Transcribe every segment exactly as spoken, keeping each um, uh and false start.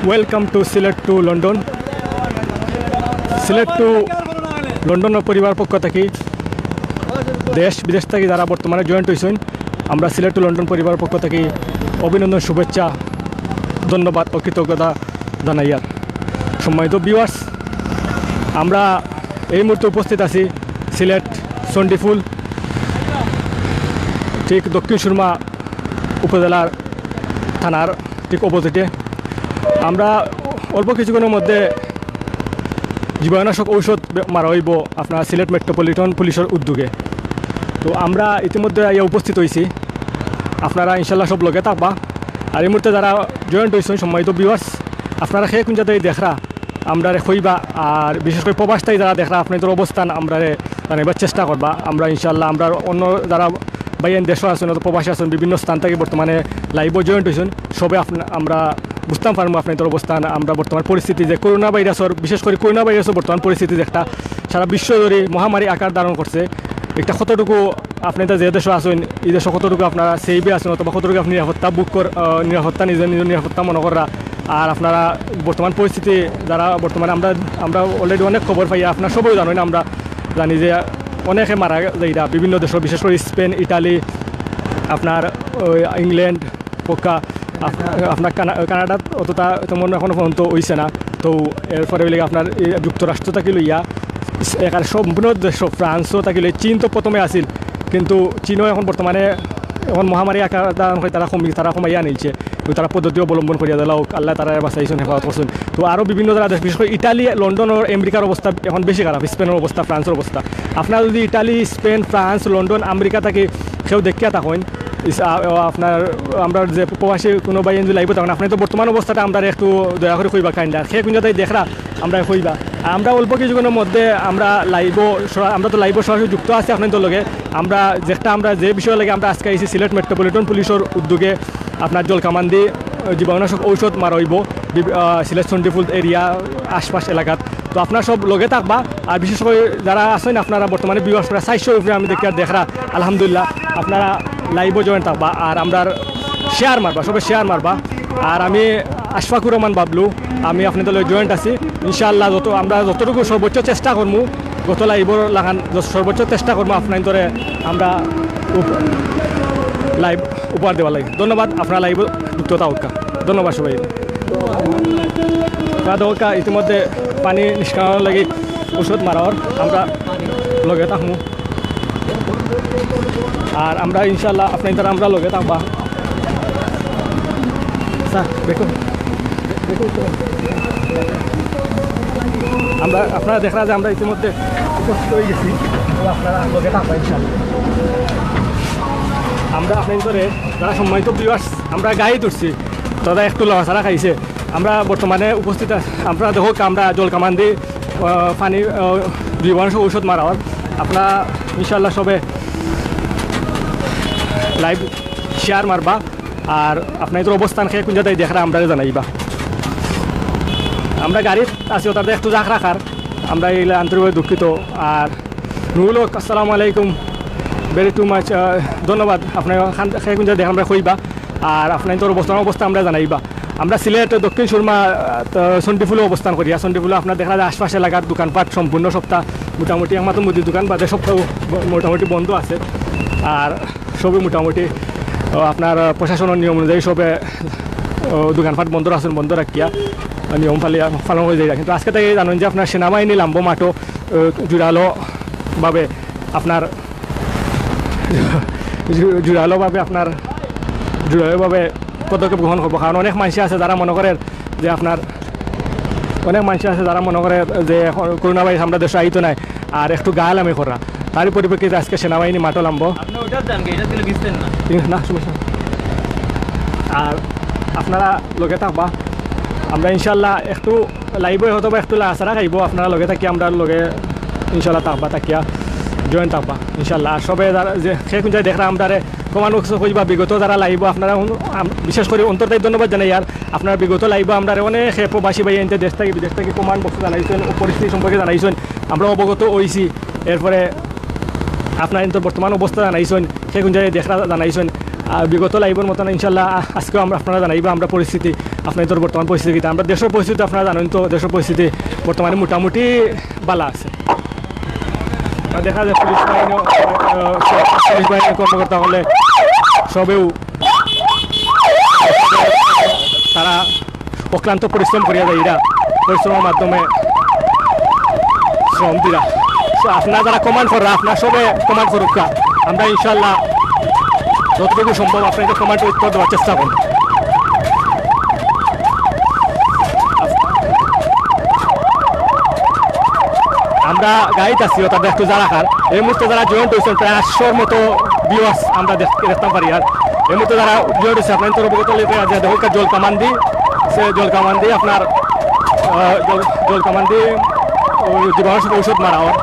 Welcome to Sylhet to London. Sylhet to London পরিবার পক্ষ থাকি দেশ বিদেশ থাকি যারা বর্তমানে জয়েন্ট হইছইন, আমরা সিলেট টু লন্ডন পরিবার পক্ষ থাকি অভিনন্দন, শুভেচ্ছা, ধন্যবাদ ও কৃতজ্ঞতা জানাইয়ার। সম্মানিত ভিউয়ার্স, আমরা এই মুহূর্তে উপস্থিত আছি সিলেট চণ্ডীফুল, ঠিক দক্ষিণ সুরমা উপজেলার থানার ঠিক অপোজিটে। আমরা অল্প কিছুক্ষণের মধ্যে জীবাণুনাশক ঔষধ বে-, মারা হইব আপনার সিলেট মেট্রোপলিটন পুলিশের উদ্যোগে। তো আমরা ইতিমধ্যে আইয়া উপস্থিত হইছি, আপনারা ইনশাল্লাহ সব লগে থাকবা। আর এই মুহূর্তে যারা জয়েন্ট হইছেন, সম্মানিত ভিউয়ার্স, আপনারা কে কুন জাগাত দেখরা, আমরারে কইবা। আর বিশেষ করে প্রবাস থাকি যারা দেখরা, আপনাদের অবস্থান আমরারে জানাইবার চেষ্টা করবা। আমরা ইনশাল্লাহ, আমরা অন্য যারা ভাইয়াইন দেশো আছেন, অথবা প্রবাসে আছেন, বিভিন্ন স্থান থাকি বর্তমানে লাইভও জয়েন্ট হইছেন, সবে আপনা-, আমরা বুঝতাম পারবো আপনাদের অবস্থান। আমরা বর্তমান পরিস্থিতি যে করোনা ভাইরাসের, বিশেষ করে করোনা ভাইরাসের বর্তমান পরিস্থিতি যে একটা সারা বিশ্ব জুড়ে মহামারী আকার ধারণ করছে, একটা কতটুকু আপনারা যে দেশো আছেন, এই দেশো কতটুকু আপনারা সেফে আছেন, অথবা কতটুকু আপনি নিরাপত্তা বুক কর-, আহ, নিরাপত্তা, নিজের নিজের নিরাপত্তা মনে কররা। আর আপনারা বর্তমান পরিস্থিতি যারা বর্তমানে আমরা, আমরা অলরেডি অনেক খবর পাই, আপনারা সবাই জানেন, আমরা জানি যে অনেকে মারা যাইরা বিভিন্ন দেশো, বিশেষ করে স্পেন, ইটালি, আপনার ওই ইংল্যান্ড, পক্কা আপ-, আপনার কানা-, কানাডাত অতটা তেমন এখনো পর্যন্ত হইছে না। তো এরপরে হইলে আপনার এই যুক্তরাষ্ট্র থাকি লইয়া এখানে সম্পূর্ণ দেশ, ফ্রান্সও থাকি লইয়া, চীন তো প্রথমে আছিল, কিন্তু চীনও এখন বর্তমানে এখন মহামারী আকার ধারণ করে তারা কমি, তারা কমাইয়া আনিছে। তো তারা পদ্ধতি অবলম্বন করিয়া দিলা হোক, আল্লাহ তারা বাঁচাইছেন, হেফাজত করছেন। তো আরও বিভিন্ন যারা দেশ, বিশেষ করে ইটালি, লন্ডন ও আমেরিকার অবস্থা এখন বেশি খারাপ, স্পেনের অবস্থা, ফ্রান্সের অবস্থা। আপনারা যদি Italy, Spain, France, London, America থাকি কেউ দেখিয়া থাকেন, ইস-, আ-, আ-, আপনার, আমরা যে প্রবাসী কোনো ভাই যদি লাইভে থাকেন, আপনি তো বর্তমান অবস্থাটা আমরা একটু দয়া করে কইবা কাইন্ডা, সে কোন জায়গায় দেখরা আমরা কইবা। আমরা অল্প কিছুক্ষণের মধ্যে আমরা লাইভও সরা-, আমরা তো লাইভও সরাসরি যুক্ত আছি আপনাদের লগে। আমরা যেটা, আমরা যে বিষয় লাগে আমরা আজকে আইছি সিলেট মেট্রোপলিটন পুলিশের উদ্যোগে আপনার জলকামান্দি, আহ, জীবাণুনাশক ঔষধ মারা হইব বি-, আহ, সিলেট চণ্ডীফুল এরিয়া আশপাশ এলাকাত। তো আপনারা সব লগে থাকবা। আর বিশেষ করে যারা আছেন আপনারা বর্তমানে ভিউয়ার্স প্রায় চারশোর উপরে আমি দেখি আর দেখরা, আলহামদুলিল্লাহ আপনারা লাইভও জয়েন থাকবা। আর আমরা শেয়ার মারবা, সবাই শেয়ার মারবা। আর আমি আশফাকুর রহমান বাবলু, আমি আপনাদের লগে জয়েন্ট আছি। ইনশাআল্লাহ যত, আমরা যতটুকু সর্বোচ্চ চেষ্টা করমু, গত লাইভর লাখান যত সর্বোচ্চ চেষ্টা করমু আপনাদের আমরা উপ-, লাইভ উপহার দেওয়ার লাগি। ধন্যবাদ, আপনারা লাইভও যুক্ত থাকুক্কা। ধন্যবাদ সবাই। তা দেখুক্কা ইতিমধ্যে পানি নিষ্কাশন লাগি ঔষধ মারা অর, আমরা লগে থাকমু। আর আমরা ইনশাআল্লাহ আপনারা আমরা লগে থাকবা। স্যার, দেখুন। আমরা, আপনারা দেখরা যে আমরা ইতিমধ্যে উপস্থিত হয়ে গেছি। তো আপনারা লগে থাকবা ইনশাআল্লাহ। আমরা আপনাদের যারা সম্মানিত ভিউয়ার্স, আমরা গাড়ি তুলছি, দাদা একটু লড়াচড়া খাইছে। আমরা বর্তমানে উপস্থিত আছি, আপনারা দেখুক্কা আমরা জলকামান্দি, আহ, পানি, আহ, জীবাণুনাশক ঔষধ মারা অর। আপনারা ইনশাআল্লাহ সবে লাইভ শেয়ার মারবা, আর আপনাদের অবস্থান কে কোন জায়গায় দেখরা আমরারে জানাইবা। আমরা গাড়িত আছি, ওটাতে একটু জাগ রাখার, আমরা এইগুলা আন্তরিকভাবে দুঃখিত। আর নুরুল হক, আসসালামু আলাইকুম, ভেরি টু মাচ, আহ, ধন্যবাদ। আপনারা খান-, কে কোন জায়গায় দেখরা আমরা কইবা, আর আপনাদের অবস্থান, অবস্থা আমরা জানাইবা। আমরা সিলেট দক্ষিণ সুরমা, আহ, তো চণ্ডীফুলো অবস্থান করি। আর চণ্ডীফুলো আপনারা দেখরা যে আশপাশ এলাকার দোকানপাট সম্পূর্ণ সপ্তাহ মোটামুটি একমাত্র মুদির দোকান বাদে সপ্তাহ ব-, মোটামুটি বন্ধ আছে। আর সবই মোটামুটি, আহ, আপনার, আহ, প্রশাসনের নিয়ম অনুযায়ী সবে, আহ, দোকানপাট বন্ধ রাখছেন, বন্ধ রাখিয়া, আহ, নিয়ম পালিয়া, পালন করে যাইরা। কিন্তু আজকে থেকে জানেন যে আপনার সেনাবাহিনী লাম্ব মাঠও, আহ, জোরালোভাবে আপনার জু-, জোরালোভাবে আপনার জোরালোভাবে পদক্ষেপ গ্রহণ করবো। কারণ অনেক মানুষ আছে যারা মনে করে যে আপনার, অনেক মানুষ আছে যারা মনে করে যে এখন করোনা ভাইরাস আমরা দেশে আইতো নাই, আর একটু গালামি করা। তারই পরিপ্রেক্ষিতে আজকে সেনাবাহিনী মাঠও লাম্ব। আপনি ওইটার যান কি? এটা দিলে ভিজতেন না। ঠিক আছে, না, সমস্যা নেই। আর আপনারা লগে থাকবা, আমরা ইনশাল্লাহ একটু লাইভে হয়তো বা একটু লাড়াচাড়া খাইবো, আপনারা লগে থাকি, আমরা লগে ইনশাল্লাহ থাকবা, থাকিয়া জয়েন থাকবা ইনশাল্লাহ। আর সবে যারা যে কে কোন জায়গায় দেখরা আমরারে কমেন্ট বক্সে কইবা, বিগত যারা লাইভও আপনারা উন-, আম-, বিশেষ করে অন্তর থাকি ধন্যবাদ জানাই। আর আপনারা বিগত লাইভও আমরারে অনেক প্রবাসী ভাইয়াইন্তে দেশ থাকি বিদেশ থাকি কমেন্ট বক্সে জানাইছেন, ও পরিস্থিতি সম্পর্কে জানাইছেন, আমরা অবগত হইছি। এরপরে আপনারা কিন্তু বর্তমান অবস্থা জানাইছেন, কে কোন জায়গায় দেখরা জানাইছেন। আর বিগত লাইভর মতন ইনশাল্লাহ আ-, আজকেও আমরা আপনারা জানাইবা আমরা পরিস্থিতি। আপনার বর্তমান পরিস্থিতি কিতা? আমরা দেশর পরিস্থিতি আপনারা জানেন তো, দেশর পরিস্থিতি বর্তমানে মোটামুটি ভালা আছে। আর দেখা যায় পুলিশ বাহিনী, আহ, পুলিশ বাহিনীর কর্মকর্তা হলে সবেউ তারা অক্লান্ত পরিশ্রম করিয়া যাইরা, পরিশ্রমের মাধ্যমে শ্রম দিরা। So, আপনারা যারা কমেন্ট কররা, আপনারা সবে কমেন্ট করুক্কা, আমরা ইনশাআল্লাহ যতটুকু সম্ভব আপনাদের কমেন্টের উত্তর দেওয়ার চেষ্টা করব। আমরা গাড়িত আছি, অর্থাৎ একটু যারা খার, এই মুহূর্তে যারা জয়েন্ট হয়েছেন, প্রায় আটশোর মতো ভিউয়ার্স আমরা দেখ-, দেখতাম পারি। আর এই মুহূর্তে যারা জয়েন্ট হয়েছে, আপনার তরফ থেকে তাহলে দেখা যায়, দেখো, জল কামান দি, সে জল কামান দি আপনার, আহ, জল, জল কামান দি, ওই জীবাণুনাশক ঔষধ মারা হয়।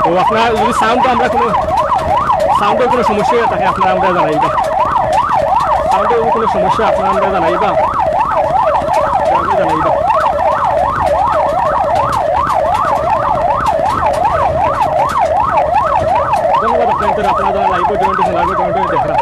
তো আপনার যদি সাউন্ডে আমরা কোনো, সাউন্ডের কোনো সমস্যা হয়ে থাকে, আপনারা আমরা জানাইবা। সাউন্ডের যদি কোনো সমস্যা, আপনারা আমরা জানাইবা। আমরা জানাইবা। ধন্যবাদ আপনাদের, আপনারা যারা লাইভে জয়েন্ট হয়েছেন, লাইভে জয়েন্ট হয়ে দেখরা।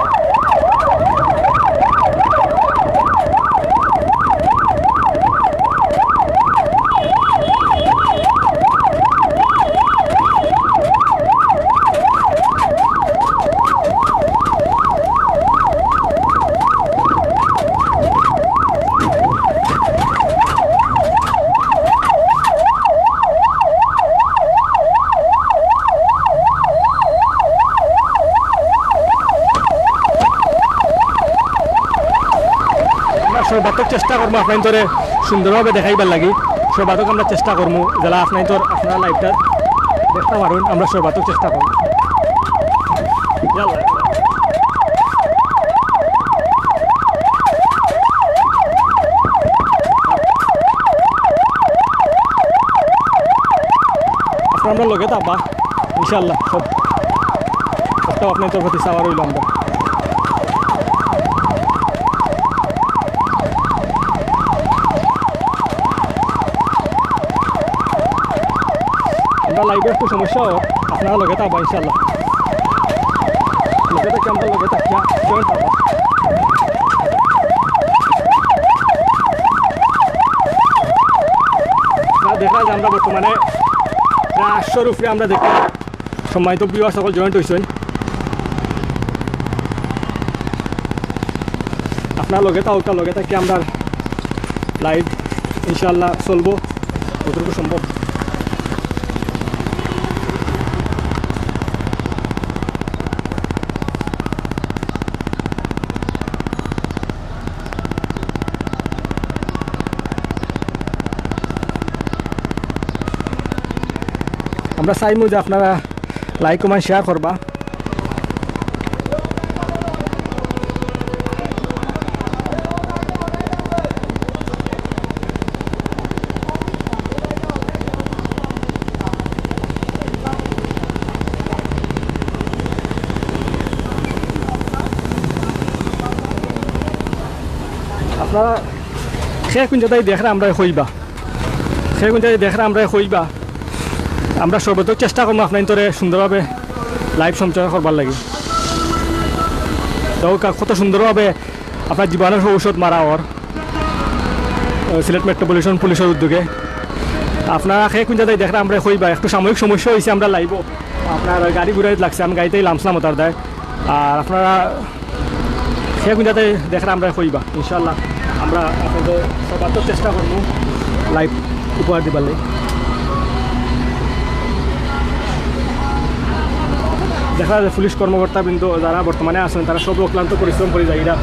আমরা সর্বাত্মক চেষ্টা করবো আপনাইন্তরে সুন্দরভাবে দেখাইবার লাগি। সর্বাত্মক আমরা চেষ্টা করবো, যারা আপনাইন্তর, আপনারা লাইভটা দেখতে পারুন, আমরা সর্বাত্মক চেষ্টা করবো। ইয়াল্লা। আপনারা আমরা লগে থাকবা, ইনশাআল্লাহ। সব, সবটা আপনাইন্তর প্রতি চাওয়া রইল আমরা। আমরা লাইভে একটু সমস্যা হোক, আপনারা লগে থাকবা ইনশাআল্লাহ। লগে থাকি আমরা লগে থাকিয়া জয়েন পাবা। আপনারা দেখা যায় আমরা বর্তমানে প্রায় আটশোর উপরে আমরা দেখি সম্মানিত ভিউয়ার সকল জয়েন্ট হইছেন। আপনারা লগে থাকুক্কা, লগে থাকি আমরা লাইভ ইনশাআল্লাহ চলবো যতটুকু সম্ভব। আমরা চাইমু যে আপনারা লাইক, কমেন্ট, শেয়ার করবা। আপনারা কে কুন জাগাত দেখরা আমরারে কইবা, কে কুন জাগাত দেখরা আমরারে কইবা। আমরা সর্বাত্মক চেষ্টা করমু আপনাইন্তরে সুন্দরভাবে লাইভ সঞ্চালন করবার লাগি। তো কা-, কত সুন্দরভাবে আপনার জীবাণু ঔষধ মারা অর, আহ, সিলেট মেট্রোপলিটন পুলিশের উদ্যোগে। আপনারা কে কুন জাগাত দেখরা আমরারে কইবা, একটু সাময়িক সমস্যা হইছে আমরা লাইভো। আপনার গাড়ি ঘুরাইত লাগছে, আমি গাড়িতেই লামছিলাম ওটার দায়। আর আপনারা কে কুন জাগাত দেখরা আমরারে কইবা, ইনশাআল্লাহ আমরা আপনাদের সর্বাত্মক চেষ্টা করমু লাইভ উপহার দিবার লাগি। দেখা যায় পুলিশ কর্মকর্তাবৃন্দ যারা বর্তমানে আছেন, তারা সব অক্লান্ত পরিশ্রম করি যাইরা।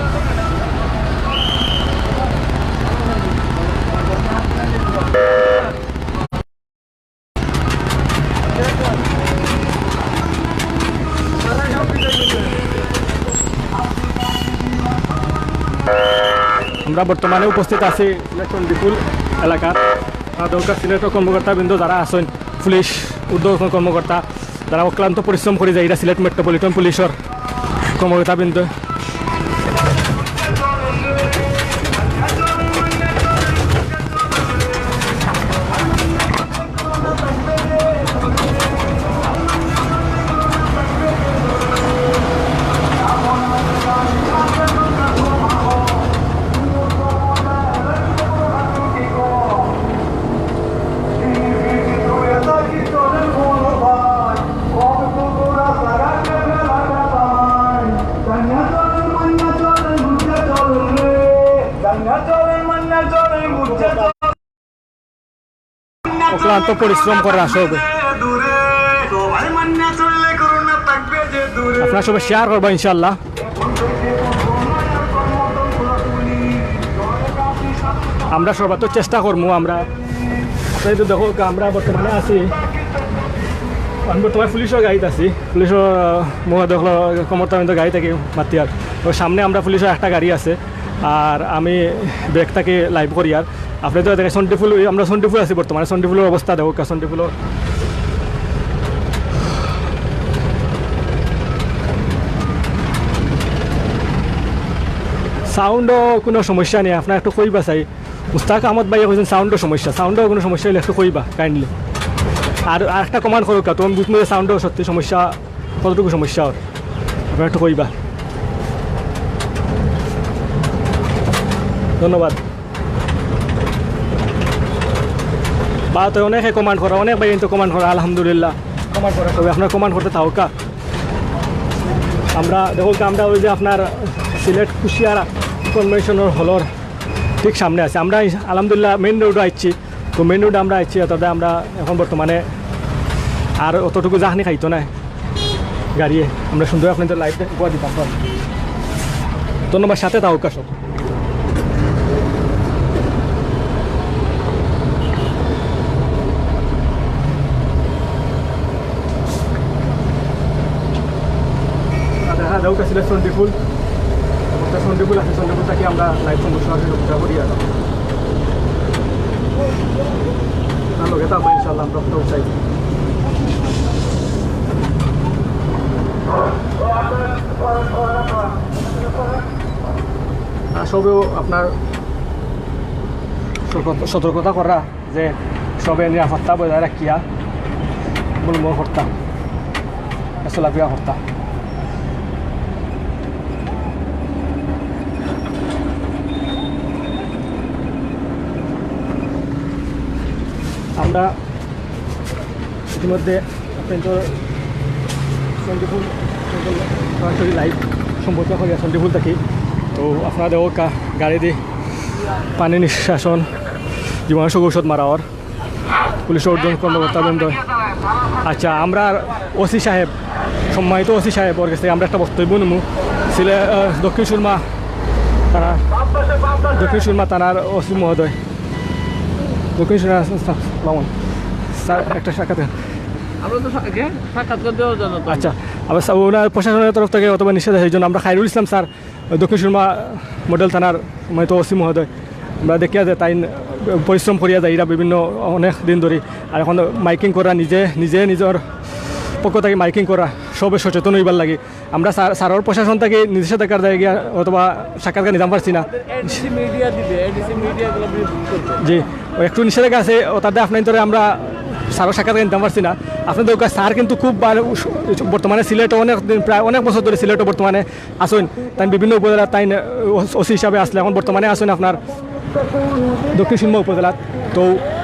আমরা বর্তমানে উপস্থিত আছি ইলেকশন বিপুল এলাকাত। আর দরকার সিলেটের কর্মকর্তাবৃন্দ যারা আছেন, পুলিশ, ঊর্ধ্বতন কর্মকর্তা, যারা অক্লান্ত পরিশ্রম করি যাইরা সিলেট মেট্রোপলিটন পুলিশের কর্মকর্তাবৃন্দ। অক্লান্ত পরিশ্রম করা সবে। আপনারা সবে শেয়ার করবা ইনশাআল্লাহ। আমরা সর্বাত্মক চেষ্টা করমু। আমরা, আপনারা তো দেখো, আমরা বর্তমানে আছি, আমি বর্তমানে পুলিশর গাড়িত আছি। পুলিশর, আহ, মুখ দেখলো, কমর তামিল গাড়ি থাকি মাতিয়ার। তো সামনে আমরা পুলিশর একটা গাড়ি আছে, আর আমি ব্যাক থাকি লাইভ করিয়ার। আপনারা তো দেখেন সন্ডি ফুল, আমরা সন্ডি ফুল আছি বর্তমানে। সন্ডি ফুলর অবস্থা দেখো, সন্ডি ফুলর সাউন্ডও কোনো সমস্যা নেই, আপনারা একটু কইবা চাই। মুস্তাক আহমদ ভাইয়ে কইছেন সাউন্ডর সমস্যা, সাউন্ডর কোনো সমস্যা অইলে একটু কইবা কাইন্ডলি। আর, আর একটা কমেন্ট করো কা, তুমি বুঝবো যে সাউন্ডর সত্যি সমস্যা, কতটুকু সমস্যা ওর, আপনারা একটু কইবা। ধন্যবাদ। বা তো অনেকে কমেন্ট করা, অনেক ভাই কিন্তু কমেন্ট করা, আলহামদুলিল্লাহ কমেন্ট করা, তবে আপনারা কমেন্ট করতে থাকো কা। আমরা দেখো কি, আমরা ওই যে আপনার সিলেট কুশিয়ারা কনভেনশন হলর ঠিক সামনে আছে। আমরা আলহামদুলিল্লাহ মেইন রোডে আইছি। তো মেইন রোডে আমরা আইছি, অর্থাৎ আমরা এখন বর্তমানে আর অতটুকু জাহানি খাইতো না গাড়িয়ে। আমরা সুন্দর আপনাদের লাইভটা উপহার দিতাম। ধন্যবাদ, সাথে থাকো সব। দেখা যাক আসলে সন্ডি ফুল, একটা সন্ডি ফুল আছে, সন্ডি ফুল থাকি আমরা লাইভ সম্প্রচার করি আর লগে তো আমরা ইনশাআল্লাহ আমরা উঠাও চাই। আর সবেও আপনার সতর্ক-, সতর্কতা করা যে সবে নিরাপত্তা বজায় রাখিয়া অবলম্বন করতা, চলাফেরা করতা। আমরা ইতিমধ্যে আপনাদের সন্ডি ফুল, সরাসরি লাইভ সম্প্রচার করিয়া সন্ডি ফুল থাকি। তো আপনারা দেখো কা-, গাড়ি দি পানি নিষ্কাশন, জীবাণুনাশক ঔষধ মারা অর পুলিশ ঊর্ধ্বতন কর্মকর্তা বৃন্দ। আচ্ছা, আমরা ওসি সাহেব, সম্মানিত ওসি সাহেব, ওর কাছ থেকে আমরা একটা বক্তব্য নিমু। সিলে-, আহ, দক্ষিণ সুরমা থানা, দক্ষিণ সুরমা থানার ওসি মহোদয়, দক্ষিণ সুরমা, স্যার, একটা সাক্ষাৎ। আমরা তো সা-, কে? সাক্ষাৎকার দেওয়া যায় না তো। আচ্ছা, আবার স্যার, ওনার প্রশাসনের তরফ থেকে অথবা নিষেধ আছে, এই জন্য আমরা খায়রুল ইসলাম স্যার, দক্ষিণ সুরমা মডেল থানার সম্মানিত ওসি মহোদয়, আমরা দেখিয়া যে তাই পরিশ্রম করিয়া যাইরা বিভিন্ন অনেক দিন ধরি। আর এখন মাইকিং করা, নিজে, নিজে নিজের পক্ষ থেকে মাইকিং করা, সবে সচেতন হইবার লাগি। আমরা স্যার, স্যারর প্রশাসন থেকে নিষেধাজ্ঞার জায়গা অথবা সাক্ষাৎকার নিতাম পারছি না। এডিসি মিডিয়া দিবে, এডিসি মিডিয়া গুলো ব্রিফ করবে। জি, ও একটু নিষেধাজ্ঞা আছে, ও তাতে আপনার ধরে আমরা স্যারর সাক্ষাৎকার নিতাম পারছি না। আপনাদের ওখানে স্যার কিন্তু খুব বার-, বর্তমানে সিলেটে অনেক দিন, প্রায় অনেক বছর ধরে সিলেটে বর্তমানে আছেন। তাই বিভিন্ন উপজেলা তাই ওসি হিসাবে আসলে এখন বর্তমানে আছেন আপনার দক্ষিণ সুরমা উপজেলাত। তো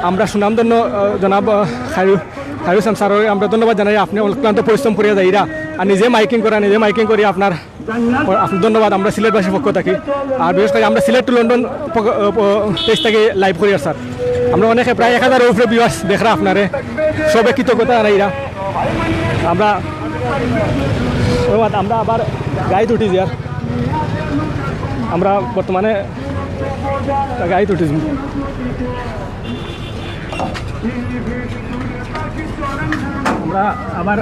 আমরা সুনামধন্য, আহ, জনাব, আহ, খায়রু-, খায়রুল ইসলাম স্যাররে আমরা ধন্যবাদ জানাই। আপনি অক্লান্ত পরিশ্রম করিয়া যাইরা আর নিজে মাইকিং করা, নিজে মাইকিং করি আপনার, আপনার ধন্যবাদ আমরা সিলেটবাসীর পক্ষ থাকি। আর বিশেষ করে আমরা সিলেট টু লন্ডন পক-, আহ, প-, পেজ থাকি লাইভ করি আর স্যার। আমরা অনেকে প্রায় এক হাজার উপরে ভিউয়ার্স দেখরা আপনারে, সবে কৃতজ্ঞতা জানাইরা। আমরা ধন্যবাদ, আমরা আবার গাড়িত উঠি যার। আমরা বর্তমানে গাড়িত উঠি যাই। আমরা আবার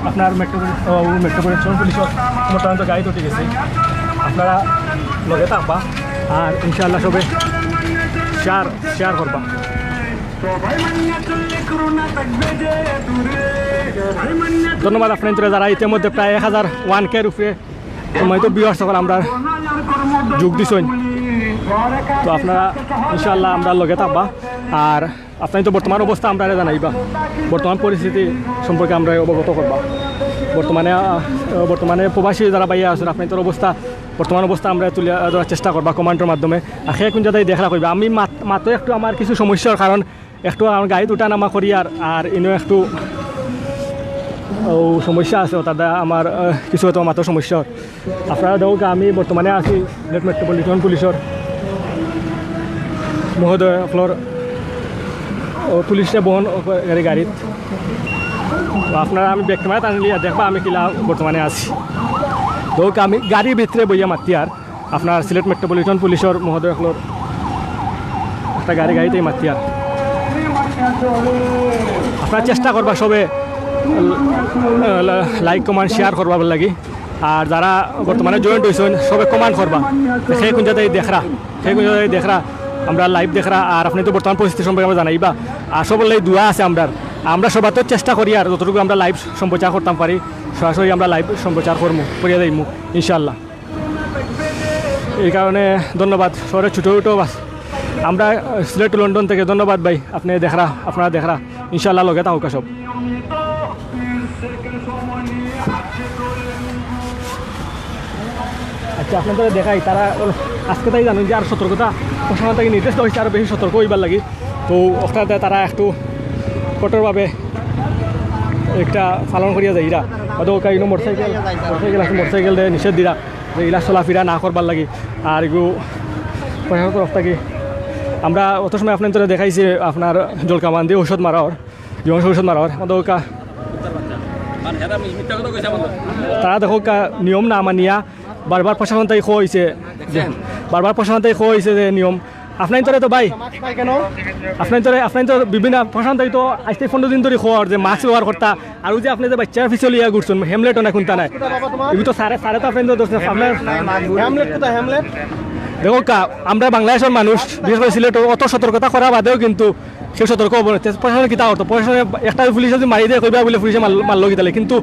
আপনার মেট্রোপলিটন, ও, মেট্রোপলিটন পুলিশর মোটামুটি গাড়িত উঠি গেছি। আপনারা লগে থাকবা আর ইনশাআল্লাহ সবে শেয়ার, শেয়ার করবা। ধন্যবাদ আপনারা যারা ইতিমধ্যে প্রায় এক হাজার ওয়ান কের উপরে সম্মানিত ভিউয়ার্স সকল আমরা যোগ দিছইন। তো আপনারা ইনশাআল্লাহ আমরা লগে থাকবা। আর আপনারা তো বর্তমান অবস্থা আমরা জানাইবা, বর্তমান পরিস্থিতি সম্পর্কে আমরা অবগত করবা। বর্তমানে, আহ, বর্তমানে প্রবাসী যারা ভাইয়া আছেন, আপনাদের অবস্থা, বর্তমান অবস্থা আমরা তুলে ধরার চেষ্টা করবা কমেন্টর মাধ্যমে। আর সে কোন জায়গায় দেখা করবে, আমি মাত-, মাত্র একটু আমার কিছু সমস্যার কারণ একটু আমার গাড়িত উঠা নামা করি আর, আর ইনো একটু ও সমস্যা আছে, তাতে আমার, আহ, কিছু হয়তো মাত্র সমস্যা হয়। আপনারা দেখুক, আমি বর্তমানে আছি সিলেট মেট্রোপলিটন পুলিশর মহোদয় অকলর, ও, পুলিশে বহন গাড়ি, গাড়িত। তো আপনারা আমি ব্যাক ক্যামেরা টানলে দেখবা আমি কিলা বর্তমানে আছি। তো আমি গাড়ির ভিতরে বইয়া মাতিয়ার, আপনার সিলেট মেট্রোপলিটন পুলিশর মহোদয় অকলর একটা গাড়ি, গাড়িতেই মাতিয়ার। আপনারা চেষ্টা করবা সবে, আহ, লাইক, কমেন্ট, শেয়ার করবার লাগি। আর যারা বর্তমানে জয়েন্ট হইছইন, সবে কমেন্ট করবা, কে কুন জাগাত দেখরা, কে কুন জাগাত দেখরা আমরা লাইভ দেখরা। আর আপনে তো বর্তমান পরিস্থিতি সম্পর্কে আমরা জানাইবা। আর সবর লাগি দোয়া আছে আমরার। আমরা সবার তো চেষ্টা করি আর যতটুকু আমরা লাইভ সম্প্রচার করতাম পারি, সরাসরি আমরা লাইভ সম্প্রচার করমু, করিয়া যাইমু ইনশাআল্লাহ। এই কারণে ধন্যবাদ। শহরে ছোটো ছোটো বাস, আমরা, আহ, সিলেট টু লন্ডন থেকে ধন্যবাদ ভাই। আপনে দেখরা, আপনারা দেখরা, ইনশাআল্লাহ লগে থাকউক্কা সব। আচ্ছা, আপনারারে দেখাই, তারা আজকে তাই জানইন যে আর সতর্কতা প্রশাসন থাকি নির্দেশ দেওয়া হইছে আরো বেশি সতর্ক হইবার লাগি। তো ওখানে তারা একটু কঠোরভাবে একটা পালন করিয়া যাইরা। অত ওকা ইনো মোটরসাইকেল, মোটরসাইকেল আছে, মোটরসাইকেল দে নিষেধ দিরা যে ইলা চলাফিরা না করবার লাগি। আর এগু প্রশাসন তরফ থাকি আমরা অত সময় আপনারারে দেখাইছি আপনার জলকামান দিয়া ঔষধ মারা অর, জীবাণু ঔষধ মারা অর। অত ওকা তারা দেখউক্কা নিয়ম না মানিয়া বারবার প্রশাসন থাকি কইছে যে, বারবার প্রশাসন থাকি কইছে যে নিয়ম। আপনারারে তো ভাই, আপনারারে, আপনারারে তো বিভিন্ন প্রশাসন থাকি তো আইজ থাকি পনেরো দিন ধরি কওয়ার যে মাস্ক ব্যবহার করতা, আর ওই যে আপনে যে বাচ্চার পিছে লইয়া ঘুরছইন, হেমলেটও নাই, কুন্তা নাই। এগু তো স্যারে, স্যারে তো আপনারারে ধরছে, আপনার হেমলেট কোথায়, হেমলেট? দেখউক্কা, আমরা বাংলাদেশর মানুষ, বিশেষ করি সিলেটো অত সতর্কতা করা বাদেও কিন্তু কেউ সতর্ক অইবো না। তে প্রশাসনে কিতা করতো? প্রশাসনে একটা পুলিশ যদি মারি দেয়, কইবা বুলে পুলিশে মার-, মারলো কিতালে। কিন্তু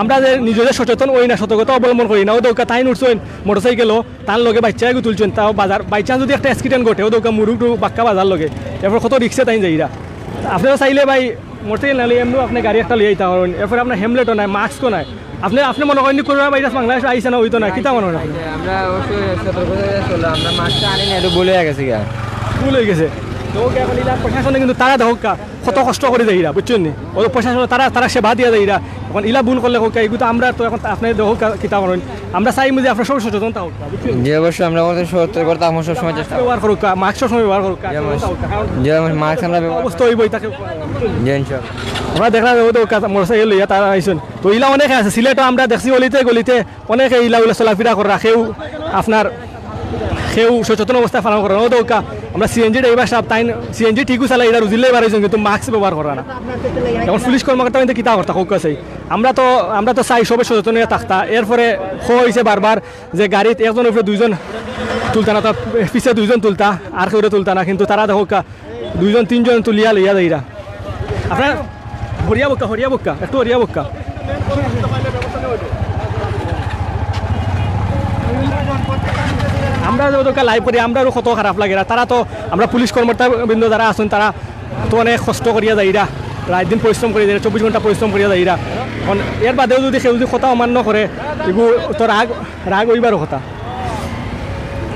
আমরা যে নিজে যে সচেতন অই না, সতর্কতা অবলম্বন করি না, অউ দেখউক্কা তাইন উঠছইন মোটরসাইকেলো, তার লগে বাচ্চা এগু তুলছইন, তাও বাজার, by chance যদি একটা accident ঘটে, অউ দেখউক্কা মুরুগ টুরুগ বাক্কা বাজার লগে, এরপর কত রিক্সে তাইন যাইরা। আপনারা চাইলে ভাই মোটরসাইকেল না লইয়া এমনেও আপনে গাড়ি একটা লইয়া আইতা পারইন, এরপরে আপনার হেমলেটও নাই, মাস্কও নাই। আপনে, আপনে মনে করইন নি করোনা ভাইরাস বাংলাদেশো আইছে না, অইতো না, কিতা মনে অয় আপনার? আমরা অবশ্যই সতর্ক হয়ে চললাম, আমরা মাস্কটা আনি না, এটা ভুল হয়ে গেছে গিয়া। ভুল অই গেছে। তো ওকে এখন ইলা প্রশাসনে কিন্তু তারা দেখউক্কা কত কষ্ট করি যাইরা, বুঝছইন নি? ও প্রশাসনে তারা, তারা সেবা দিয়া যাইরা। এখন ইলা ভুল করলে কউক্কা, এগু তো আমরা তো এখন আপনে দেখউক্কা কিতা করইন। আমরা চাইমু যে আপনারা সব সচেতন থাকউক্কা, বুঝছইন নি? জি, অবশ্যই আমরা আমাদের সতর্ক থাকবো, সবসময় চেষ্টা করবো। ব্যবহার করউক্কা, মাস্ক সবসময় ব্যবহার করউক্কা, জি, অবশ্যই। থাকউক্কা, কারণ জি, অবশ্যই, মাস্ক আমরা ব্যবহার অবস্থা অইবো, ইটা কেউ জি, ইনশাআল্লাহ। আমরা দেখলাম যে ওদের কাছে মোটরসাইকেল লইয়া তারা আইছইন। তো ইলা অনেকে আছে, সিলেটো আমরা দেখছি অলিতে গলিতে অনেকে ইলা উলা চলাফিরা কররা, কেউ আপনার, কেউ সচেতন অবস্থায় পালন কররা না। ও দেখউক্কা, আমরা সিএনজি ড্রাইভার সাব, তাইন সিএনজি ঠিকউ চালাইরা, রুজির লাগি বার অইছইন, কিন্তু মাস্ক ব্যবহার কররা না। এখন পুলিশ কর্মকর্তা কিন্তু কিতা করতা, কউক্কা চাই। আমরা তো, আমরা তো চাই সবে সচেতন অইয়া থাকতা। এরপরে কওয়া অইছে বারবার যে গাড়িত একজনর উপরে দুইজন তুলতা না, তার পিছে দুইজন তুলতা, আর কেউরে তুলতা না, কিন্তু তারা দেখউক্কা দুইজন তিনজন তুলিয়া লইয়া যাইরা। আপনারা হরিয়া বউক্কা, হরিয়া বউক্কা, একটু হরিয়া বউক্কা। আমরা যে ওদেরকে লাইভ করি, আমরারও কত খারাপ লাগে। আর তারা তো, আমরা পুলিশ কর্মকর্তা বৃন্দ যারা আছইন, তারা তো অনেক কষ্ট করিয়া যাইরা, রাইত দিন পরিশ্রম করিয়া যাইরা, চব্বিশ ঘন্টা পরিশ্রম করিয়া যাইরা। এখন এর বাদেও যদি কেউ যদি কথা অমান্য করে, এগু তো রাগ, রাগ অইবারও কথা।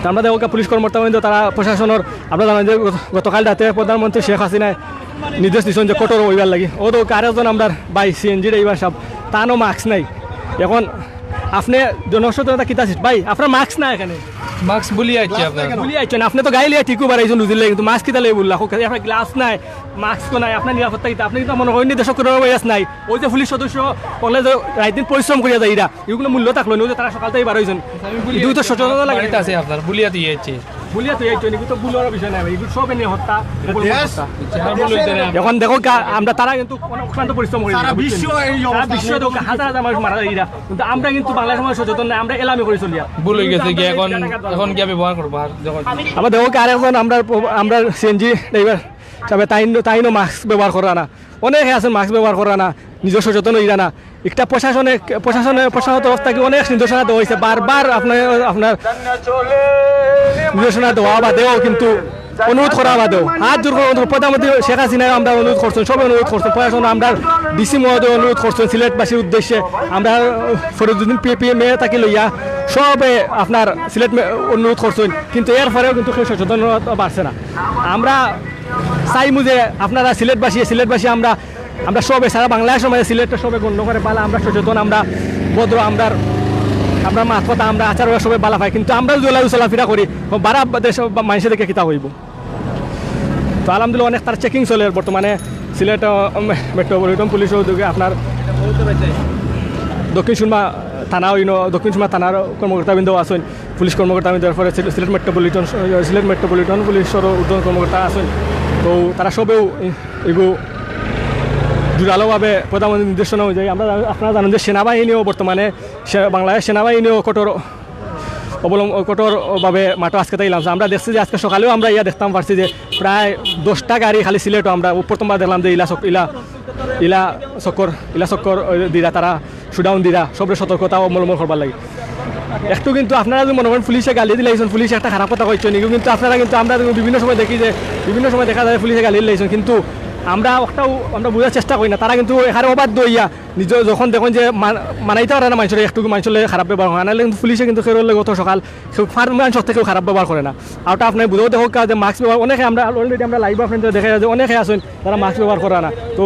তো আমরা দেখউক্কা পুলিশ কর্মকর্তা বৃন্দ, তারা প্রশাসনর, আপনারা জানইন যে গত-, গতকাল রাতে প্রধানমন্ত্রী শেখ হাসিনায় নির্দেশ দিছইন যে কঠোর অইবার লাগি। ও দেখউক্কা আরেকজন আমরার ভাই সিএনজি ড্রাইভার সাব, তানও মাস্ক নাই। এখন আপনে জনসচেতনতা কিতা আছে? ভাই, আপনার মাস্ক নাই এখানে। মাস্ক ভুলি আইছি আপনার। ভুলি আইছইন, আপনে তো গাড়ি লইয়া ঠিকউ বার অইছইন রুজির লাগি, কিন্তু মাস্ক কিতা লাগি ভুললা? আপনার গ্লাভস নাই, মাস্কও নাই, আপনার নিরাপত্তা কিতা? আপনে কিন্তু মনে করইন নি দেশো করোনা ভাইরাস নাই। ওই যে পুলিশ সদস্য অকলে যে রাইত দিন পরিশ্রম করিয়া যাইরা, এগুর মূল্য থাকলো না, ওই যে তারা সকাল থাকি বার অইছইন। আমি ভুলি এগু তো আইছি। সচেতনতা লাগে। বাড়িত আছে আপনার, ভুলিয়া দিয়া আইছি। ভুলিয়া তো এই তো, এগু তো ভুলর বিষয় নাই ভাই, এগু সব এনে হত্যা, গোপন হত্যা। আমার ভুল হইতে পারে। এখন দেখউক্কা, আমরা তারা কিন্তু অক্লান্ত পরিশ্রম করি। সারা বিশ্ব এই অবস্থা। সারা বিশ্ব দেখউক্কা, হাজার হাজার মানুষ মারা যাইরা, কিন্তু আমরা কিন্তু বাংলাদেশ সমাজ সচেতন নাই, আমরা এলামি করি চলিয়া। ভুল অই গেছে গিয়া, এখন, এখন গিয়া ব্যবহার করবো আর যখন আমরা দেখউক্কা আরেকজন, আমরা, আমরা সিএনজি ড্রাইভার সাব, তাইন, তাইনও মাস্ক ব্যবহার কররা না। অনেকে আছইন মাস্ক ব্যবহার কররা না, নিজে সচেতন অইরা না। একটা প্রশাসনে, প্রশাসনে, প্রশাসনের তরফ থাকি অনেক নির্দেশনা দেওয়া অইছে, বারবার আপনার, আপনার নির্দেশনা দেওয়া বাদেও কিন্তু অনুরোধ করা বাদেও, হাত জোড় করে অনুরোধ, প্রধানমন্ত্রী শেখ হাসিনায় আমরা অনুরোধ করছইন, সবে অনুরোধ করছইন, প্রশাসন, আমরা ডিসি মহোদয় অনুরোধ করছইন, সিলেটবাসীর উদ্দেশ্যে আমরা ফরিদুদ্দিন পিএ, পিএমএ থাকি লইয়া সবে আপনার সিলেট মে-, অনুরোধ করছইন, কিন্তু এরপরেও কিন্তু কেউ সচেতনতা বাড়ছে না। আমরা চাইমু যে আপনারা সিলেটবাসী, সিলেটবাসী আমরা, আমরা সবে সারা বাংলাদেশর মাঝে সিলেটরে সবে গণ্য করে বালা, আমরা সচেতন, আমরা ভদ্র, আমরা, আমরা মাত কথা, আমরা আচার ব্যবহার সবে বালা পাই, কিন্তু আমরা যদি চলাফিরা করি, বারা দেশ মানষে দেখে কিতা কইবো? তো আলহামদুলিল্লাহ অনেক তার চেকিং চলের বর্তমানে সিলেট, আহ, মে-, মেট্রোপলিটন পুলিশর উদ্যোগে আপনার দক্ষিণ সুরমা থানা, ইনো দক্ষিণ সুরমা থানার কর্মকর্তাবৃন্দ আছইন, পুলিশ কর্মকর্তাবৃন্দ, এরপরে সিল-, সিলেট মেট্রোপলিটন, সিলেট মেট্রোপলিটন পুলিশর ঊর্ধ্বতন কর্মকর্তা আছইন। তো তারা সবেউ এগু জোরালোভাবে প্রধানমন্ত্রীর নির্দেশনা অনুযায়ী আমরা, আপনারা জানেন যে সেনাবাহিনীও বর্তমানে সে-, বাংলাদেশ সেনাবাহিনীও কঠোর অবলম্ব-, কঠোরভাবে মাঠো আজকে তাই লামছে। আমরা দেখছি যে আজকে সকালেও আমরা ইয়া দেখতাম পারছি যে প্রায় দশটা গাড়ি খালি সিলেটো আমরা প্রথমবার দেখলাম যে ইলা চক-, ইলা, ইলা চক্কর, ইলা চক্কর, ওই, দিরা তারা শোডাউন দিরা সবরে সতর্কতা অবলম্বন করবার লাগি। একটু কিন্তু আপনারা যদি মনে করেন পুলিশে গালি দিলাইছইন, পুলিশে একটা খারাপ কথা কইছইন, এগুলো কিন্তু আপনারা কিন্তু আমরা বিভিন্ন সময় দেখি যে বিভিন্ন সময় দেখা যায় পুলিশে গালি দিলাইছইন, কিন্তু আমরা একটাও আমরা বুঝার চেষ্টা করি না, তারা কিন্তু এখানে অবাধ্য হইয়া নিজে যখন দেখইন যে মান-, মানাইতা পারে না মানষরে, একটুকু মানষর লগে খারাপ ব্যবহার অয়, নাইলে কিন্তু পুলিশে কিন্তু কেউর লগে অত সকাল কেউ ফার-, মানষর সাথে কেউ খারাপ ব্যবহার করে না। আর ওটা আপনে বুঝাও দেখউক্কা যে মাস্ক ব্যবহার, অনেকে আমরা already আমরা লাইভ আপনাইনতরে দেখাই যে অনেকে আছইন তারা মাস্ক ব্যবহার করে না, তো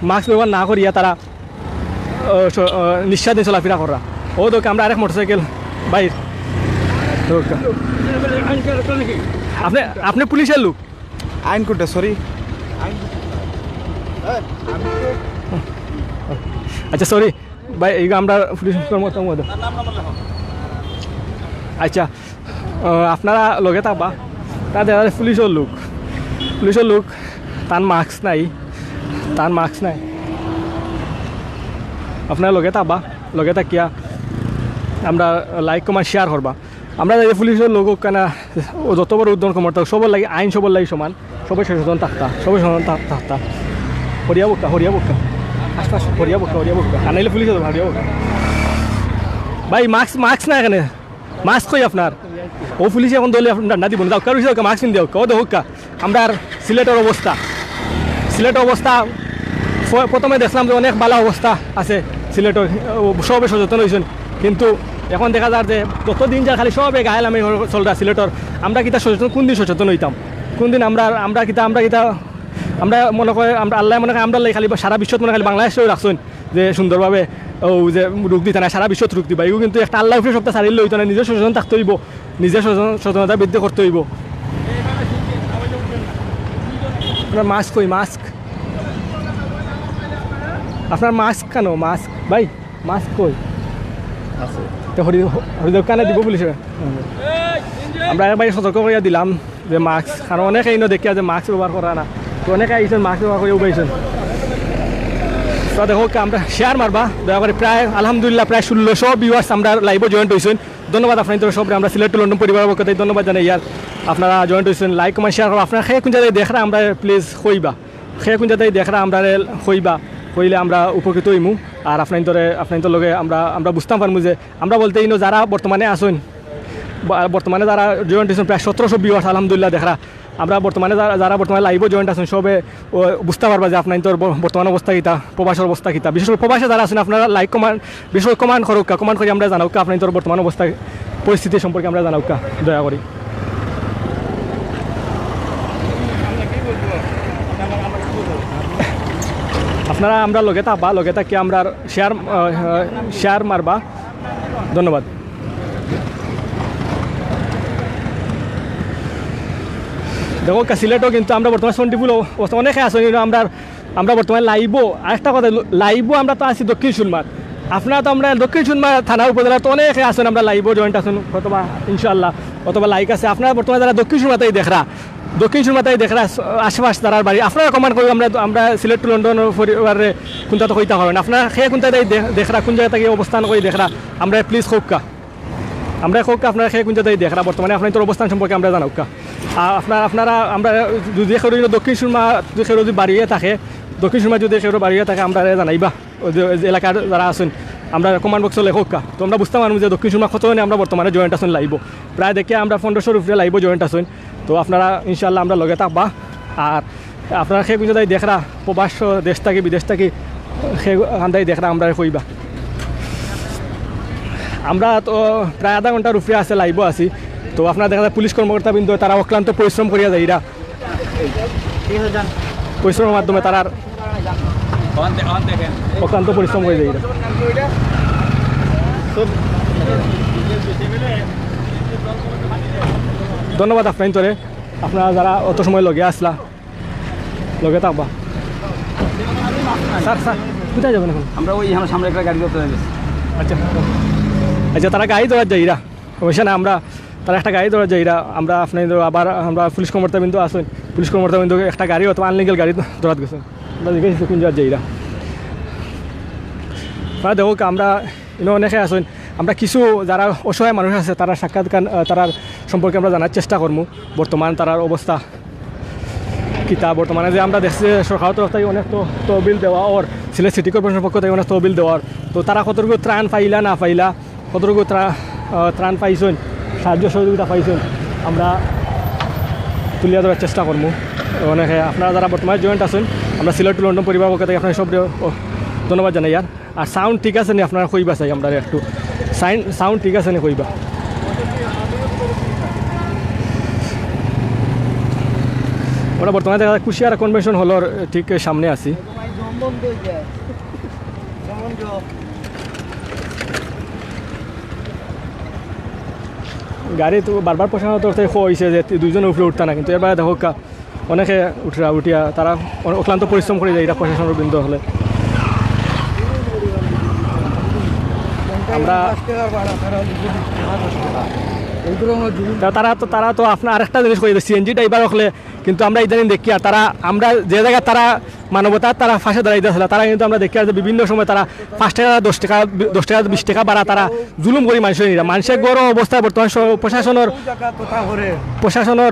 মাস্ক ব্যবহার না করিয়া তারা, আহ, স-, আহ, নিঃস্বাদে চলাফিরা করা। ও দেখউক্কা আমরা আরেক মোটরসাইকেল বাইর দেখউক্কা। আপনে, আপনে পুলিশর লোক? আইন কোনটা? সরি। আচ্ছা, সরি ভাই, এই আমরা পুলিশ কর্মকর্তা মহোদয়। আচ্ছা, আহ, আপনারা লগে থাকবা, তারা দেখা যায় পুলিশর লোক, পুলিশর লোক, তান মাস্ক নাই, তান মাস্ক নাই। আপনারা লগে থাকবা, লগে থাকিয়া আমরা লাইক কমেন্ট শেয়ার করবা। আমরা যে পুলিশর লোক কেনা, ও যত বড় ঊর্ধ্বতন কর্মকর্তা, সবর লাগি আইন সবর লাগি সমান, সবে সচেতন থাকতা, সবে সচেতন থাক-, থাকতা। হরিয়া বক্কা, হরিয়া বক্কা, আশপাশ হরিয়া বক্কা, হরিয়া বক্কা, আর নাইলে পুলিশে ধরবা, হরিয়া বক্কা। ভাই, মাস্ক, মাস্ক না এখানে, মাস্ক কই আপনার? ও পুলিশে এখন দলে আপনার না দিব না, দাও, কারো দাও, মাস্ক পিন দাও, ও দেখউক্কা। আমরার সিলেটর অবস্থা, সিলেটর অবস্থা ফ-, প্রথমে দেখলাম যে অনেক ভালা অবস্থা আছে সিলেটর, ও, সবে সচেতন অইছইন, কিন্তু এখন দেখা যার যে যত দিন যার খালি সবে গায়ে লামি চলরা সিলেটর। আমরা কিতা সচেতন, কোন দিন সচেতন অইতাম? কোন দিন আমরা, আমরা কিতা, আমরা কিতা, আমরা মনে করি, আমরা আল্লায় মনে করি আমরার লাগি খালি বা সারা বিশ্বত মনে করি খালি বাংলাদেশে রাখছইন যে সুন্দরভাবে ও যে রোগ দিতা নায়, সারা বিশ্বত রোগ দিবা। এগু কিন্তু একটা আল্লার উপরে সবটা ছাড়িলে অইতো নায়, নিজে সচেতন থাকতে অইবো। নিজে সচেতন-, সচেতনতা বৃদ্ধি করতে অইবো। আপনার মাস্ক কই, মাস্ক? আপনার মাস্ক কেন, মাস্ক? ভাই, মাস্ক কই? আছে। তো হরি-, হরিদেব কানে দিব পুলিশে। আমরা একবার সতর্ক করিয়া দিলাম যে মাস্ক, কারণ অনেকে ইনো দেখিয়া যে মাস্ক ব্যবহার করা না, তো অনেকে আইছইন মাস্ক ব্যবহার করিয়া উবাইছইন। তো দেখউক্কা, আমরা শেয়ার মারবা দয়া করি। প্রায় আলহামদুলিল্লাহ প্রায় ষোলোশো ভিউয়ার্স আমরা লাইভো জয়েন্ট অইছইন। ধন্যবাদ আপনাইনতরে সবরে, আমরা সিলেট টু লন্ডন পরিবারর পক্ষ থাকি ধন্যবাদ জানাই। আর আপনারা জয়েন্ট অইছইন, লাইক কমেন্ট শেয়ার করবা। আপনারা কে কুন জাগাত দেখরা আমরারে প্লিজ কইবা, কে কুন জাগাত দেখরা আমরারে কইবা, কইলে আমরা উপকৃত অইমু। আর আপনাইনতরে, আপনাইনতর লগে আমরা, আমরা বুঝতাম পারমু যে আমরা বলতে ইনো যারা বর্তমানে আছইন, বা-, বর্তমানে যারা জয়েন্ট অইছইন প্রায় সতেরোশো ভিউয়ার্স আলহামদুলিল্লাহ দেখরা। আমরা বর্তমানে যারা, যারা বর্তমানে লাইভো জয়েন্ট আছইন সবে ও বুঝতা পারবা যে আপনাইনতর ব-, বর্তমান অবস্থা কিতা, প্রবাসর অবস্থা কিতা। বিশেষ করি প্রবাসে যারা আছইন আপনারা লাইক কমেন্ট, বিশেষ করি কমেন্ট করউক্কা, কমেন্ট করি আমরারে জানাউক্কা আপনাইনতর বর্তমান অবস্থা পরিস্থিতি সম্পর্কে আমরারে জানাউক্কা দয়া করি। আপনারা আমরার লগে থাকবা, লগে থাকি আমরার শেয়ার, আহ, শেয়ার মারবা। ধন্যবাদ। দেখউক্কা সিলেটো কিন্তু আমরা বর্তমানে সন্ধিপুর অবস্থা অনেকে আছইন, কিন্তু আমরা, আমরা বর্তমানে লাইভো, আরেকটা কথা, লাইভো আমরা তো আছি দক্ষিণ সুরমাত। আপনারা তো আমরা দক্ষিণ সুরমা থানা উপজেলার তো অনেকে আছইন, আমরা লাইভো জয়েন্ট আছইন, অথবা ইনশাআল্লাহ, অথবা লাইক আছে। আপনারা বর্তমানে যারা দক্ষিণ সুরমাতেই দেখরা, দক্ষিণ সুরমাতেই দেখরা, আশেপাশ যারার বাড়ি, আপনারা কমেন্ট করুন। আমরা, আমরা সিলেট টু লন্ডন পরিবারে কুনটা তো কইতা পারইন। আপনারা কে কুনটা দেই দেখ-, দেখরা, কুন জাগা থাকি অবস্থান করি দেখরা, আমরা প্লিজ কউক্কা। আমরা কউক্কা, আপনারা কে কুন জাগা থাকি দেখরা, বর্তমানে আপনাইনতর অবস্থান সম্পর্কে আমরা জানাউক্কা। আর আপনারা, আপনারা, আমরা যদি কেউ দক্ষিণ সুরমা, যদি কেউ যদি বাড়িয়ে থাকে, দক্ষিণ সুরমা যদি কেউ বাড়িয়ে থাকে, আমরারে জানাইবা। ওই যে, ওই যে এলাকার যারা আছইন, আমরা কমেন্ট বক্সো লেখউক্কা। তো আমরা বুঝতাম পারমু যে দক্ষিণ সুরমা কতজনে আমরা বর্তমানে জয়েন্ট আছইন লাইভো। প্রায় দেখি আমরা পনেরোশোর উপরে লাইভো জয়েন্ট আছইন। তো আপনারা ইনশাআল্লাহ আমরার লগে থাকবা। আর আপনারা কে কুন জাগা থাকি দেখরা, প্রবাস দেশ থাকি, বিদেশ থাকি, কে কুন জাগা থাকি দেখরা, আমরারে কইবা। আমরা তো প্রায় আধা ঘন্টার উপরে আছে, লাইভো আছি। তো আপনারা দেখা যায় পুলিশ কর্মকর্তাবৃন্দ তারা অক্লান্ত পরিশ্রম করিয়া যাইরা। পরিশ্রমের মাধ্যমে তারার অক্লান্ত পরিশ্রম করি যাইরা। ধন্যবাদ আপনাইনতরে, আপনারা যারা অত সময় লগে আছলা। লগে থাকবা। স্যার, স্যার, কোথায় যাবেন এখন? আমরা ওই এখানে সামনে একটা গাড়ি ধরতে হয়ে গেছে। আচ্ছা, আচ্ছা, তারা গাড়ি ধরার যাইরা। অবশ্য না, আমরা, তারা একটা গাড়ি ধরার যাইরা। আমরা আপনি তো আবার আমরা পুলিশ কর্মকর্তা বিন্দু আছেন, পুলিশ কর্মকর্তা বিন্দু একটা গাড়ি অথবা আনলিগেল গাড়ি ধরাত গেছেন। আমরা জিজ্ঞেস করছি কোন জায়গায় যাইরা। তারা দেখো, আমরা ইনো অনেকে আছেন, আমরা কিছু যারা অসহায় মানুষ আছে, তারা সাক্ষাৎকার, আহ, তারার সম্পর্কে আমরা জানার চেষ্টা করবো, বর্তমান তারার অবস্থা কিতা। বর্তমানে যে আমরা দেখছি যে সরকারের তরফ থেকে অনেক তো তহবিল দেওয়া ওর, সিলেট সিটি কর্পোরেশনের পক্ষ থেকে অনেক তহবিল দেওয়ার, তো তারা কতটুকু ত্রাণ পাইলা না পাইলা, কতটুকু ত্রা-, আহ, ত্রাণ পাইছইন, সাহায্য সহযোগিতা পাইছইন, আমরা তুলিয়া ধরার চেষ্টা করবো। অনেকে আপনারা যারা বর্তমানে জয়েন্ট আছেন, আমরা সিলেট টু লন্ডন পরিবার পক্ষ থেকে আপনার সব ধন্যবাদ জানাই। আর আর সাউন্ড ঠিক আছে নি আপনারা কইবা চাই আমরা একটু। সাইন-, সাউন্ড ঠিক আছে নি কইবা। আমরা বর্তমানে দেখা যায় কুশিয়ারা কনভেনশন হলর ঠিক সামনে আছি। গাড়ি তো বারবার প্রশাসনের তরফ থেকে কইছে যে দুইজন উপরে উঠতা না, কিন্তু এরপরে দেখো কা-, অনেকে উঠরা উঠিয়া তারা অ-, অক্লান্ত পরিশ্রম করে যায়, এটা প্রশাসনের বৃন্দ হলে। আমরা তা-, তারা তো, তারা তো আপনার আরেকটা জিনিস কইছে, সিএনজি ড্রাইভার হলে, কিন্তু আমরা ইদানিং দেখি আর তারা, আমরা যে জায়গায় তারা মানবতার তারা পাশে দাঁড়াইতেছিল, তারা কিন্তু আমরা দেখি আর যে বিভিন্ন সময় তারা পাঁচ টাকা, দশ টাকা, দশ টাকা, বিশ টাকা বাড়া তারা জুলুম করি মানুষের নিরা। মানুষের গরম অবস্থা বর্তমান স-, প্রশাসনের, প্রশাসনের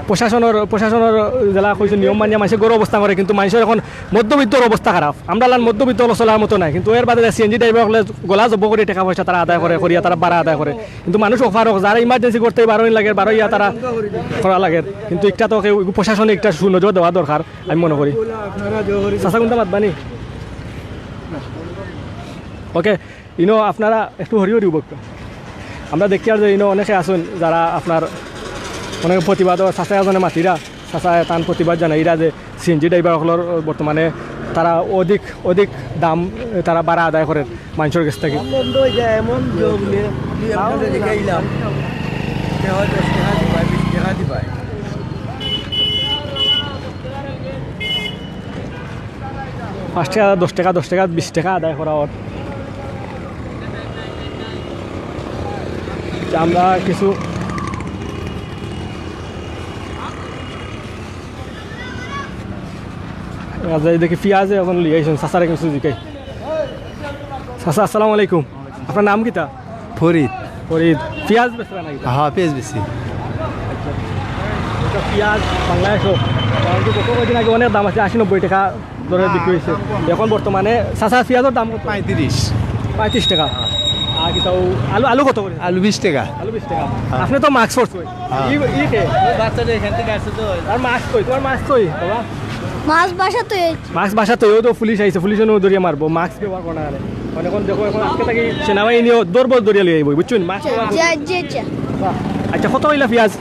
প্রশাসনের, প্রশাসনের যেলা কইছে নিয়ম মানিয়া মানুষের গরম অবস্থা করে, কিন্তু মানুষের এখন মধ্যবিত্তর অবস্থা খারাপ। আমরা লান মধ্যবিত্ত হলো চলার মতো নাই, কিন্তু এর বাদে সিএনজি ড্রাইভার হলে গলা জব্ব করে টাকা পয়সা তারা আদায় করে, করিয়া তারা বাড়া আদায় করে। কিন্তু মানুষ অফার হোক, যারা ইমার্জেন্সি করতে বারো দিন লাগে, বারো ইয়া তারা করা লাগে। কিন্তু একটা তো কেউ প্রশাসনে একটা সুনজর দেওয়া দরকার, আমি মনে করি। চাচা কোনটা মাতবানি? ওকে, ইনো আপনারা একটু হরি হরি উবক্ত। আমরা দেখি আর যে ইনো অনেকে আছেন যারা আপনার অনেক প্রতিবাদ, চাচা এজনে মাতিরা, চাচা তান প্রতিবাদ জানাইরা যে সিএনজি ড্রাইভার সকলের বর্তমানে তারা অধিক, অধিক দাম তারা বাড়া আদায় করেন মানুষের কাছ থেকে। বন্ধ হয়ে যায়, এমন জোর নিয়ে। আমি আপনাদের দেখাইলাম। কে হয় দশ টাকা দিবায়, বিশ টাকা দিবায়। পাঁচ টাকা, দশ টাকা, দশ টাকা, বিশ টাকা আদায় করা ওর। আমরা কিছু আচ্ছা, এই দেখি পিয়াজে এখন লিয়ে আইসুন, চাচারে কিছু জিকাই। চাচা, আসসালামু আলাইকুম। আপনার নাম কিতা? ফরিদ। ফরিদ। পিয়াজ বেচরা নাকি? হ্যাঁ, পিয়াজ বেশি। আচ্ছা। এটা পিয়াজ বাংলাদেশও। কারণ কি গত কয়েকদিন আগে অনেক দাম আছে, আশি নব্বই টাকা দরে বিক্রি হয়েছে। এখন বর্তমানে চাচা পিয়াজের দাম কত? পঁয়ত্রিশ। পঁয়ত্রিশ টাকা। আর কিতা আলু, আলু কত করে? আলু বিশ টাকা। আলু বিশ টাকা। হ্যাঁ। আপনি তো মাস্ক পরছেন। হ্যাঁ। ই, ই কে? বাচ্চাদের এখান থেকে আসছে তো। আর মাস্ক কই? তোমার মাস্ক কই, বাবা? মাস্ক বাসাতে। মাস্ক বাসাতে, ও তো পুলিশ আইছে, পুলিশ ওনো ধরিয়া মারবো, মাস্ক ব্যবহার করা না। মানে এখন দেখো, এখন আজকে থাকি সেনাবাহিনীও দৌড় দৌড়িয়া লই আইবো, বুঝছেন? মাস্ক ব্যবহার করো। আচ্ছা, কত হইলা পিয়াজ?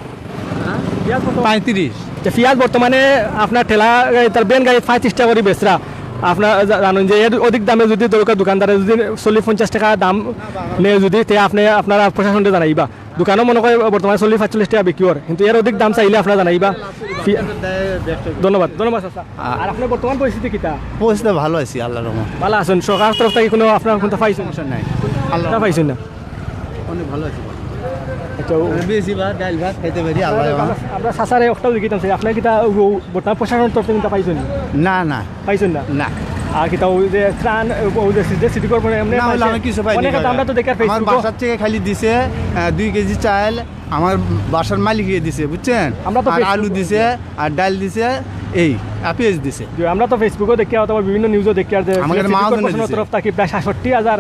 পিয়াজ কত? পঁয়ত্রিশ। আচ্ছা, পিয়াজ বর্তমানে আপনার ঠেলা গাড়ি, তার ভ্যান গাড়ি পঁয়ত্রিশ টাকা করে বেচরা। আপনার জা-, জানেন যে এর অধিক দামে যদি দরকার দোকানদারে যদি চল্লিশ পঞ্চাশ টাকা দাম নেয় যদি, তে আপনি, আপনারা প্রশাসনকে জানাইবা। দোকানও মনে করে বর্তমানে চল্লিশ পাঁচচল্লিশ টাকা বিক্রি হয়, কিন্তু এর অধিক দাম চাইলে আপনারা জানাইবা। পি-, ধন্যবাদ, ধন্যবাদ চাচা। আ- আর আপনার বর্তমান পরিস্থিতি কিতা? পরিস্থিতি ভালো আছি, আল্লাহর রহমত। ভালো আছেন? সরকার তরফ থেকে কোনো আপনার কোনো পাইছেন? সমস্যা নাই। আল্লাহ তা পাইছেন না? অনেক ভালো আছি। আচ্ছা, ও- বেশি ভাত, ডাল ভাত খাইতে পারি, আল্লাহ আমরা, আমরা চাচারে একটা জিজ্ঞাসা চাই, আপনার কিতা ও- বর্তমান প্রশাসনের তরফ থেকে কিতা পাইছেন? না, না। পাইছেন না? না। আর কিতা ওই যে ত্রাণ, ওই যে সিটি, সিটি কর্পোরেশন এমনি না, পাইছে? আমি কিছু পাইনি, অনেকে তো কাকা। আমরা তো দেখি আর আমার Facebook-ও বাসার থেকে খালি দিছে, আহ, দুই কেজি চাল, আমার বাসার মালিকে দিছে, বুঝছেন? আমরা তো আর Facebook আলু দিছে, আর ডাল দিছে, এই, আর পেঁয়াজ দিছে। যে আমরা তো Facebook-ও দেখি অথবা বিভিন্ন news-ও দেখি আর যে আমাদের সিলেট সিটি মাহাজনে কর্পোরেশনের দিছে। তরফ থেকে প্রায় সাতষট্টি হাজার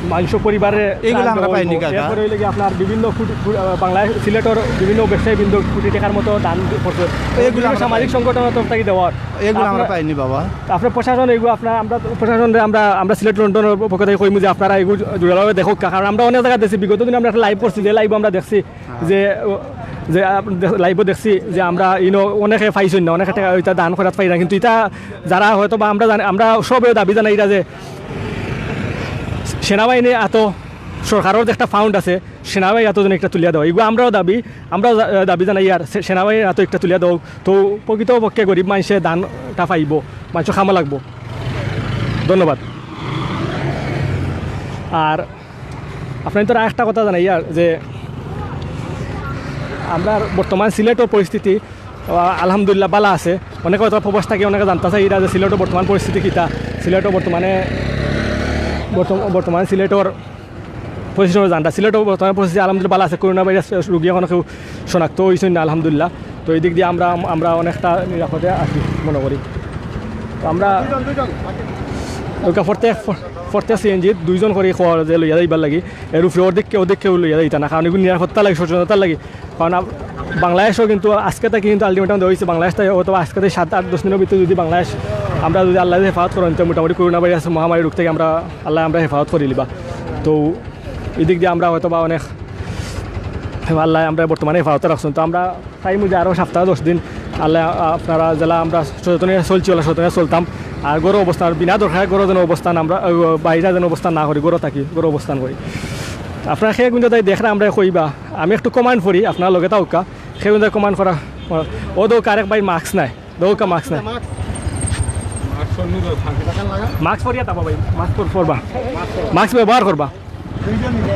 মানুষ পরিবারে এইগুলো ত্রাণ আমরা দেওয়া পাইনি, হইব। কাকা। এরপরে হইলে কি আপনার বিভিন্ন কোটি, কো-, আহ, বাংলাদেশ, সিলেটর বিভিন্ন ব্যবসায়ী বৃন্দ কোটি টাকার মতো দান করছে। এইগুলো বিভিন্ন আমরা সামাজিক পাইনি। সংগঠনের তরফ থেকে দেওয়ার। এগুলো আমরা আপনার পাইনি, বাবা। তা আপনার প্রশাসন এগুলো আপনার, আমরা তো প্রশাসনরে আমরা, আমরা সিলেট লন্ডনের পক্ষ থেকে কইমু যে আপনারা এগুলো জোরালোভাবে দেখো, কারণ আমরা অনেক জায়গায় দেখছি, বিগত দিনে আমরা একটা live করছি, যে live-ও আমরা দেখছি হ্যাঁ। যে, ও, যে আপ-, দেখ-, live-ও দেখছি যে আমরা ইনো অনেকে পাইছইন না, অনেকে টাকা ওইটা দান করাত পাই না, কিন্তু এটা যারা হয়তো বা আমরা জানি, আমরা সবে দাবি জানাই এটা যে সেনাবাহিনী এত সরকারর যে একটা ফান্ড আছে, সেনাবাহিনীর আতো যেন একটা তুলিয়া দেওয়া, ইগু আমরাও দাবি, আমরাও জা-, দাবি জানাইয়ার সে-, সেনাবাহিনীর আতো একটা তুলিয়া দেওয়া। তো প্রকৃতপক্ষে গরিব মানষে ধানটা পাইবো, মানষর কামো লাগবো। ধন্যবাদ। আর আপনাইনতরে আরেকটা কথা জানাইয়ার যে আমরার বর্তমান সিলেটর পরিস্থিতি, আহ, আলহামদুলিল্লাহ ভালা আছে। অনেকে হয়তো প্রবাস থাকি, অনেকে জানতা চাইরা যে সিলেটর বর্তমান পরিস্থিতি কিতা। সিলেটর বর্তমানে, বর্তম-, বর্তমান সিলেটর পরিস্থিতি জানতা। সিলেটর বর্তমান পরিস্থিতি আলহামদুলিল্লাহ ভালা আছে, করোনা ভাইরাস রোগী এখনো কেউ শনাক্ত অইছইন না আলহামদুলিল্লাহ। তো এই দিক দিয়া আমরা, আমরা অনেকটা নিরাপদে আছি মনে করি। তো আমরা ওইটা প্রত্যেক, প্রত্যেক সিএনজি দুইজন করি খোয়া যে লইয়া যাইবার লাগি, এর উপরে অর্ধেক কেউ, অর্ধেক কেউ লইয়া যাইতা না, কারণ ইগু নিরাপত্তার লাগি, সচেতনতার লাগি। কারণ আপ-, বাংলাদেশও কিন্তু আজকে থাকি কিন্তু আলটিমেটাম দেওয়া অইছে, বাংলাদেশ থাকি অথবা আজকে থাকি সাত আট দশ দিনর ভিতরে যদি বাংলাদেশ, আমরা যদি আল্লায় হেফাজত করইন, তো মোটামুটি করোনা ভাইরাস মহামারী রোগ থাকি আমরা, আল্লায় আমরারে হেফাজত করি লিবা। তো এই দিক দিয়া আমরা হয়তো বা অনেক, আল্লায় আমরারে বর্তমানে হেফাজতে রাখছইন। তো আমরা চাইমু যে আরও সপ্তাহ দশ দিন আল্লায় আপনারা যেলা আমরা সচেতনে চলছি, ওলা সচেতনে চলতাম। আর ঘরো অবস্থান, বিনা দরকারে ঘরো যেন অবস্থান আমরা, আহ, বাইরে যেন অবস্থান না করি, ঘরো থাকি, ঘরো অবস্থান করি। আপনারা কে কুনতা তাই দেখরা আমরারে কইবা, আমি একটু কমেন্ট পড়ি, আপনারা লগে থাকউক্কা, কে কুনতা কমেন্ট করা, অউ দেখউক্কা আরেক ভাইর মাস্ক নাই, দেখউক্কা মাস্ক নাই। মাস্ক পরিয়া থাকবা ভাই, মাস্ক পর-, পরবা, মাস্ক ব্যবহার করবা।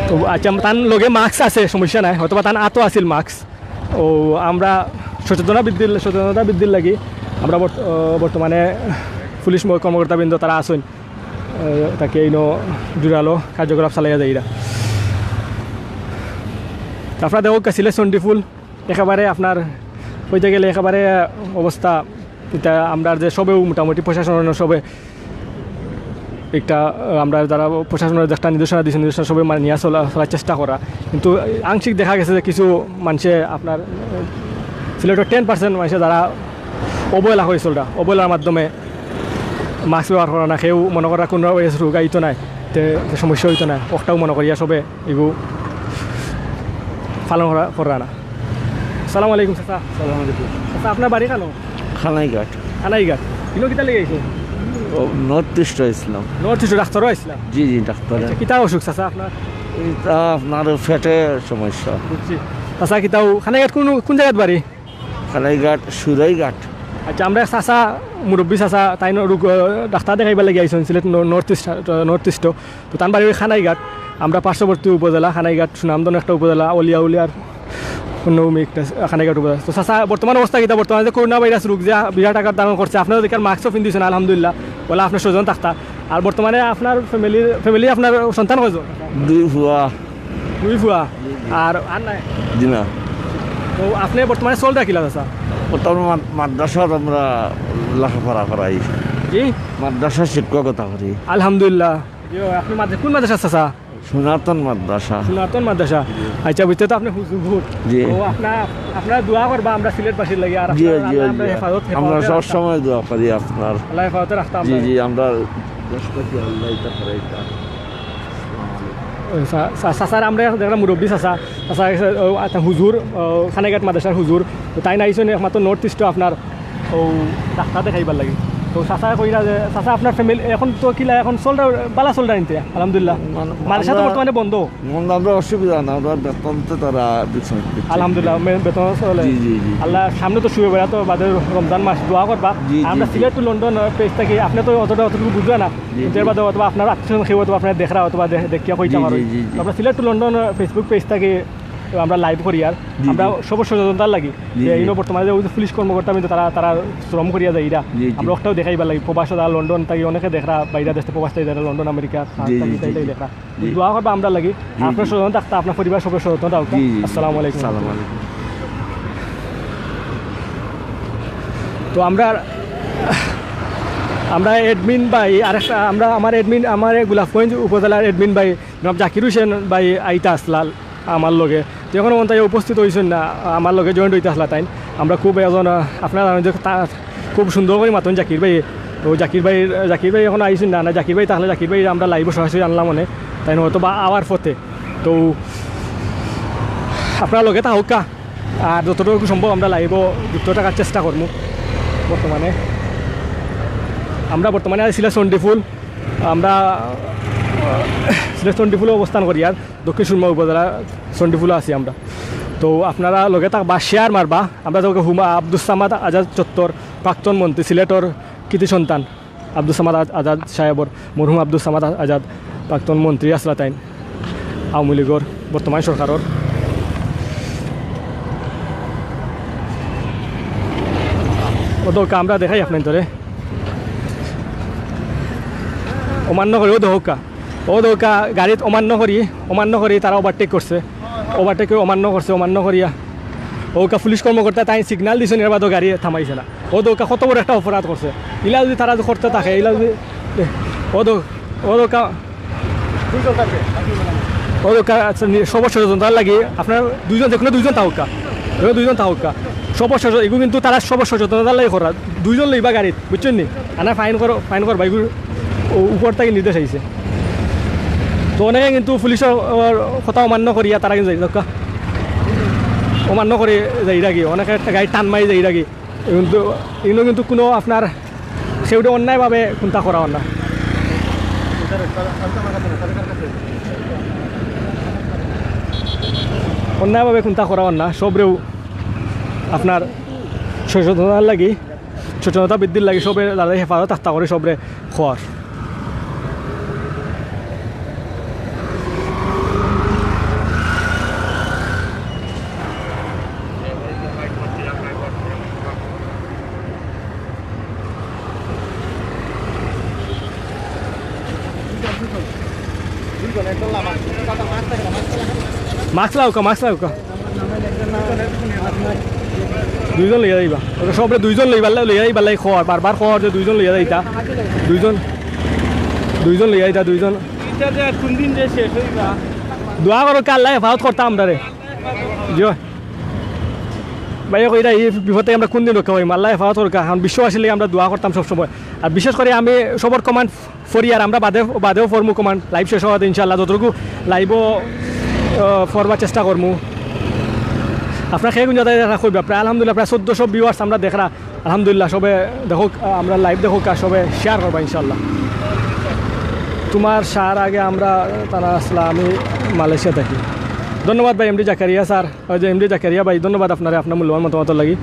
তো আচ্ছা, তান লগে মাস্ক আছে, সমস্যা নাই, হয়তো বা তান আতো আছিল মাস্ক। ও, আমরা সচেতনতা বৃদ্ধির, সচেতনতা বৃদ্ধির লাগি আমরা বর্ত-, আহ, বর্তমানে পুলিশ ম-, কর্মকর্তাবৃন্দ তারা আছইন, আহ, তাকে ইনো জোরালো কার্যকলাপ চালাইয়া যাইরা। তো আপনারা দেখউক্কা সিলেট চণ্ডীপুর একেবারে আপনার কইতে গেলে একেবারে অবস্থা, এটা আমরা যে সবেউ মোটামুটি প্রশাসন সবে একটা, আহ, আমরা যারা প্রশাসনের যে একটা নির্দেশনা দিছে, নির্দেশনা সবে মানিয়া চলা, চলার চেষ্টা করা। কিন্তু আংশিক দেখা গেছে যে কিছু মানষে আপনার, আহ, সিলেটর টেন পার্সেন্ট মানষে যারা অবহেলা করি চলরা, অবহেলার মাধ্যমে মাস্ক ব্যবহার করা না, কেউ মনে করা কোনো রোগ আইতো নায়, তে, তে সমস্যা অইতো নায়, অটাও মনে করিয়া সবে ইগু পালন করা, করা না। আসসালামু আলাইকুম চাচা। সালাম আলাইকুম। চাচা, আপনার বাড়ি কানো? খানাইঘাট। খানাইঘাট। ইনো কিতা লাগি আইছো? ও, নর্থ ইস্ট আইছিলাম। নর্থ ইস্ট ডাক্তারও আইছিলা? জি, জি, ডাক্তার। আচ্ছা, কিতা অসুখ চাচা আপনার? এটা আপনার পেটে সমস্যা। বুঝছি। চাচা, কিতাও খানাইঘাট কোন, কোন জাগাত বাড়ি? খানাইঘাট, সুরাইঘাট। আচ্ছা, আমরা চাচা, মুরব্বী চাচা, তাইন রোগ, আহ, ডাক্তার দেখাইবার লাগি আইছইন সিলেট ন-, নর্থ ইস্ট, আহ, নর্থ ইস্ট। তো তান বাড়ি ওই খানাইঘাট, আমরা পার্শ্ববর্তী উপজেলা খানাইঘাট, সুনামধন্য একটা উপজেলা, অলিয়া উলিয়ার অন্য ভূমি একটা খানাইঘাট উপজেলা। তো চাচা, বর্তমান অবস্থা কিতা? বর্তমানে যে করোনা ভাইরাস রোগ যে বিরাট আকার ধারণ করছে, আপনারা দেখার মাস্কও পিন্দিছেন আলহামদুলিল্লাহ, বলে আপনার স্বজন থাকতা। আর বর্তমানে আপনার ফ্যামিলি, ফ্যামিলি আপনার সন্তান কয়জন? দুই ফুয়া। দুই ফুয়া? জি, জি। আর, আর নাই? জি না। তো আপনি বর্তমানে চলরা কিলা চাচা? বর্তমানে মাদ-, মাদ্রাসাত আমরা লেখাপড়া করাই। জি? মাদ্রাসা শিক্ষকতা করি। আলহামদুলিল্লাহ। জি, আপনি মাদ্রা-, কোন মাদ্রাসা চাচা? সনাতন মাদ্রাসা। সনাতন মাদ্রাসা। জি। আচ্ছা, বুঝতে তো আপনি হুজুর। জি। তো আপনার, আপনারা দোয়া করবা আমরা সিলেটবাসীর লাগি, আর জি, আপনারা জি, আল্লাহ জি। আমরা হেফাজত, আমরা হেফাজতে রাখতা। সবসময় দোয়া করি আপনার। আল্লাহ হেফাজতে রাখতা জি, আমরা। জি, আমরা চেষ্টা করি আল্লাহ এটা করে এটা। ওই চা-, চা-, চাচার আমরা দেখলাম মুরব্বী চাচা, চাচা গেছে, ও, একটা হুজুর, ও, খানাইঘাট মাদ্রাসার হুজুর, তো তাইন আইছইন একমাত্র নর্থ ইস্টও আপনার ও ডাক্তার দেখাইবার লাগি। তো চাচায় কইরা যে, চাচা আপনার ফ্যামিলি এখন তো কিলা, এখন চলরা, বালা চলরা ইনতে, আলহামদুলিল্লাহ। মানে, মাদ্রাসা তো আমরা বর্তমানে বন্ধ। বন্ধ, আমরা অসুবিধা না, আমরা বেতন তো তারা দিচ্ছেন। আলহামদুলিল্লাহ, মে-, বেতন চলে। জি, জি, জি, জি। আল্লাহ সামনে তো শুয়ে বেড়া তো বাদে রমজান মাস দোয়া করবা। জি, জি, আমরা জি। সিলেট টু লন্ডন, আহ, পেজ থাকি, আপনি তো অতটা, অতটুকু বুঝবা না। জি, কিন্তু এর জি। বাদে অথবা আপনার আত্মীয় স্বজন কেউ অথবা আপনার দেখরা অথবা দে-, দেখিয়া কইতা জি, পারো। জি, জি, জি। তো আমরা সিলেট টু লন্ডন, আহ, Facebook পেজ থাকি আমরা লাইভ করি আর জি, আমরা জি। সব সচেতনতার লাগি। জি, যে জি। ইনো বর্তমানে যে ওই যে পুলিশ কর্মকর্তা কিন্তু তারা, তারা শ্রম করিয়া যাইরা। জি, জি। আমরা ওটাও দেখাইবার লাগি। প্রবাসে যারা লন্ডন থাকি অনেকে দেখরা, বাইরে দেশে প্রবাস থাকি যারা লন্ডন, আমেরিকা, জি, জি, ফ্রান্স, জি, ইতালি জি। দেখরা। জি, দোয়া জি। করবা আমরা লাগি। জি, আপনার জি। সচেতন থাকতা, আপনার পরিবার সবে সচেতন থাকতা। জি, জি, জি। আসসালামু আলাইকুম। আসসালামু আলাইকুম। তো আমরা, আমরা অ্যাডমিন ভাই, আরেকটা, আমরা, আমার অ্যাডমিন, আমার এই গোলাপগঞ্জ উপজেলার অ্যাডমিন ভাই জনাব জাকির হোসেন ভাই আইতা আসলা আমার লগে। তো এখনো পর্যন্ত উপস্থিত অইছইন না, আমার লগে জয়েন্ট অইতা আসলা তাইন। আমরা খুব একজন, আহ, আপনারা জানেন যে তা-, খুব সুন্দর করি মাতইন জাকির ভাই। তো জাকির ভাই, জাকির ভাই এখনো আইছইন না, না জাকির ভাই তাহলে জাকির ভাই আমরা লাইভও সরাসরি আনলাম অনে, তাইন হয়তো বা আওয়ার পথে। তো আপনারা লগে থাকউক্কা, আর যতটুকু সম্ভব আমরা লাইভও যুক্ত থাকার চেষ্টা করমু। বর্তমানে আমরা বর্তমানে আছি সিলেট চণ্ডীপুর, আমরা সিলেট চণ্ডীপুলো অবস্থান করি আর দক্ষিণ সুরমা উপজেলা চণ্ডীপুলো আছি আমরা। তো আপনারা লগে থাকবা, শেয়ার মারবা। আমরা তো হুমা আব্দুস সামাদ আজাদ চত্বর, প্রাক্তন মন্ত্রী, সিলেটর কৃতি সন্তান আব্দুস সামাদ আজ-, আজাদ সাহেবর, মরহুম আব্দুস সামাদ আ-, আজাদ, প্রাক্তন মন্ত্রী আসলা তাইন, আওয়ামী লীগর, বর্তমান সরকারর। ও তো আমরা দেখাই আপনার ধরে অমান্য করি, ও দোকা, ও দোকা গাড়িত অমান্য করি, অমান্য করি তারা ওভারটেক করছে, ওভারটেক করে অমান্য করছে, অমান্য করিয়া ওকা পুলিশ কর্মকর্তা তাই সিগনাল দিছে, এর বাদে গাড়ি থামাইছে না। ও দোকা কত বড় একটা অপরাধ করছে, ইলা যদি তারা যদি করতে থাকে, ইলা যদি, ও দো-, ও দোকা, ও দোকা, আচ্ছা, নি-, সব সচেতনতার লাগি আপনার দুইজন, যে কোনো দুইজন থাকুকা, যে কোনো দুইজন থাকুকা, সব সচেতন, এগুলো কিন্তু তারা সব সচেতনতার লাগি করা, দুইজন লইবা গাড়িত, বুঝছেন নি? আনা ফাইন করো, ফাইন করবা, এগুলো উ-, উপর থাকি নির্দেশ আইছে। তো অনেকে কিন্তু পুলিশর, ওর কথা অমান্য করিয়া তারা কিন্তু যাই, দোকা, অমান্য করে যাই রাখি, অনেকে একটা গাড়ি টান মারি যাই রাখি। কিন্তু ইনো কিন্তু কোনো আপনার কেউটা অন্যায়ভাবে কুন্তা করা অর না, অন্যায়ভাবে কুন্তা করা অর না, সবরেউ আপনার সচেতনতার লাগি, সচেতনতা বৃদ্ধির লাগি সবে যাতে হেফাজত আস্তা করে সবরে খোয়ার। মাস্ক লাউকা, মাস্ক লাউকা। দুইজন লইয়া যাইবা। ওটা সবরে দুইজন লইবার লাই, লইয়া যাইবার লাই খর, বারবার খর যে দুইজন লইয়া যাইতা। দুইজন, দুইজন লইয়া যাইতা, দুইজন। ইটা যে কোন দিন যে শেষ হইবা? দোয়া করো, কে আল্লায় হেফাজত করতা আমরারে। জি অয়। ভাই, কইরা এই বিপদ থাকি আমরা কোন দিন রক্ষা পাইমু? আল্লায় হেফাজত করুকা। এখন বিশ্ববাসীর লাগি আমরা দোয়া করতাম সবসময়। আর বিশেষ করে আমি সবর কমেন্ট পড়ি, আর আমরা বাদে, বাদেও পড়মু কমেন্ট, লাইভ শেষ হওয়াতে ইনশাআল্লাহ যতটুকু লাইভও, আহ, পড়বার চেষ্টা করমু। আপনারা কে কুন জাগাত দেখরা কইবা, প্রায় আলহামদুলিল্লাহ প্রায় চোদ্দশো ভিউয়ার্স আমরা দেখরা। আলহামদুলিল্লাহ, সবে দেখুক, আহ, আমরা লাইভ দেখুক আর সবে শেয়ার করবা ইনশাআল্লাহ। তোমার সার আগে আমরা তারা আসলা, আমি মালয়েশিয়া থাকি। ধন্যবাদ ভাই এমডি জাকারিয়া স্যার, ওই যে এমডি জাকারিয়া ভাই, ধন্যবাদ আপনারে আপনার মূল্যবান মতামতর লাগি,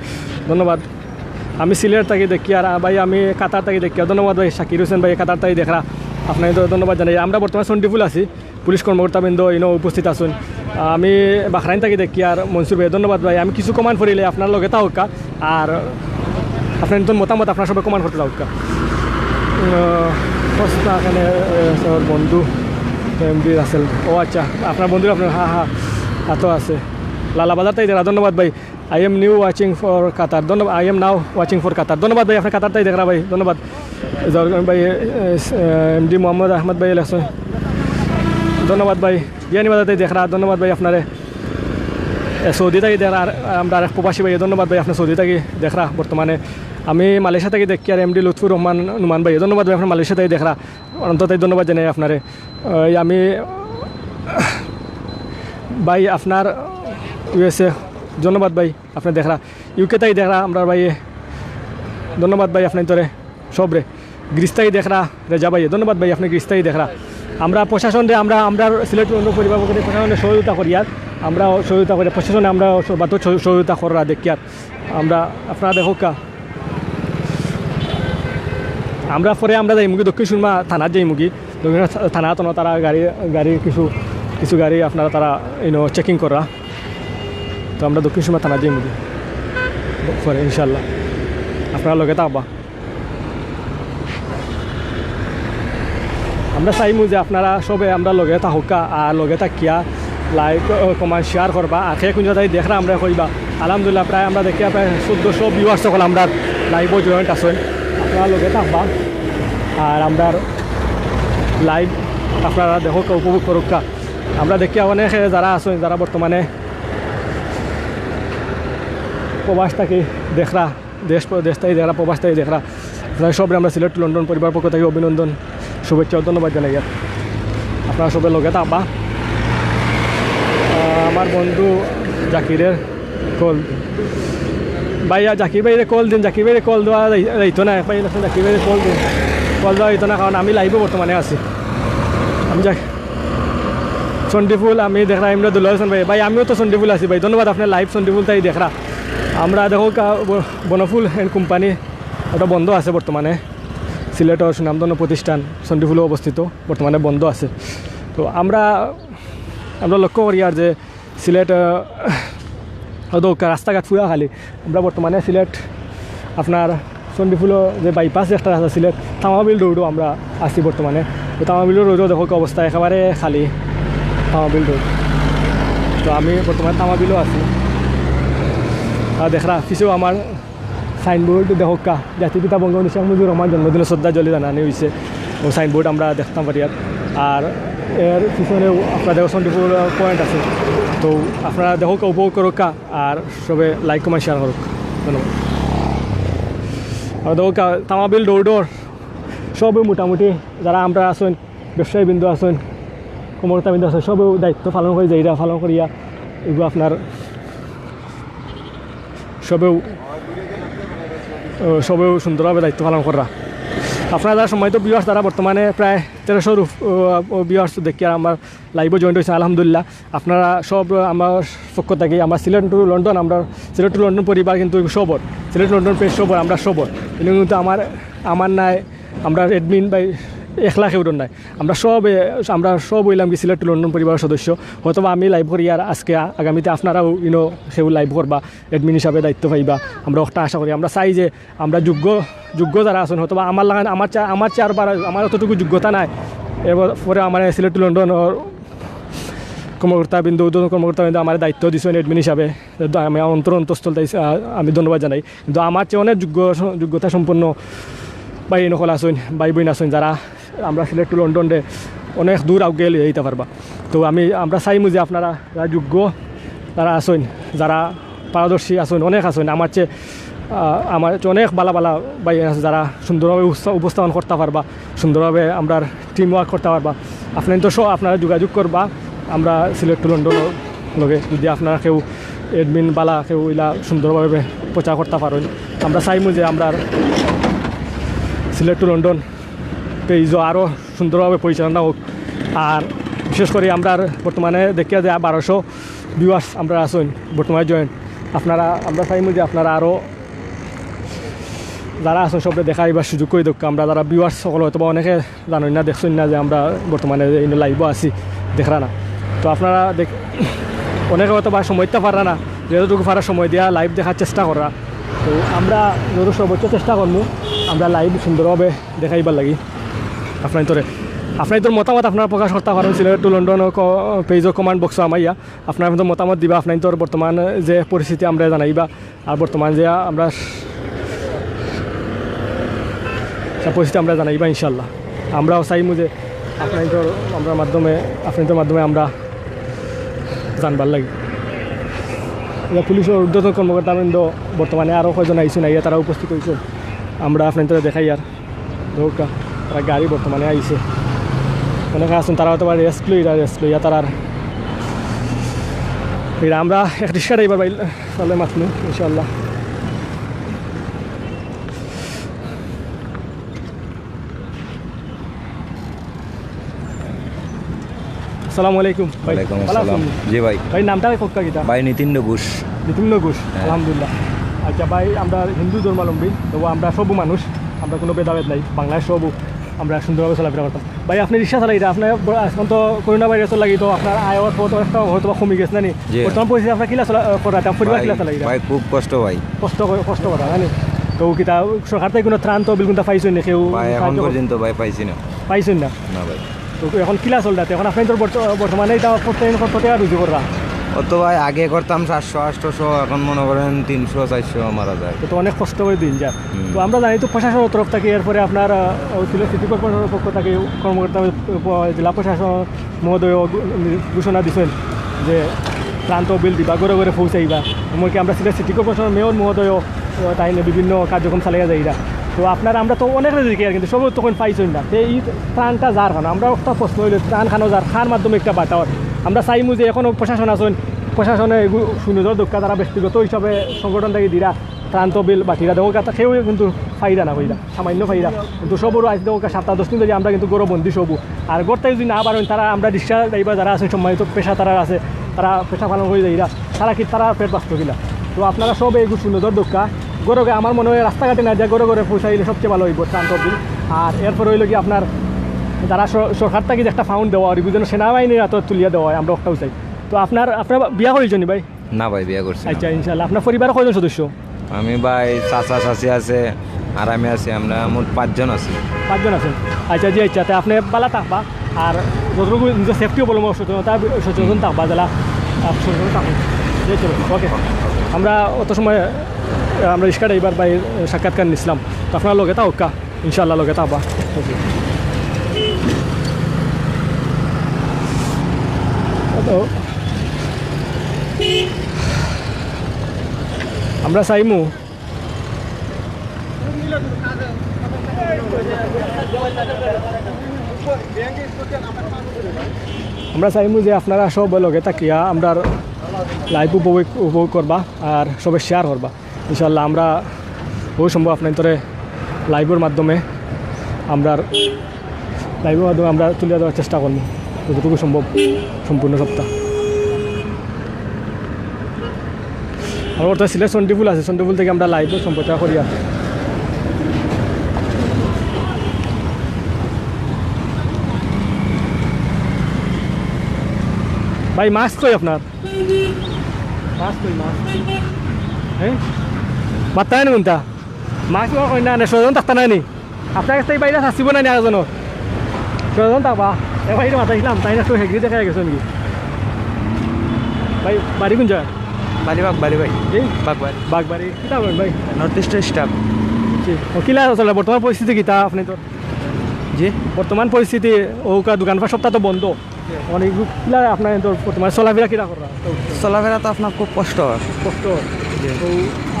ধন্যবাদ। আমি সিলেট থাকি দেখি, আর, আহ, ভাই আমি কাতার থাকি দেখি, ধন্যবাদ ভাই শাকির হোসেন ভাই কাতার থাকি দেখরা, আপনারে তো ধন্যবাদ জানাই। আমরা বর্তমানে চণ্ডীপুল আছি, পুলিশ কর্মকর্তাবৃন্দ ইনো উপস্থিত আছইন। আমি বাহরাইন থাকি দেখি, আর মনসুর ভাই, ধন্যবাদ ভাই। আমি কিছু কমেন্ট পড়িলে আপনার লগে থাকুক্কা, আর আপনার নতুন মতামত আপনারা সবে কমেন্ট করতে থাকুক্কা। উম, প্রশ্ন এখানে, এ, স্যার বন্ধু এমডি রাসেল, ও আচ্ছা, আপনার বন্ধু আপনার, হ্যাঁ, হ্যাঁ, হাতো আছে। লালা বাজার তাই দেরা, ধন্যবাদ ভাই। I am new watching for Qatar। ধন্যবাদ। I am now watching for Qatar। ধন্যবাদ ভাই, আপনি কাতার তাই দেখরা ভাই, ধন্যবাদ। জরগন ভাই, এ, এ, এমডি মোহাম্মদ আহমদ ভাই লেখছেন, ধন্যবাদ ভাই। বিয়ানীবাজার তাই দেখরা, ধন্যবাদ ভাই আপনারে। এ, সৌদি থাকি দেখরা, আর আমরা আরেক প্রবাসী ভাই, ধন্যবাদ ভাই, আপনি সৌদি থাকি দেখরা বর্তমানে। আমি মালয়েশিয়া থাকি দেখি, আর এমডি লুৎফুর রহমান নুমান ভাই, ধন্যবাদ ভাই, আপনি মালয়েশিয়া থাকি দেখরা, অন্তত ধন্যবাদ জানাই আপনারে। এই আমি ভাই আপনার ইউএসএ, ধন্যবাদ ভাই। আপনি দেখরা, ইউকে তাই দেখরা, আমরা ভাই, ধন্যবাদ ভাই, আপনি তোরে সবরে। গ্রিস তাই দেখরা, রেজা ভাই, ধন্যবাদ ভাই, আপনি গ্রিস তাই দেখরা। আমরা প্রশাসনরে, আমরা, আমরা সিলেট উন্নয়ন পরিবার পক্ষ থেকে প্রশাসনরে সহযোগিতা করি, আর আমরা সহযোগিতা করি, প্রশাসনে আমরা সর্বাত্মক সহ-, সহযোগিতা করার দেখি। আর আমরা, আপনারা দেখুক্কা, আমরা পরে আমরা যাইমুগি দক্ষিণ সুরমা থানাত যাইমুগি। দক্ষিণ সুরমা থানাত তারা গাড়ি, গাড়ি কিছু, কিছু গাড়ি আপনারা তারা ইনো চেকিং করা। তো আমরা দক্ষিণ সুরমা থানাত যাইমুগি পরে ইনশাল্লাহ। আপনারা লগে থাকবা। আমরা চাইমু যে আপনারা সবে আমরা লগে থাকুক্কা, আর লগে থাকিয়া লাইক, ও, কমেন্ট, শেয়ার করবা। আর কে কুন জাগাত দেখরা আমরা কইবা। আলহামদুলিল্লাহ, প্রায় আমরা দেখিয়া প্রায় চোদ্দশো ভিউয়ার্স সকল আমরা লাইভও জয়েন্ট আছইন। আপনারা লগে থাকবা। আর আমরার লাইভ আপনারা দেখুক্কা, উপভোগ করুক্কা। আমরা দেখিয়া অনেকে যারা আছইন, যারা বর্তমানে প্রবাস থাকি দেখরা, দেশ, দেশ থাকি দেখরা, প্রবাস থাকি দেখরা, আপনারা সবরে আমরা সিলেট টু লন্ডন পরিবার পক্ষ থাকি অভিনন্দন, শুভেচ্ছা ও ধন্যবাদ জানাই। আপনারা সবে লগে থাকবা। আহ, আমার বন্ধু জাকিরের কল, ভাইয়া জাকির ভাইরে কল দিন, জাকির ভাইরে কল দেওয়া যাই-, যাইতো না, ভাই জাকির ভাইরে কল দিন, কল দেওয়া যাইতো না, কারণ আমি লাইভে বর্তমানে আছি। যাক, চণ্ডীফুল আমি দেখরা, ইমরা দুলাল হোসেন ভাই। ভাই, আমিও তো চণ্ডীফুল আছি ভাই, ধন্যবাদ। আপনার লাইভ চণ্ডীফুল তাই দেখরা। আমরা দেখো কা-, ব-, বনফুল অ্যান্ড কোম্পানি, ওটা বন্ধ আছে বর্তমানে। সিলেটর সুনামধন্য প্রতিষ্ঠান চণ্ডীফুলও অবস্থিত, বর্তমানে বন্ধ আছে। তো আমরা, আমরা লক্ষ্য করি আর যে সিলেট, আহ, অদৌকা রাস্তাঘাট পুরা খালি। আমরা বর্তমানে সিলেট আপনার চণ্ডীফুলো যে বাইপাস একটা আছে সিলেট তামাবিল রোডও আমরা আছি বর্তমানে। তো তামাবিল রোডও দেখো কি অবস্থা, একেবারে খালি তামাবিল রোড। তো আমি বর্তমানে তামাবিলও আছি। আর দেখরা পিছেও আমার সাইনবোর্ড দেখো কা, জাতির পিতা বঙ্গবন্ধু শেখ মুজিবুর রহমান জন্মদিনের শ্রদ্ধাঞ্জলি জানানি হইছে। ও সাইনবোর্ড আমরা দেখতাম পারি আর, আর এর পিছনেও আপনারা দেখো চণ্ডীফুল পয়েন্ট আছে। তো আপনারা দেখো কা, উপভোগ করো কা, আর সবে লাইক কমেন্ট শেয়ার করুক। ধন্যবাদ। আর দেখো কা-, তামাবিল রোডর সবে মোটামুটি যারা আমরা আছেন, ব্যবসায়ী বৃন্দ আছেন, কর্মকর্তা বৃন্দ আছেন, সবেও দায়িত্ব পালন করে যাইরা, পালন করিয়া এগুলো আপনার সবেও, আহ, সবেও সুন্দরভাবে দায়িত্ব পালন করা। আপনারা যারা সম্মানিত ভিউয়ার্স, তারা বর্তমানে প্রায় তেরোশোর উপ-, আহ, ভিউয়ার্স দেখি আর আমার লাইভও জয়েন্ট হয়েছে, আলহামদুলিল্লাহ। আপনারা সব আমার পক্ষ থাকি, আমার সিলেট টু লন্ডন, আমরা সিলেট টু লন্ডন পরিবার কিন্তু সবর, সিলেট টু লন্ডন পেজ সবর, আমরা সবর। কিন্তু, কিন্তু আমার, আমার নাই, আমরা অ্যাডমিন ভাই একলা কেউর নাই, আমরা সব, আমরা সব হইলাম কি সিলেট টু লন্ডন পরিবারের সদস্য। হয়তো বা আমি লাইভ করি আর আজকে আ-, আগামীতে আপনারাও ইনো কেউ লাইভ করবা, অ্যাডমিন হিসাবে দায়িত্ব পাইবা, আমরা একটা আশা করি। আমরা চাই যে আমরা যোগ্য, যোগ্য যারা আছেন, হয়তো বা আমার লাগান, আমার চা-, আমার চেয়ার বার, আমার অতটুকু যোগ্যতা নাই। এবার পরে আমার সিলেট টু লন্ডন ওর কর্মকর্তা বিন্দু, ঊর্ধ্বতন কর্মকর্তা বিন্দু আমার দায়িত্ব দিচ্ছেন অ্যাডমিন হিসাবে। তো আমি আমার অন্তর অন্তঃস্থল তাই, আহ, আমি ধন্যবাদ জানাই। কিন্তু আমার চেয়ে অনেক যোগ্য, যোগ্যতা সম্পন্ন ভাই নকল আছেন, ভাই বোন আছেন, যারা আমরা সিলেট টু লন্ডন রে অনেক দূর আগে লিয়ে দিতে পারবা। তো আমি, আমরা চাইমু যে আপনারা যারা যোগ্য, যারা আছেন, যারা পারদর্শী আছেন, অনেক আছেন, আমার চেয়ে, আহ, আমার চেয়ে অনেক বালা বালা ভাই আছে, যারা সুন্দরভাবে উপস্থা-, উপস্থাপন করতে পারবা, সুন্দরভাবে আমরা টিম ওয়ার্ক করতে পারবা। আপনারা তো সব আপনারা যোগাযোগ করবা, আমরা সিলেট টু লন্ডন লগে যদি আপনারা কেউ অ্যাডমিন বালা কেউ ইলা সুন্দরভাবে প্রচার করতে পারেন, আমরা চাইমু যে আমরা সিলেট টু লন্ডন পেজও আরও সুন্দরভাবে পরিচালনা হোক। আর বিশেষ করে আমরা বর্তমানে দেখিয়া যে বারোশো ভিউয়ার্স আমরা আছেন বর্তমানে জয়েন্ট, আপনারা, আমরা চাইমু যে আপনারা আরও যারা আছেন সবরে দেখাইবার সুযোগ করে দেখ। আমরা যারা ভিউয়ার্স সকল হয়তো বা অনেকে জানেন না, দেখছেন না যে আমরা বর্তমানে যে ইনো লাইভও আছি, দেখরা না। তো আপনারা দেখ, অনেকে হয়তো বা সময় দিতে পাররা না, যতটুকু পারা সময় দিয়া লাইভ দেখার চেষ্টা কররা। তো আমরা যত সর্বোচ্চ চেষ্টা করবো আমরা লাইভ সুন্দরভাবে দেখাইবার লাগি। আপনার তোরে, আপনার তোর মতামত আপনারা প্রকাশ করতে পারেন সিলেট টু লন্ডন পেজও কমেন্ট বক্সও আমাইয়া। আপনারা কিন্তু মতামত দিবা, আপনার তোর বর্তমান যে পরিস্থিতি আমরা জানাইবা, আর বর্তমান যে আমরা সব পরিস্থিতি আমরা জানাইবা ইনশাল্লাহ। আমরাও চাইমু যে আপনার তোর, আমরা মাধ্যমে, আপনার তোর মাধ্যমে আমরা জানবার লাগি। ইয়া পুলিশের ঊর্ধ্বতন কর্মকর্তা বৃন্দ বর্তমানে আরও কয়জন আইসেন, আইয়া তারা উপস্থিত হয়েছেন, আমরা আপনার তোরা দেখাই আর। দৌড়টা, তারা গাড়ি বর্তমানে আইছে। অনেকে আছেন, তারা হয়তো বা রেস্ট লইরা, রেস্ট লইয়া তারার। এরা আমরা এক রিক্সা ড্রাইভার ভাই, তাহলে মাতমু, ইনশাআল্লাহ। আসসালামু আলাইকুম ভাই। ওয়ালাইকুম ভালা আসসালাম। আছেন? জি ভাই। ভাই, নামটা কক্কা কিতা? ভাই, নিতীন্দ্র ঘোষ। নিতীন্দ্র ঘোষ, হ্যাঁ। আলহামদুলিল্লাহ। আচ্ছা ভাই, আমরা হিন্দু ধর্মাবলম্বী, তবু আমরা সব মানুষ, আমরা কোনো ভেদাভেদ নাই, বাংলায় সব আমরা সুন্দরভাবে চলাফেরা করতাম। ভাই, আপনি রিক্সা চালাইরা, আপনার ব-, এখন তো করোনা ভাইরাসের লাগি তো আপনার আয় অর্থ তো একটা হয়তো বা কমে গেছে না নি? জি। বর্তমান পরিস্থিতি আপনার কিলা চলা, আহ, করা, আপনার পরিবার ভাই, কিলা চালাইরা? ভাই, খুব কষ্ট ভাই। কষ্ট করে, কষ্ট করা, জানি। তো কিতা সরকার থেকে কোনো ত্রাণ তহবিল কোনটা পাইছেন নি কেউ ভাই, এখন সাহায্য কর-, পর্যন্ত ভাই পাইছি না। পাইছেন না? না ভাই। তো এখন কিলা চলরাতে? এখন আপনি তো বর্ত-, বর্তমানে এটা করতে, কত টাকা রুজি কররা? অত ভাই, আগে করতাম সাতশো, আটশো, এখন মনে করেন তিনশো, চারশো মারা যায়। তো, তো অনেক কষ্ট করে দিন যার। হুম। তো আমরা জানি তো প্রশাসনের তরফ থেকে, এরপরে আপনার, আহ, সিলেট সিটি কর্পোরেশনের পক্ষ থেকে কর্মকর্তা, আহ, জেলা প্রশাসন মহোদয় ঘো-, ঘোষণা দিছেন যে ত্রাণ তহবিল দিবা, ঘরে ঘরে পৌঁছাইবা। এমনকি আমরা সিলেট সিটি কর্পোরেশনের মেয়র মহোদয়ও, আহ, তাই নিয়ে বিভিন্ন কার্যক্রম চালিয়ে যাইরা। তো আপনারা, আমরা তো অনেক দেখি আর কিন্তু সব তখন পাইছেন না। তো এই ত্রাণটা যার কারণে আমরা একটা প্রশ্ন হইলে ত্রাণ খানো যার, খার মাধ্যমে একটা বাতাওয়ার। আমরা চাইমু যে এখনো প্রশাসন আছেন, প্রশাসনে এগু-, সুনজর দক্ষা তারা ব্যক্তিগত হিসাবে সংগঠন থেকে দিরা, ত্রাণ তহবিল বাটিরা দেখো, কেউ কিন্তু ফাইরা না কইরা, সামান্য ফাইরা। কিন্তু সবরও আইজ দেখো সাপ্তা দশ দিন ধরি আমরা কিন্তু ঘরো বন্দি সবু। আর ঘর থাকি যদি না বারইন, তারা আমরা রিক্সা ড্রাইভার যারা আছইন, সম্মানিত পেশা তারার আছে, তারা পেশা পালন করি যাইরা, তারা কি তারা পেট বাঁচতো কিলা? তো আপনারা সব এই গুছু নজর দক্কা, ঘরো গিয়া আমার মনে অয় রাস্তাঘাটে না দিয়া ঘরো ঘরো পৌঁছাইলে সবচেয়ে ভালো অইবো ত্রাণ তহবিল। আর এরপর অইলো কি আপনার যারা স-, সরকার থাকি যে একটা ফান্ড দেওয়া অয়, যেন সেনাবাহিনীর আতো তুলিয়া দেওয়া অয়, আমরা ওটাও চাই। তো আপনার, আপনারা বিয়া করিছইন নি ভাই? না ভাই, বিয়া করছি না। আচ্ছা, ইনশাআল্লাহ। আপনার পরিবারো কয়জন সদস্য? আমি ভাই, চাচা চাচি আছে, আর আমি আছি, আমরা মোট পাঁচজন আছি। পাঁচজন আছেন। আচ্ছা, জি, আচ্ছা, তে আপনে ভালা থাকবা, আর যতটুকু নিজের সেফটি অবলম্বন, সচেতনতা, সচেতন থাকবা, যারা, আহ, সচেতন থাকবা। জি, চলো, ওকে। আমরা অত সময়, আহ, আমরা রিক্সা ড্রাইভার ভাই সাক্ষাৎকার নিছিলাম, তো আপনারা লগে থাকউক্কা। ইনশাআল্লাহ লগে থাকবা। তো আমরা চাইমু, আমরা চাইমু যে আপনারা সব লগে থাকিয়া আমরার লাইভ উপভোগ, উপভোগ করবা আর সবে শেয়ার করবা। ইনশাআল্লাহ আমরা বহু সম্ভব আপনার তোরে লাইভর মাধ্যমে, আমরার লাইভর মাধ্যমে আমরা তুলিয়া দেওয়ার চেষ্টা করমু যতটুকু সম্ভব, সম্পূর্ণ সবটা। আর ওটা সিলেট চণ্ডীপুর আছে, চণ্ডীপুর থাকি আমরা লাইভও সম্প্রচার করিয়ার। ভাই, মাস্ক কই আপনার? মাস্ক কই, মাস্ক? হ্যাঁ? মাত্তা নাই নি কুনটা? মাস্ক কই না, না, সজন থাকতা নাই নি? আপনার কাছ থাকি ভাইরাস আসিবো না নি আরেকজনর? সজন থাকবা? এ ভাই, এটা মাতাইছিলাম, তাইন একটু হেগড়ি দেখা গেছে নাকি? ভাই, বাড়ি কোন জাগা? বাড়ি বাগবাড়ি ভাই। এই? বাগবাড়ি। বাগবাড়ি। কিতা করেন ভাই? নর্থ ইস্টের স্টাফ। জি। ও, কিলা চলে বর্তমান পরিস্থিতি কিতা আপনি তো? জি? বর্তমান পরিস্থিতি, ওকা দোকানপাট সবটা তো বন্ধ। অনেক কিলা আপনার তো বর্তমানে চলাফেরা কিলা করা? চলাফেরা তো আপনার খুব কষ্ট হয়। কষ্ট হয়। জি। তো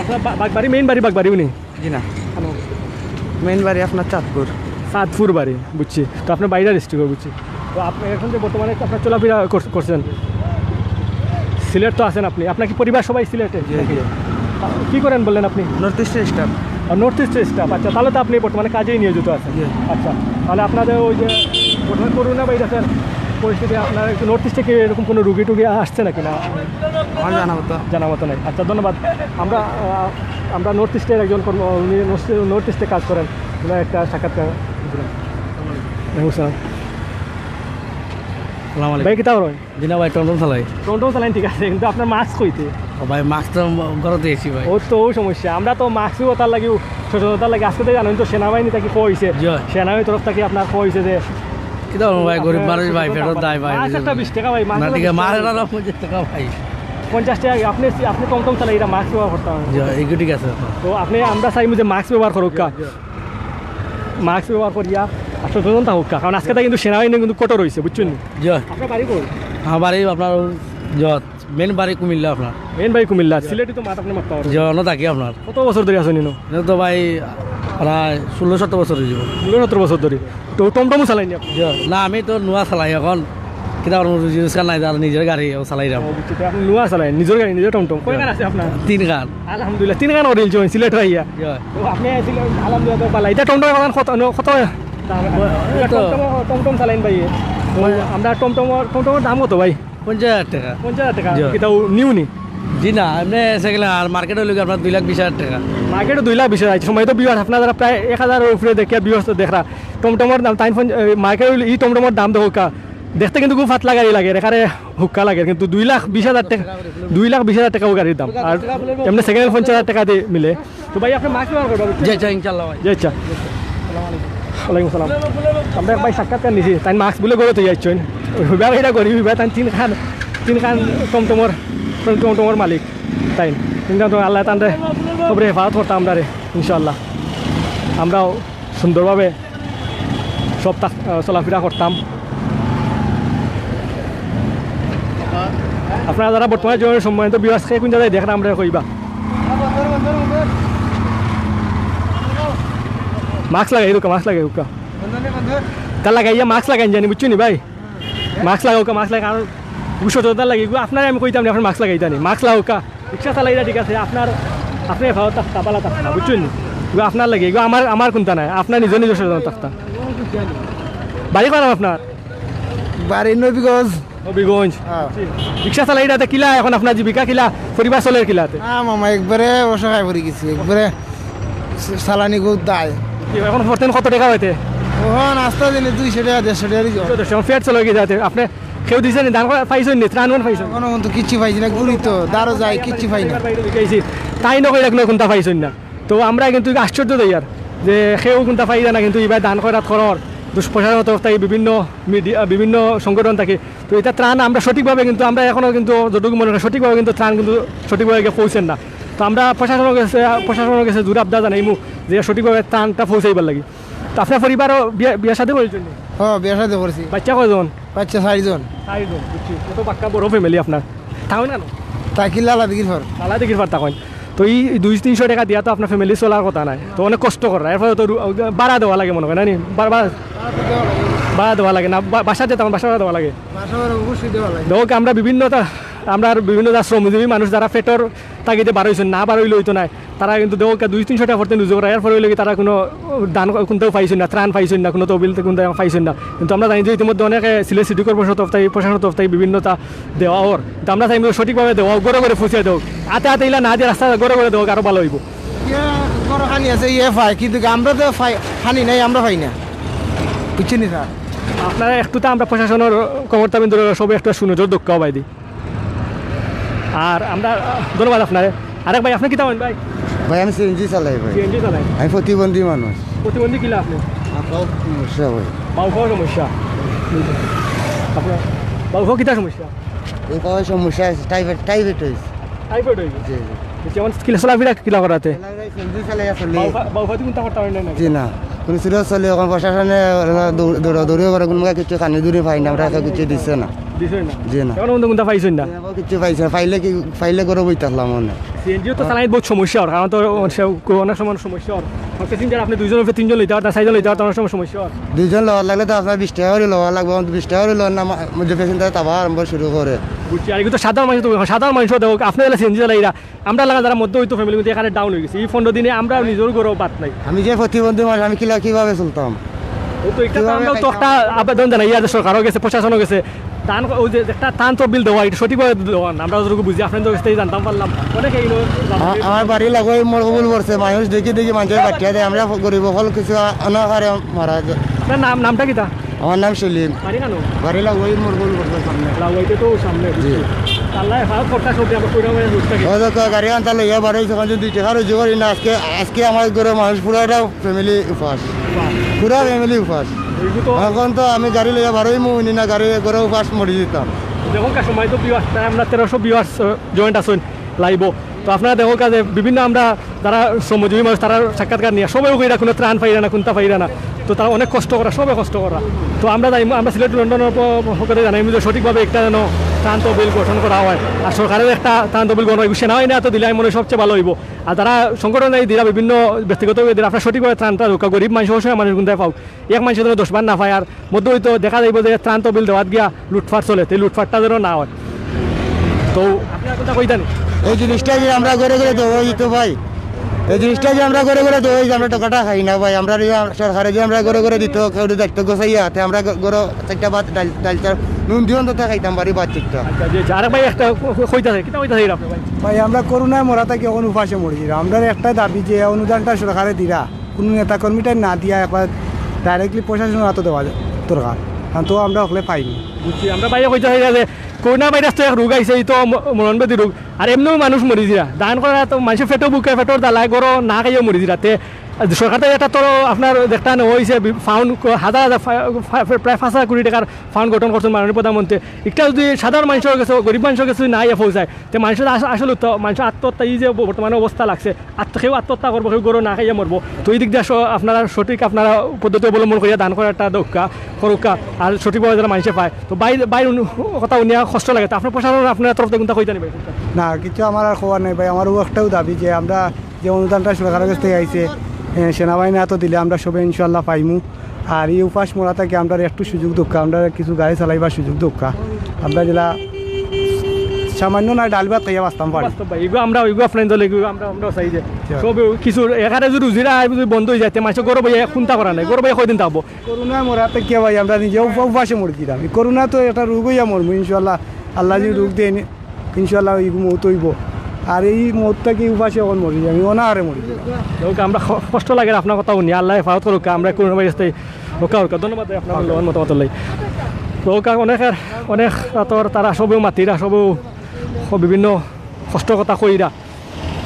আপনার বা-, বাগবাড়ি, মেইন বাড়ি বাগবাড়ি উনি? জি না। কেন? মেইন বাড়ি আপনার চাঁদপুর। চাঁদপুর বাড়ি, বুঝছি। তো আপনার বাইরে ডিস্ট্রিক্ট, বুঝছি। তো আপনি এখন যে বর্তমানে আপনার চলাফেরা কর-, করছেন, সিলেট তো আছেন আপনি। আপনার কি পরিবার সবাই সিলেটে? জি, জি। কি করেন বললেন আপনি? নর্থ ইস্টের স্টাফ। আর নর্থ ইস্টের স্টাফ, আচ্ছা, তাহলে তো আপনি বর্তমানে কাজেই নিয়োজিত আছেন। জি। আচ্ছা, তাহলে আপনাদের ওই যে বর্তমানে করোনা ভাইরাসের পরিস্থিতি, আপনার একটু নর্থ ইস্টে কি এরকম কোনো রুগী টুগী আসছে নাকি না? আমার জানা মতো। জানা মতো নাই। আচ্ছা, ধন্যবাদ। আমরা, আহ, আমরা নর্থ ইস্টের একজন কর্ম-, উনি নর্থ, নর্থ ইস্টে কাজ করেন, ওনার একটা সাক্ষাৎকার দিলাম। ওয়ালাইকুম আসসালাম। সালাম আলাইকুম। ভাই, কিতা করেন? জি না ভাই, টমটম চালাই। টমটম চালাইন ঠিক আছে, কিন্তু আপনার মাস্ক কইতে? ও ভাই, মাস্ক তো ঘরতে আছি ভাই। ও তো ওই সমস্যা, আমরা তো মাস্ক ওটার লাগি, সচেতনতার লাগি। আজকে তো জানেন তো সেনাবাহিনী থাকি কইছে, জি। সেনাবাহিনীর তরফ থাকি আপনার কইছে যে কিতা করবো ভাই, গরিব আপনার মানুষ ভাই, সচেতনতা ফেরত দেয় ভাই, না, ওই আচ্ছা, জন্য। একটা বিশ টাকা ভাই, মাস্ক না, ঠিক আছে, একটা মারে বিশ না, টাকা। পঞ্চাশ টাকা ভাই। পঞ্চাশ টাকা, আপনি, আপনি টমটম চালাই, এটা মাস্ক ব্যবহার করতে হবে। জি, এগুলো ঠিক আছে। তো আপনি, আমরা চাইমু যে মাস্ক ব্যবহার করুক কা। জি, জি। মাস্ক ব্যবহার করিয়া আর সচেতন থাকুক কা, কারণ আজকে তো কিন্তু সেনাবাহিনী কিন্তু কঠোর হইছে, বুঝছেন নি? জি। আপনার বাড়ি কই? আমার বাড়ি আপনার, জি, মেইন বাড়ি কুমিল্লা আপনার। মেইন বাড়ি কুমিল্লা, সিলেটি তো মাত আপনি মাততে পারবেন। জি, অন্য থাকি আপনার। কত বছর ধরি আছেন ইনো? এটা তো ভাই প্রায় ষোলো সতেরো বছর হয়ে যাবো। ষোলো সতেরো বছর ধরি। তো টমটমও চালাইনি আপনি? জি, না, আমি তো নুয়া চালাই এখন। কিতা করবো, রুজি রোজগার নাই, তার নিজের গাড়ি ও চালাইলাম। ও, বুঝছি, তো আপনি নুয়া চালাইন, নিজের গাড়ি, নিজের টমটম। কয় খান আছে আপনার? তিন খান। আলহামদুলিল্লাহ, তিন খান অর্ডার দিয়েছেন সিলেট হইয়া। জি। তো আপনি আছিলেন, আলহামদুলিল্লাহ, তো ভালা। এটা টমটম এখন কত, ন-, কত? দাম, ওই এটা তো টমটম, টমটম চালাইন ভাই। তো ওই আমরা টমটম, টমটমর দাম কত ভাই? পঞ্চাশ হাজার টাকা। পঞ্চাশ হাজার টাকা? জি। কিতা নিউ নি? জি না, এমনি সেকেন্ড হ্যান্ড, আর মার্কেট হইলে কি আপনার দুই লাখ বিশ হাজার টাকা। মার্কেটে দুই লাখ বিশ হাজার আছে। সময় তো ভিউয়ার, আপনারা প্রায় এক হাজারের উপরে দেখিয়া ভিউয়ার তো দেখরা। টমটমর দাম, তাই ফোন, এ, মার্কেট হইলে ই টমটমর দাম দেখো কা। দেখতে কিন্তু খুব ফাতলা গাড়ি লাগে, এখানে হুক্কা লাগে, কিন্তু দুই লাখ বিশ হাজার টাকা, দুই লাখ বিশ হাজার টাকাও গাড়ির দাম। আর এমনি সেকেন্ড হ্যান্ড পঞ্চাশ হাজার টাকা দিয়ে মিলে। তো ভাই, আপনি মাস্ক ব্যবহার করবেন? জি, জি, ইনশাল্লাহ ভাই। জি, আচ্ছা। ওয়ালাইকুম আসসালাম। আমরা এক ভাই সাক্ষাৎকার নিছি, তাই মাস্ক বলে গড়ে তুই যাচ্ছেন। ওই হুইবার এটা করি, হুইবার তাই তিন খান, তিন খান টমটমর, টমটমর মালিক তাই। কিন্তু তো আল্লাহ তানরে সবরে হেফাজত করতাম আমরা রে, ইনশাআল্লাহ। আমরাও সুন্দরভাবে সব তা-, আহ, চলাফেরা করতাম। আপনারা যারা বর্তমানে যে সম্মানিত ভিউয়ার্স, কে কোন জায়গায় দেখেন আমরা কইবা। মাস্ক লাগাই হুক্কা, মাস্ক লাগাই হুক্কা। তা লাগাইয়া মাস্ক লাগাইন জানি, বুঝছো নি ভাই? মাস্ক লাগাও কা, মাস্ক লাগা, কারণ সচেতনতা লাগে। এগুলো আপনারে আমি কইতাম না, আপনার মাস্ক লাগাইতা নি, মাস্ক লাগাও কা। রিক্সা চালাইরা ঠিক আছে, আপনার, আপনি ভালো থাকতা, ভালো থাকতা, বুঝছেন নি? ইগু আপনার লাগি, ইগু আমার, আমার কুন্তা নায়, আপনার নিজর নিজর সচেতন থাকতা। বাড়ি কই আপনার? বাড়ি নবীগঞ্জ। নবীগঞ্জ। হ্যাঁ। রিক্সা চালাইরা তে কিলা, এখন আপনার জীবিকা কিলা, পরিবার চলের কিলাতে? না মামা, একবারে অসহায় পড়ি গেছি, একবারে চালানি খুব দায়। কি, এখন পড়তেন কত টেকা অইতে? ওখান আস্তা দিনে দুইশো টেকা, দেড়শো টেকা দিছে। দুইশো, দেড়শো, এখন পেট চলে গেছে। আপনে কেউ দিছে নি, দান করা পাইছইন নি, ত্রাণ মন পাইছইন? এখনো কিন্তু কিচ্ছু পাইছি না, গুড়ি তো, দারো যাই, কিচ্ছু পাই না। বাইরে ঢুকাইছি, তাই নকরি রাখলে কুন্তা পাইছইন না। তো আমরা কিন্তু আশ্চর্য দেই আর যে কেউ কুন্তা পাইরা না, কিন্তু ইবায় দান খয়রাত করর দুষ-, প্রশাসন তরফ থাকি, বিভিন্ন মিডিয়া, বিভিন্ন সংগঠন থাকি। তো ইতা ত্রাণ আমরা সঠিকভাবে কিন্তু, আমরা এখনো কিন্তু যতটুকু মনে হয় সঠিকভাবে কিন্তু ত্রাণ কিন্তু সঠিকভাবে গিয়া পৌঁছের না। তো আমরা প্রশাসনের গেছে, প্রশাসনের গেছে জোর আবদার জানাইমু যে সঠিকভাবে ত্রাণটা পৌঁছাইবার লাগি। তো আপনার পরিবারও বিয়া, বিয়া শাদী করছইন নি? হ্যাঁ, বিয়া শাদী করছি। বাচ্চা কয়জন? বাচ্চা চাইরজন। চাইরজন, বুঝছি। কত পাক্কা বড় ফ্যামিলি আপনার। থাকইন কেনো? থাকি লালা দিঘির পার। লালা দিঘির পার থাকইন। তো ই দুই তিনশো টেকা দিয়া তো আপনার ফ্যামিলি চলার কথা নায়, তো অনেক কষ্ট কররা। এরপরে তো রু-, ভাড়া দেওয়া লাগে মনে হয়, না নি? বা-, বা-, ভাড়া দেওয়া লাগে না, বা-, বাসাত যেতা, বাসা ভাড়া দেওয়া লাগে। বাসা ভাড়া অবশ্যই দেওয়া লাগে। দেখো, আমরা বিভিন্নতা, আমরা আর বিভিন্ন জাত শ্রমজীবী মানুষ যারা পেটর তাগিদে বার অইছইন, না বার অইলে অইতো নায়, তারা কিন্তু দেখো দুই তিনশো টেকা পড়তে রুজি কররা, এরপরে অইলে কি তারা কুনু দান কুন্তাও পাইছইন না, ত্রাণ পাইছইন না, কুনু তহবিল কুন্তা পাইছইন না। কিন্তু আমরা জানি যে ইতিমধ্যে অনেকে সিলেট সিটি কর্পোরেশন তরফ থাকি, প্রশাসন তরফ থাকি বিভিন্নতা দেওয়া অর। কিন্তু আমরা চাইমু সঠিকভাবে দেওয়া অউক, ঘরে ঘরে পৌঁছাই দেওয়া অউক। আতে আতে ইলা না দিয়া রাস্তা ঘরে ঘরে দেওয়া অউক, আরো ভালা অইবো। ইয়া, ঘরো পানি আছে, ইয়ে পায়, কিন্তু আমরা তো পাই, পানি নাই, আমরা পাই না। বুঝছইন নি স্যার? আপনারা একটু তো আমরা প্রশাসনের কর্মকর্তাবৃন্দ সবে একটু সুনজর দেউক্কা অবায়দি। আর আমরা, আহ, ধন্যবাদ আপনারে। আরেক ভাই, আপনে কিতা অইন ভাই? ভাই, আমি সিএনজি চালাই ভাই। সিএনজি চালাইন? আমি প্রতিবন্ধী মানুষ। প্রতিবন্ধী কিলা আপনে? আমার পাও সমস্যা ভাই। পাও পাওর সমস্যা? আপনার পাও পাও কিতা সমস্যা? এই পাওয়ার সমস্যা আছে, টাইফয়েড, টাইফয়েড অইছে। টাইফয়েড অইছে? জি, জি। বুঝছি, এখন কিলা চলাফিরা কিলা কররা তে? সিএনজি চালাই আসলে। বাউ পা-, বাউ পাওদি কুন্তা করতা পারইন না? জি না, কুনু সুযোগ চলে, এখন প্রশাসনে ওরা দৌ-, দৌড়াদৌড়িও করে, কুনু কিছু কানি দুনি পাই না, আমরা তো কিছু দিছে না। দিছে না? জি না। এখন কুন্তা পাইছইন না? এখন কিছু পাইছে না, পাইলে কি, পাইলে ঘরো বই থাকলাম মনে। সিএনজি তো চালাইতে বউত সমস্যা অর, কারণ তো সে অনেক সময় সমস্যা অর। প্যাসেঞ্জার আপনে দুইজন উপরে তিনজন লইতা পারতা, চাইরজন লইতা পারতা, অনেক সময় সমস্যা অর। দুইজন লওয়ার লাগলে তো আপনার বিশ টেকা করি লওয়া লাগবো, বিশ টেকা করি লওয়ার না, মা-, মধ্যে প্যাসেঞ্জার তাবা আরম্ভ শুরু করে। বুঝছি, আর ইগু তো সাধারণ মানুষ তো, সাধারণ মানুষ দেখো, আপনে অইলা সিএনজি চালাইরা, আমরা লাগা যারা মধ্যবিত্ত ফ্যামিলির মধ্যে এখানে ডাউন অই গেছি। ই পনরো দিনে আমরা নিজর ঘরো ভাত নাই। আমি যে প্রতিবন্ধী মানুষ, আমি কিলা-, কিভাবে চলতাম? ও তো এটা তো কিভাবে আমরাও তো খাইতাম? একটা আবেদন জানাই, ইয়া যে সরকারও গেছে, প্রশাসনও গেছে, ত্রাণ, ওই যে একটা ত্রাণ তহবিল দেওয়া, এটা সঠিকভাবে দেওয়া না। আমরা যতটুকু বুঝি, আপনার কাছ থেকে জানতাম পারলাম। অনেকে এই লো-, আ-, আমার বাড়ি লাগোয়া মরগবুল পড়ছে, মানুষ দেখি দেখি মানুষের বাচ্চা দেয়, আমরা গরিব অকল কিছু আ-, অনাহারে মারা যায়। আপনার নাম, নামটা কিতা? আমার নাম সেলিম। বাড়ি কানো? বাড়ি লাগোয়া মরগবুল পড়ছে সামনে। লাগোয়া তো সামনে, জি। বুঝছি। আল্লাহ হেফাজত করতা সবই, আমরা কইরা মানে বুঝতে কি? ওই দেখো, গাড়ি আনতা লইয়া বারোইছি, যখন যদি দেখা রুজি করি না, আজকে, আজকে আমার ঘরে মানুষ পুরাটা ফ্যামিলি উপাস। পুরা ফ্যামিলি উপাস। এখন তো আমি গাড়ি লইয়া বারোইমু, নি না গাড়ি ঘরে উপাস মরি যেতাম। দেখো, কার সময় তো ভিউয়ার্স, তাই আমরা তেরোশো ভিউয়ার্স, আহ, জয়েন্ট আছইন লাইভো। তো আপনারা দেখো কাজে বিভিন্ন আমরা যারা শ্রমজীবী মানুষ, তারা সাক্ষাৎকার নিয়া সবাই কইরা কুনু ত্রাণ পাইরা না, কুন্তা পাইরা না। তো তারা অনেক কষ্ট কররা, সবাই কষ্ট কররা। তো আমরা যাই, আমরা সিলেট লন্ডনের প-, পক্ষ থেকে জানাই যে সঠিকভাবে একটা যেন ত্রাণ তহবিল গঠন করা হয়। আর সরকারের একটা ত্রাণ তহবিল গঠন হয়, সেনাবাহিনী আতো দিলে আমি মনে হয় সবচেয়ে ভালা অইবো। আর যারা সংগঠন এই দিরা বিভিন্ন ব্যক্তিগত দিরা, আপনারা সঠিকভাবে ত্রাণটা দেউক্কা, গরিব মানুষ, অসহায় মানুষ কুন্তা পাউক। এক মানুষে যেন দশ বার না পায়, আর মধ্যবিত্ত দেখা যাইবো যে ত্রাণ তহবিল দেওয়াত গিয়া লুটপাট চলে, তো এই লুটপাটটা যেন না হয়। তো আপনি আর কুন্তা কইতা নি? এই জিনিসটা যে আমরা ঘরে ঘরে দেওয়া অইতো ভাই, এই জিনিসটা যে আমরা ঘরে ঘরে দেওয়া অইতো, আমরা টেকাটা খাই না ভাই। আমরা যে সরকারে যে আমরা ঘরে ঘরে দিত, কেউ দায়িত্ব গোছাইয়া, তে আমরা ঘ-, ঘরে চাইরটা ভাত, ডাইল, ডাইল চাউল, নুন দিয়া অন্তত খাইতাম পারি ভাত চাইরটা। আচ্ছা, জি, আচ্ছা। আরেক ভাই একটা ক-, ক-, কইতা চাই, কিতা কইতা চাই আপনি ভাই? ভাই, আমরা করোনায় মরার থাকি অখন উপাসে মরি। আমরার একটাই দাবি যে অনুদানটা সরকারে দিরা, কুনু নেতা কর্মীটারে না দিয়া একবার directly প্রশাসনর আতো দেওয়া দরকার, কারণ তো আমরা হকলে পাইনি। বুঝছি, আমরা ভাইয়ে কইতা চাই যে করোনা ভাইরাস তো এক রোগ আইছে, ই তো ম-, মরণব্যাধি রোগ। আর এমনেও মানুষ মরি যিরা, দান করা তো মানুষের পেটও ভুকে, পেটর জ্বালায়, ঘরো না খাইয়া মরি যিরা। তে সরকার তো এটা তো আপনার দেখতা না অইছে, বি-, ফাউন্ড ক-, হাজার হাজার ফা-, ফা-, প্রায় পাঁচ হাজার কোটি টাকার ফাউন্ড গঠন করছইন মাননীয় প্রধানমন্ত্রী। একটা যদি সাধারণ মানুষর গেছে, গরিব মানুষর গেছে যদি না ইয়া পৌঁছায়, তে মানুষর আস-, আসলে তো মানুষর আত্মহত্যা, এই যে ব-, বর্তমানে অবস্থা লাগছে, আত্ম-, কেউ আত্মহত্যা করবো, কেউ ঘরো না খাইয়া মরবো। তো এই দিক দিয়া স-, আপনারা সঠিক আপনারা পদ্ধতি অবলম্বন করিয়া দান করাটা দেউক্কা, করউক্কা, আর সঠিকভাবে যারা মানুষে পায়। তো বাইর, বাইর উন-, কথা হুনিয়া কষ্ট লাগে। তো আপনার প্রশাসন আপনার তরফ থাকি কুন্তা কইতা নি ভাই? না, কিছু আমার আর কওয়ার নাই ভাই। আমারও একটাও দাবি যে আমরা যে অনুদানটা সরকারের কাছ থেকে আইছে, এ, সেনাবাহিনীর আতো দিলে আমরা সবে ইনশাআল্লাহ পাইমু। আর এই উপাস মরা থাকি আমরা একটু সুযোগ দেউক্কা, আমরা কিছু গাড়ি চালাইবার সুযোগ দেউক্কা। আমরা যেলা সামান্য না ডাল ভাত খাইয়া বাঁচতাম পারি। বাস্তব ভাই, এগু আমরা, এগু আপনার দলে, এগু আমরা, আমরাও চাই যে আচ্ছা। সব কিছু এখানে যদি রুজিরা আয় যদি বন্ধ হয়ে যায়, তে মানুষ গরো বইয়া কুন্তা করা নাই, গরো বইয়া কয়দিন থাকবো? করোনা মরাতে কে ভাই, আমরা নিজে উপা- উপাসে মরি দিলাম। এই করোনা তো একটা রোগ হইয়া মরবো ইনশাল্লাহ। আল্লাহ যদি রোগ দেন, ইনশাল্লাহ এই মৌত হইব। আর এই মৌত থাকি উপাসে এখন মরি যাবো, অনাহারে মরি যাবো। হোক, আমরা খ- কষ্ট লাগে আপনার কথা শুনি, আল্লাহ হেফাজত করুক, আমরা করোনা ভাইরাস থেকে রক্ষা করুক। ধন্যবাদ ভাই আপনার মূল্যবান মতামত লাই। তো হোক, অনেকের অনেক তারা সবেও মাতিরা, সবেও স- বিভিন্ন কষ্টর কথা কইরা।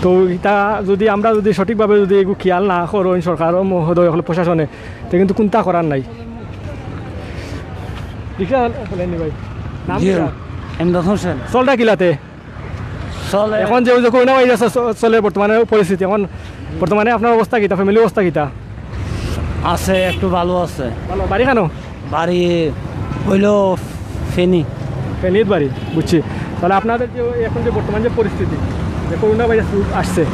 তো এটা যদি আমরা যদি সঠিকভাবে যদি এগু খেয়াল না করইন সরকার মহোদয় হকল প্রশাসনে, তো কিন্তু কুন্তা করার নাই। রিক্সা চলেনি ভাই? নাম জি, কিতা? এমদাদ হোসেন। চলটা কিলাতে? চলে। এখন যে ওই যে করোনা ভাইরাস চ- চলে বর্তমানে পরিস্থিতি, এখন বর্তমানে আপনার অবস্থা কিতা, ফ্যামিলির অবস্থা কিতা? আছে, একটু ভালো আছে। ভালো, বাড়ি কেন? বাড়ি হইল ফেনী। ফেনীত বাড়ি, বুঝছি। তাহলে আপনাদের যে ওই এখন যে বর্তমান যে পরিস্থিতি, যে করোনা ভাইরাস আসছে,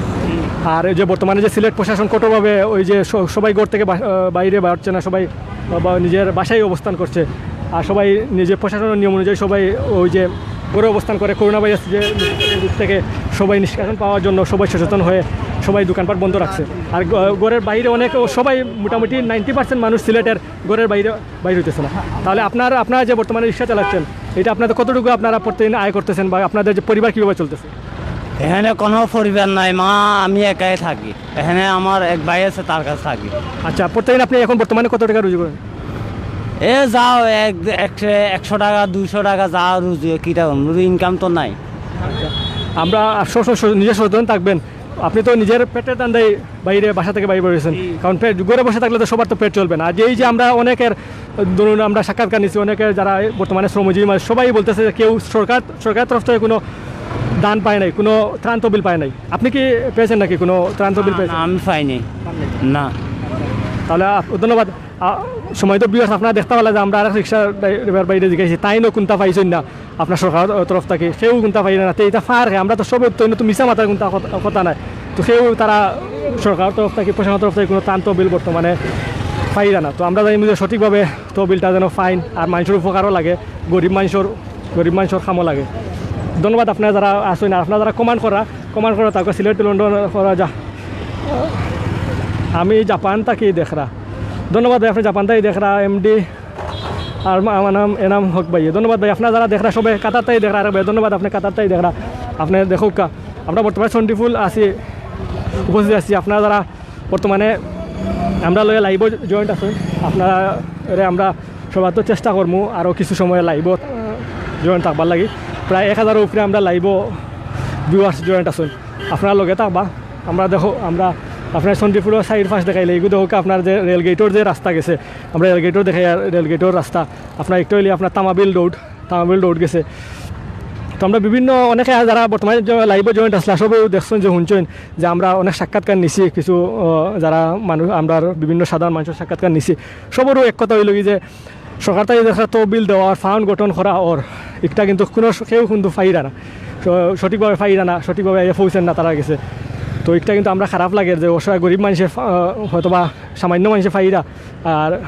আর এই যে বর্তমানে যে সিলেট প্রশাসন কঠোরভাবে ওই যে স- সবাই ঘর থেকে বা- আহ, বাইরে বাড়ছে না, সবাই বা নিজের বাসায় অবস্থান করছে, আর সবাই নিজের প্রশাসনের নিয়ম অনুযায়ী সবাই ওই যে ঘরে অবস্থান করে করোনা ভাইরাস যে রোগ থেকে সবাই নিষ্কাশন পাওয়ার জন্য সবাই সচেতন হয়ে সবাই দোকানপাট বন্ধ রাখছে। আর গ- ঘরের বাইরে অনেক, ও সবাই মোটামুটি নাইনটি পার্সেন্ট মানুষ সিলেটের ঘরের বাইরে বাইরে হইতেছে না। তাহলে আপনার আপনারা যে বর্তমানে রিক্সা চালাচ্ছেন, এটা আপনাদের কতটুকু আপনারা প্রতিদিন আয় করতেছেন বা আপনাদের যে পরিবার কীভাবে চলতেছে? এখানে কোনো পরিবার নাই, মা, আমি একাই থাকি। এখানে আমার এক ভাই আছে, তার কাছে থাকি। আচ্ছা, প্রতিদিন আপনি এখন বর্তমানে কত টাকা রুজি করেন? এ যাও, এক একশো একশো টাকা, দুইশো টাকা, যা রুজি, কিটা ইনকাম তো নাই। আমরা সব সময় স- নিজের সচেতন থাকবেন। আপনি তো নিজের পেটের ধান্দায় বাইরে, বাসা থেকে বাইরে বেরোয়েছেন, কারণ পেট ঘরে বসে থাকলে তো সবার তো পেট চলবে না। আর এই যে আমরা অনেকের, ধরুন, আমরা সাক্ষাৎকার নিচ্ছি, অনেকে যারা বর্তমানে শ্রমজীবী মানুষ, সবাই বলতেছে যে কেউ সরকার সরকারের তরফ থেকে কোনো দান পায় নাই, কোনো ত্রাণ তহবিল পায় নাই। আপনি কি পেয়েছেন নাকি কোনো ত্রাণ তহবিল না, পেয়েছেন? আমি পাইনি। না। তাহলে আপ- ধন্যবাদ। আ, সময় তো ভিউয়ার্স আপনারা দেখতে পারলে যে আমরা আর রিক্সা ড্রাইভার বাইরে জিজ্ঞাসি, তাইনও কুন্তা পাইছইন না আপনার সরকার তরফ থেকে, কেউ কুন্তা পাই না। তো এটা ফার, আমরা তো সবে তো, তো মিছা মাতার কুন্তা কথা- কথা নাই। তো কেউ তারা সরকার তরফ থেকে, প্রশাসন তরফ থেকে কোনো ত্রাণ তহবিল বর্তমানে পাইরা না। তো আমরা জানি যে সঠিকভাবে তহবিলটা যেন পাইন, আর মানুষের উপকারও লাগে, গরিব মানুষের গরিব মানুষের কামও লাগে। ধন্যবাদ আপনারা যারা আছেন, আর আপনারা যারা কমেন্ট করা, কমেন্ট করা, তাকে সিলেট টু লন্ডন করা যা। আমি জাপান থাকি দেখরা। ধন্যবাদ ভাই, আপনি জাপান থাকি দেখরা, এমডি। আর মা- আমার নাম এনাম হক ভাই। ধন্যবাদ ভাই, আপনারা যারা দেখরা সবে কাতার থাকি দেখরা, আরে ভাই ধন্যবাদ, আপনি কাতার থাকি দেখরা, আপনি দেখুক্কা। আমরা বর্তমানে সন্ডিফুল আছি, উপস্থিত আছি। আপনারা যারা বর্তমানে আমরা লগে লাইভও জয়েন্ট আছেন, আপনারা আমরা সবার তো চেষ্টা করমু আরও কিছু সময় লাইভও জয়েন্ট থাকবার লাগি। প্রায় এক হাজারের উপরে আমরা লাইভও ভিউয়ার্স জয়েন্ট আছেন, আপনারা লগে থাকবা। আমরা দেখো, আমরা আপনার সন্ডিফুলর সাইড ফাঁস দেখাইলে এগুলো দেখো আপনার যে রেলগেটর যে রাস্তা গেছে, আমরা রেলগেটর দেখাই, আর রেলগেটর রাস্তা আপনার একটু হইলে আপনার তামাবিল রোড, তামাবিল রোড গেছে। তো আমরা বিভিন্ন অনেকে যারা বর্তমানে লাইভও জয়েন্ট আসলে সবেও দেখছেন যে শুনছেন যে আমরা অনেক সাক্ষাৎকার নিছি কিছু, আহ, যারা মানুষ, আমরা বিভিন্ন সাধারণ মানুষের সাক্ষাৎকার নিছি। সবরও এক কথা হইল কি যে সরকার থেকে দেখা তহবিল দেওয়া, ফান্ড গঠন করা ওর একটা কিন্তু কোনো স- কেউ কিন্তু পাইরা না, স- সঠিকভাবে পাইরা না, সঠিকভাবে আইয়া পৌঁছেন না তারা গেছে। তো একটা কিন্তু আমরা খারাপ লাগে যে অসহায় গরিব মানুষে ফা- আহ, হয়তো বা সামান্য মানুষে পাইরা আর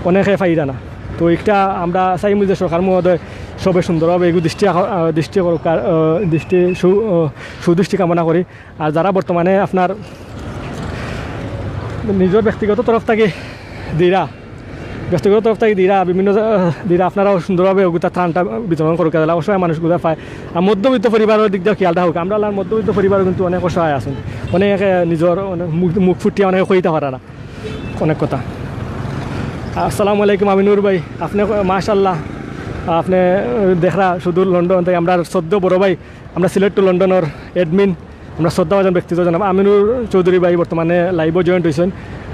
অনেকে পাইরা না। তো একটা আমরা চাইমু যে সরকার মহোদয় সবে সুন্দরভাবে এগু দৃষ্টি আহ, দৃষ্টি করুক আর, আহ, দৃষ্টি সু- আহ, সুদৃষ্টি কামনা করি। আর যারা বর্তমানে আপনার নিজের ব্যক্তিগত তরফ থেকে দিরা, ব্যক্তিগত তরফ থেকে দিরা বিভিন্ন জা- দিরা আপনারাও সুন্দরভাবে ওগুতা ত্রাণটা বিতরণ করুক, যারা অসহায় মানুষ গুলা পায়। আর মধ্যবিত্ত পরিবারের দিক দিয়ে খেয়াল রাখুক, আমরা আর মধ্যবিত্ত পরিবারও কিন্তু অনেক অসহায় আছেন, অনেকে নিজের অনেক মুখ মুখ ফুটিয়ে অনেকে কইতে পারে না অনেক কথা। আসসালামু আলাইকুম আমিনুর ভাই, আপনি মাশাল্লাহ, আপনি দেখরা শুধু লন্ডন থেকে আমরা শ্রদ্ধেয় বড় ভাই, আমরা সিলেট টু লন্ডনের অ্যাডমিন, আমরা শ্রদ্ধাভাজন ব্যক্তিত্ব জানাব আমিনুর চৌধুরী ভাই বর্তমানে লাইভও জয়েন্ট হয়েছেন।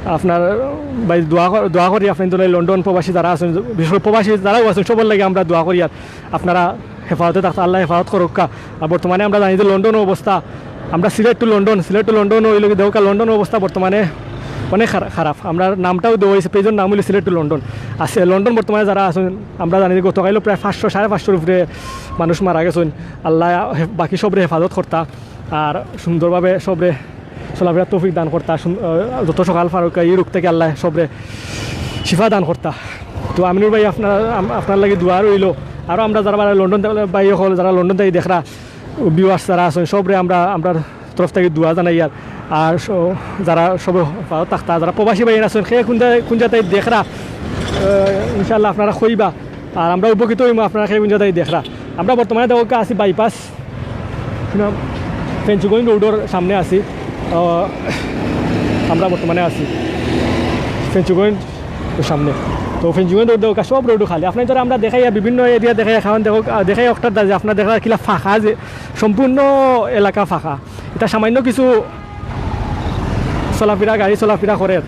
আপনার ভাই দোয়া কর- দোয়া করি আপনি তো লন্ডন প্রবাসী যারা আছেন, বিশেষ করে প্রবাসী যারাও আছেন সবার লাগি আমরা দোয়া করি। আর আপনারা হেফাজতে থাকতে আল্লাহ হেফাজত করুক্কা। আর বর্তমানে আমরা জানি যে লন্ডন অবস্থা, আমরা Sylhet to London, Sylhet to London হইল কি দেউকা লন্ডন অবস্থা বর্তমানে অনেক খারা- খারাপ। আমরা নামটাও দেওয়া হয়েছে, পেজের নাম হইল সিলেট টু লন্ডন। আর সে লন্ডন বর্তমানে যারা আছেন আমরা জানি যে গতকালও প্রায় পাঁচশো সাড়ে পাঁচশোর উপরে মানুষ মারা গেছেন। আল্লাহ হে- বাকি সবরে হেফাজত করতা আর সুন্দরভাবে সবরে চলাফেরার তৌফিক দান করতা। সুন- আহ, যত সকাল ফারুক এই রোগ থেকে আল্লাহ সবরে শিফা দান করতা। তো আমিনুর ভাই আপনার আম- আপনার লাগি দোয়া রইল। আরও আমরা যারা, যারা লন্ডন থে-, ভাই অকল যারা লন্ডন থাকি দেখরা, ভিউয়ার্স যারা আছইন, সবরে আমরা, আমরার তরফ থাকি দোয়া জানাইয়ার। আর স-, যারা সবে ভালো থাকতা, যারা প্রবাসী ভাই আছইন, কে কুন জাগাত, কুন জাগাত থাকি দেখরা, আহ, ইনশাআল্লাহ আপনারা কইবা। আর আমরা উপকৃত অইমু আপনারা কে কুন জাগাত থাকি দেখরা। আমরা বর্তমানে দেখউক্কা আছি বাইপাস, শুনলাম, ফেঞ্চুগঞ্জ রোডর সামনে আছি। আহ, আমরা বর্তমানে আছি ফেঞ্চুগঞ্জ সামনে। তো ফেঞ্চুগঞ্জ রোড দেখউক্কা, সব রোডও খালি। আপনাইন্তরে আমরা দেখাইয়া, বিভিন্ন এরিয়া দেখাইয়া, কারণ দেখউক্কা, আহ, দেখাই অকটার দাজে আপনারা দেখরা কিলা ফাঁকা, যে সম্পূর্ণ এলাকা ফাঁকা। ইটা সামান্য কিছু চলাফিরা, গাড়ি চলাফিরা করের।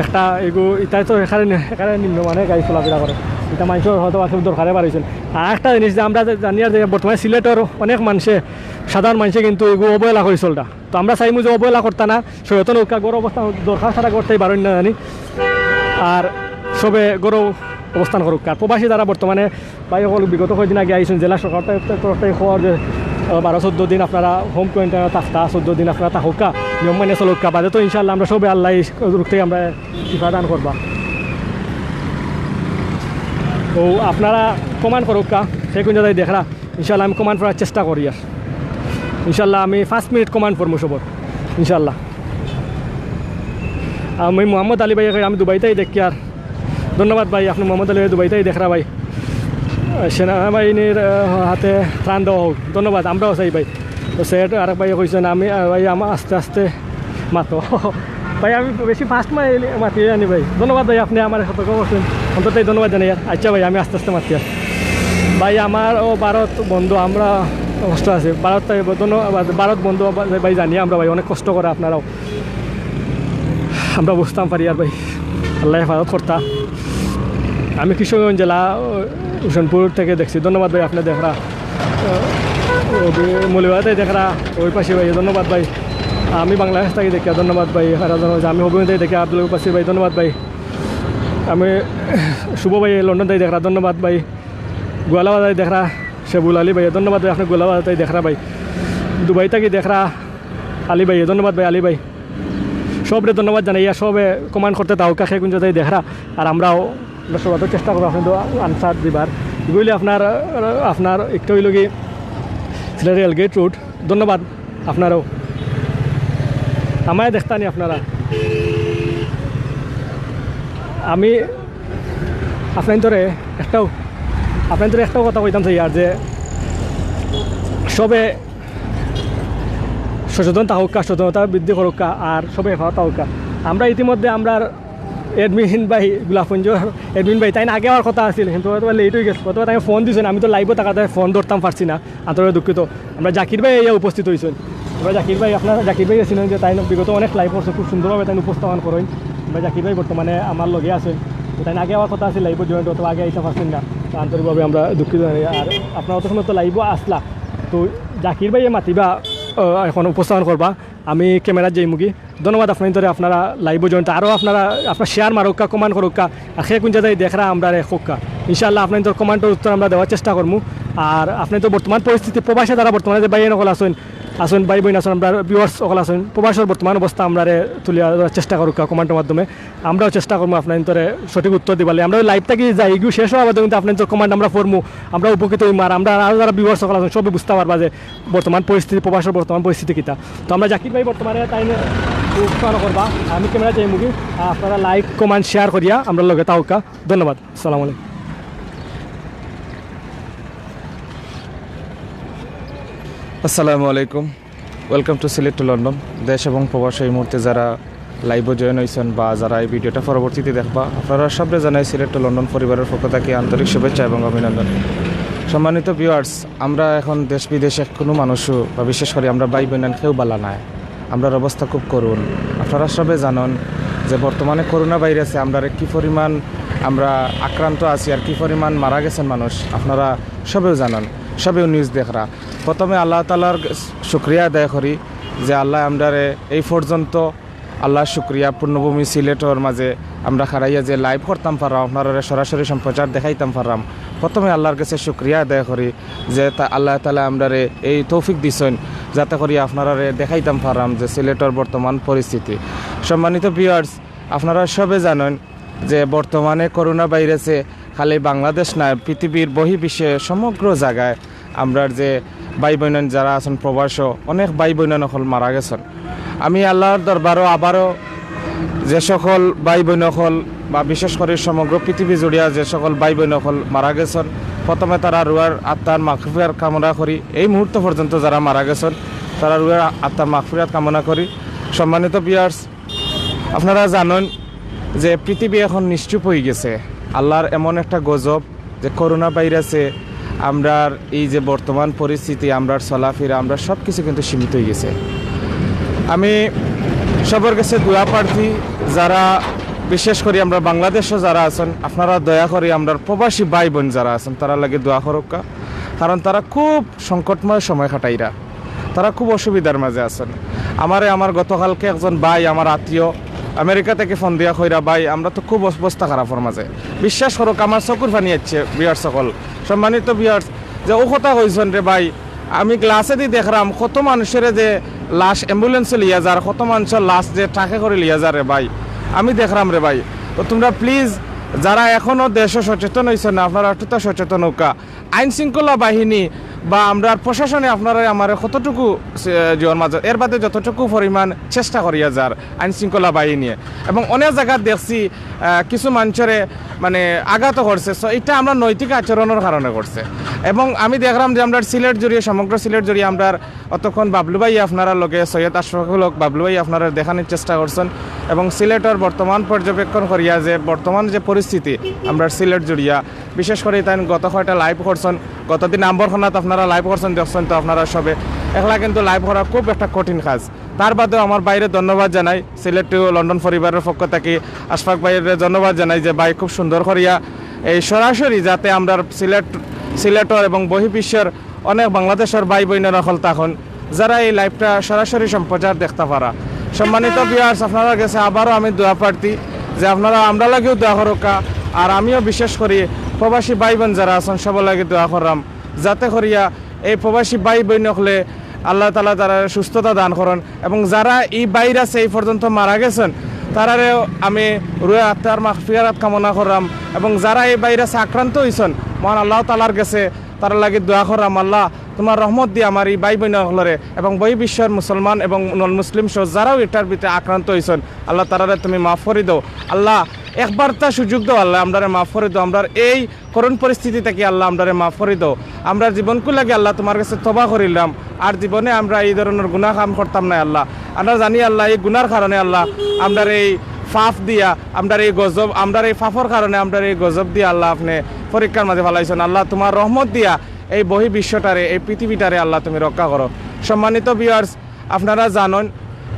একটা এগু, ইটা তো এখানে নি-, এখানে নিম্নমানের গাড়ি চলাফিরা করে। ইটা মানষর হয়তো বা কেউ দরকারে বার অইছইন। আর একটা জিনিস যে আমরা যে জানিয়ার যে বর্তমানে সিলেটর অনেক মানষে, সাধারণ মানষে কিন্তু এগু অবহেলা করি চলরা। তো আমরা চাইমু যে অবহেলা করতা না, সচেতন অউক্কা, ঘরো অবস্থান, দরকার ছাড়া ঘর থাকি বারইন না জানি। আর সবে ঘরো অবস্থান করউক্কা। আর প্রবাসী যারা বর্তমানে ভাই অকল বিগত কয়দিন আগে আইছইন, জেলা সরকার তরফ থাকি খবর যে, আহ, বারো চৌদ্দ দিন আপনারা হোম কোয়ারেন্টাইনো থাকতা, চৌদ্দ দিন আপনারা থাকউক্কা, নিয়ম মানিয়া চলউক্কা। বাদে তো ইনশাআল্লাহ আমরা সবে আল্লাহ এই রোগ থাকি আমরা শিফা দান করবা। তো আপনারা কমেন্ট করউক্কা, কে কুন জাগাত থাকি দেখরা, ইনশাআল্লাহ আমি কমেন্ট পড়ার চেষ্টা করিয়ার। ইনশাআল্লাহ আমি পাঁচ মিনিট কমেন্ট পড়মু সবর, ইনশাআল্লাহ। আমি মোহাম্মদ আলী ভাই, আমি দুবাই থাকি দেখিয়ার। ধন্যবাদ ভাই, আপনে মোহাম্মদ আলী ভাই দুবাই থাকি দেখরা ভাই। সেনাবাহিনীর, আহ, হাতে ত্রাণ দেওয়া হোক। ধন্যবাদ, আমরাও চাই ভাই। তো সেট আরেক ভাই কইছইন, আমি, আহ, ভাই, আমা-, আস্তে আস্তে মাতো। ভাই, আমি বেশি ফাস্ট মাতি আনি ভাই। ধন্যবাদ ভাই, আপনে আমারে সতর্ক করছইন। অন্তত এই ধন্যবাদ জানাইয়ার। আচ্ছা ভাই, আমি আস্তে আস্তে মাতিয়ার। ভাই, আমারও ভারত বন্ধ, আমরা কষ্ট আছি। ভারত থাকি ধন্যবাদ, ভারত বন্ধ ভাই জানিয়া আমরা ভাই অনেক কষ্ট করি আপনারাও। আমরা বুঝতাম পারিয়ার ভাই, আল্লায় হেফাজত করতা। আমি কিশোরগঞ্জ জেলা, ও, হোসেনপুর থাকি দেখছি। ধন্যবাদ ভাই, আপনে দেখরা। ও, ও, মৌলভীবাজার থাকি দেখরা, ওই পাশে ভাই, ধন্যবাদ ভাই। আমি বাংলাদেশ থাকি দেখিয়ার, ধন্যবাদ ভাই। আর ধন্যবাদ, আমি হবিগঞ্জ থাকি দেখিয়ার, আব্দুল বাসির ভাই, ধন্যবাদ ভাই। আমি শুভ ভাই, লন্ডন থাকি দেখরা, ধন্যবাদ ভাই। গোয়ালাবাজার থাকি দেখরা, শেবুল আলী ভাই, ধন্যবাদ ভাই, আপনে গোয়ালাবাজার থাকি দেখরা ভাই। দুবাই থাকি দেখরা, আলী ভাই, ধন্যবাদ ভাই, আলী ভাই। সবরে ধন্যবাদ জানাইয়ার, সবে কমেন্ট করতে থাকউক্কা, কে কুন জাগাত থাকি দেখরা। আর আমরাও, আমরা সবাই তো চেষ্টা করবো আপনাইন্তরে আনসার দিবার। এগুলি আপনার, আপনার একটা অইলো কি সিলেট রেলগেট রোড। ধন্যবাদ আপনারাও। আমায় দেখতানি আপনারা। আমি আপনাইন্তরে একটাও, আপনাইন্তরে একটাও কথা কইতাম চাইয়ার যে সবে সচেতন থাকউক্কা, সচেতনতা বৃদ্ধি করউক্কা, আর সবে হেফাজত থাকউক্কা। আমরা ইতিমধ্যে আমরার অ্যাডমিন ভাই, গোলাপগঞ্জর অ্যাডমিন ভাই, তাইন আগে আওয়ার কথা আছিল, কিন্তু হয়তো লেট অই গেছে। হয়তো তাইন ফোন দিছইন, আমি তো লাইভো থাকাতে ফোন ধরতাম পারছি না, আন্তরিক দুঃখিত। আমরা জাকির ভাই আইয়া উপস্থিত অইছইন। আমরা জাকির ভাই, আপনারা জাকির ভাই আছইন যে তাইন বিগত অনেক লাইভ করছে, খুব সুন্দরভাবে তাইন উপস্থাপন করইন। আমরা জাকির ভাই বর্তমানে আমার লগে আছইন, তো তাইন আগে আওয়ার কথা আছিল লাইভো জয়েন্ট, অথবা আগে আইতা পারছইন না, তো আন্তরিকভাবে আমরা দুঃখিত জানাই। আর আপনারা অত সময় তো লাইভো আছলা, তো জাকির ভাইয়ে মাতিবা, আহ, এখন উপস্থাপন করবা, আমি ক্যামেরাত যাইমুগি। ধন্যবাদ আপনাইন্তরে, আপনারা লাইভো জয়েন্ট, আরও আপনারা, আপনারা শেয়ার মারউক্কা, কমেন্ট করউক্কা, আর কে কুন জাগাত থাকি দেখরা আমরারে কউক্কা। ইনশাআল্লাহ আপনাইন্তর কমেন্টর উত্তর আমরা দেওয়ার চেষ্টা করমু। আর আপনাইন্তর বর্তমান পরিস্থিতি, প্রবাসে যারা বর্তমানে যে ভাই অকল আছইন, আছইন ভাই বইন আছইন, আমরার ভিউয়ার্স অকল আছইন, প্রবাসর বর্তমান অবস্থা আমরারে তুলিয়া ধরার চেষ্টা করউক্কা কমেন্টর মাধ্যমে। আমরাও চেষ্টা করমু আপনাইন্তরে সঠিক উত্তর দিবার লাগি। আমরা লাইভ থাকি যাইগি শেষ অওয়া বাদে কিন্তু আপনাইন্তর কমেন্ট আমরা পড়মু, আমরা উপকৃত অইমু। আর আমরা আরও যারা ভিউয়ার্স অকল আছইন, সবে বুঝতা পারবা যে বর্তমান পরিস্থিতি, প্রবাসর বর্তমান পরিস্থিতি কিতা। তো আমরা জাকির ভাই বর্তমানে তাইন উপস্থাপন করবা, আমি ক্যামেরা যাইমুগি। আর আপনারা লাইক, কমেন্ট, শেয়ার করিয়া আমরার লগে থাকউক্কা। ধন্যবাদ, আসসালামু আলাইকুম। আসসালামু আলাইকুম। Welcome to Sylhet to London। দেশ এবং প্রবাসে এই মুহূর্তে যারা লাইভো জয়েন অইছইন বা যারা এই ভিডিওটা পরবর্তীতে দেখবা, আপনারা সবরে জানাই সিলেট টু লন্ডন পরিবারের পক্ষ থাকি আন্তরিক শুভেচ্ছা এবং অভিনন্দন। সম্মানিত ভিউয়ার্স, আমরা এখন দেশ বিদেশে কুনু মানুষও বা বিশেষ করি আমরা ভাই বইনাইন কেউ বালা নায়, আমরার অবস্থা খুব করুণ। আপনারা সবে জানইন যে বর্তমানে করোনা ভাইরাসে আমরারে কি পরিমাণ আমরা আক্রান্ত আছি আর কি পরিমাণ মারা গেছইন মানুষ, আপনারা সবেও জানইন, সবেও নিউজ দেখরা। প্রথমে আল্লাহ তাআলার শুকরিয়া আদায় করি যে আল্লায় আমরারে এই পর্যন্ত, আল্লাহর শুকরিয়া, পূর্ণভূমি সিলেটর মাঝে আমরা খাড়াইয়া যে লাইভ করতাম পাররাম, আপনারারে সরাসরি সম্প্রচার দেখাইতাম পাররাম। প্রথমে আল্লাহর কাছে শুকরিয়া আদায় করি যে তা-, আল্লাহ তাআলায় আমরারে এই তৌফিক দিছইন যাতে করি আপনারারে দেখাইতাম পাররাম যে সিলেটর বর্তমান পরিস্থিতি। সম্মানিত ভিউয়ার্স, আপনারা সবে জানইন যে বর্তমানে করোনা ভাইরাসে খালি বাংলাদেশ নায়, পৃথিবীর বহির্বিশ্বে সমগ্র জাগায় আমরার যে ভাই বইনান যারা আছইন প্রবাসো, অনেক ভাই বইনান অকল মারা গেছইন। আমি আল্লার দরবারো আবারও যে সকল ভাই বইন অকল বা বিশেষ করি সমগ্র পৃথিবী জুড়িয়া যে সকল ভাই বইন অকল মারা গেছইন, প্রথমে তারার রুহের আত্মার মাগফিরাত কামনা করি, এই মুহূর্ত পর্যন্ত যারা মারা গেছইন তারার রুহের আত্মার মাগফিরাত কামনা করি। সম্মানিত ভিউয়ার্স, আপনারা জানইন যে পৃথিবী এখন নিশ্চুপ অইগেছে। আল্লার এমন একটা গজব যে করোনা ভাইরাসে আমরার এই যে বর্তমান পরিস্থিতি, আমরার চলাফিরা, আমরার সব কিছু কিন্তু সীমিত অইগেছে। আমি সবর গেছে দোয়া প্রার্থী, যারা বিশেষ করি আমরার বাংলাদেশো যারা আছইন, আপনারা দয়া করি আমরার প্রবাসী ভাই বইন যারা আছইন তারার লাগি দোয়া করউক্কা, কারণ তারা খুব সংকটময় সময় কাটাইরা। তারা খুব অসুবিধার মাঝে আছইন। আমারে আমার গতকালকে একজন ভাই, আমার আত্মীয়, আমেরিকা থাকি ফোন দিয়া কইরা, "ভাই, আমরা তো খুব অবস্থা খারাপর মাঝে।" বিশ্বাস করউক্কা, আমার চকুর পানি আইছে, ভিউয়ার্স অকল। সম্মানিত ভিউয়ার্স, যে অউ কথা কইছইন রে ভাই, আমি গ্লাসেদি দেখরাম কত মানুষরে যে লাশ অ্যাম্বুলেন্সে লইয়া যার, কত মানুষর লাশ যে ট্রাকে করি লইয়া যার রে ভাই, আমি দেখরাম রে ভাই। তো তুমরা প্লিজ যারা এখনো দেশো সচেতন অইছো না, আপনারা একটু তো সচেতন অউক্কা। আইন শৃঙ্খলা বাহিনী বা আমরার প্রশাসনে আপনারা আমারে কতটুকু, এ, জোর মাঝে, এর বাদে যতটুকু পরিমাণ চেষ্টা করিয়া যার আইন শৃঙ্খলা বাহিনীয়ে। এবং অনেক জাগাত দেখছি, আহ, কিছু মানুষরে মানে আঘাত করছে। So, এটা আমরা নৈতিক আচরণর কারণে করছে। এবং আমি দেখরাম যে আমরার সিলেট জুড়িয়ে, সমগ্র সিলেট জুড়িয়ে আমরার অতক্ষণ বাবলু ভাই আপনারার লগে, সৈয়দ আশরাফুল হক বাবলু ভাই আপনারারে দেখানির চেষ্টা করছইন। এবং সিলেটর বর্তমান পর্যবেক্ষণ করিয়া যে বর্তমান যে পরিস্থিতি আমরার সিলেট জুড়িয়া, বিশেষ করি তাইন গত কয়টা লাইভ করছইন, গত দিন আম্বরখানাত আপনারা লাইভ করছইন, দেখছইন তো আপনারা সবে। একলা কিন্তু লাইভ করা খুব একটা কঠিন কাজ। তার বাদেও আমার ভাইরে ধন্যবাদ জানাই, সিলেট টু লন্ডন পরিবারর পক্ষ থাকি আশফাক ভাইরে ধন্যবাদ জানাই যে ভাই খুব সুন্দর করিয়া এই সরাসরি যাতে আমরার সিলেট, সিলেটর এবং বহির্বিশ্বর অনেক বাংলাদেশর ভাই বইনর অকল থাকইন, যারা এই লাইভটা সরাসরি সম্প্রচার দেখতা পারা। সম্মানিত ভিউয়ার্স, আপনারার গেছে আবারও আমি দোয়া প্রার্থী যে আপনারা আমরার লাগিও দোয়া করউক্কা, আর আমিও বিশেষ করি প্রবাসী ভাই বইন যারা আছইন সবর লাগি দোয়া কররাম, যাতে করিয়া এই প্রবাসী ভাই বইন অকলে আল্লাহ তাআলা তারারে সুস্থতা দান করইন, এবং যারা এই ভাইরাসে এই পর্যন্ত মারা গেছইন তারারেও আমি রুহে আত্মার মাগফিরাত কামনা কররাম, এবং যারা এই ভাইরাসে আক্রান্ত অইছইন মহান আল্লাহ তাআলার গেছে তারার লাগি দোয়া কররাম, "আল্লাহ, তুমার রহমত দিয়া আমার এই ভাই বইন অকলরে এবং বহির্বিশ্বর মুসলমান এবং নন মুসলিম সহ যারাও এটার ভিতরে আক্রান্ত অইছইন, আল্লাহ, তারারে তুমি মাফ করি দেও। আল্লাহ, একবারতা সুযোগ দেও, আল্লাহ, আমরারে মাফ করি দেও। আমরার এই করুণ পরিস্থিতি থাকি, আল্লাহ, আমরারে মাফ করি দেও। আমরার জীবনকুর লাগি, আল্লাহ, তুমার গেছে তওবা করিলাম, আর জীবনে আমরা এই ধরনর গুনাহ কাম করতাম নায়, আল্লাহ।" আমরা জানি, আল্লাহ, এই গুনার কারণে, আল্লাহ, আমরার এই পাপ দিয়া, আমরার এই গজব, আমরার এই পাপর কারণে, আমরার এই গজব দিয়া, আল্লাহ, আপনে পরীক্ষার মাঝে ফালাইছইন। আল্লাহ, তুমার রহমত দিয়া এই বহির্বিশ্বটারে, এই পৃথিবীটারে, আল্লাহ, তুমি রক্ষা করো। সম্মানিত ভিউয়ার্স, আপনারা জানইন,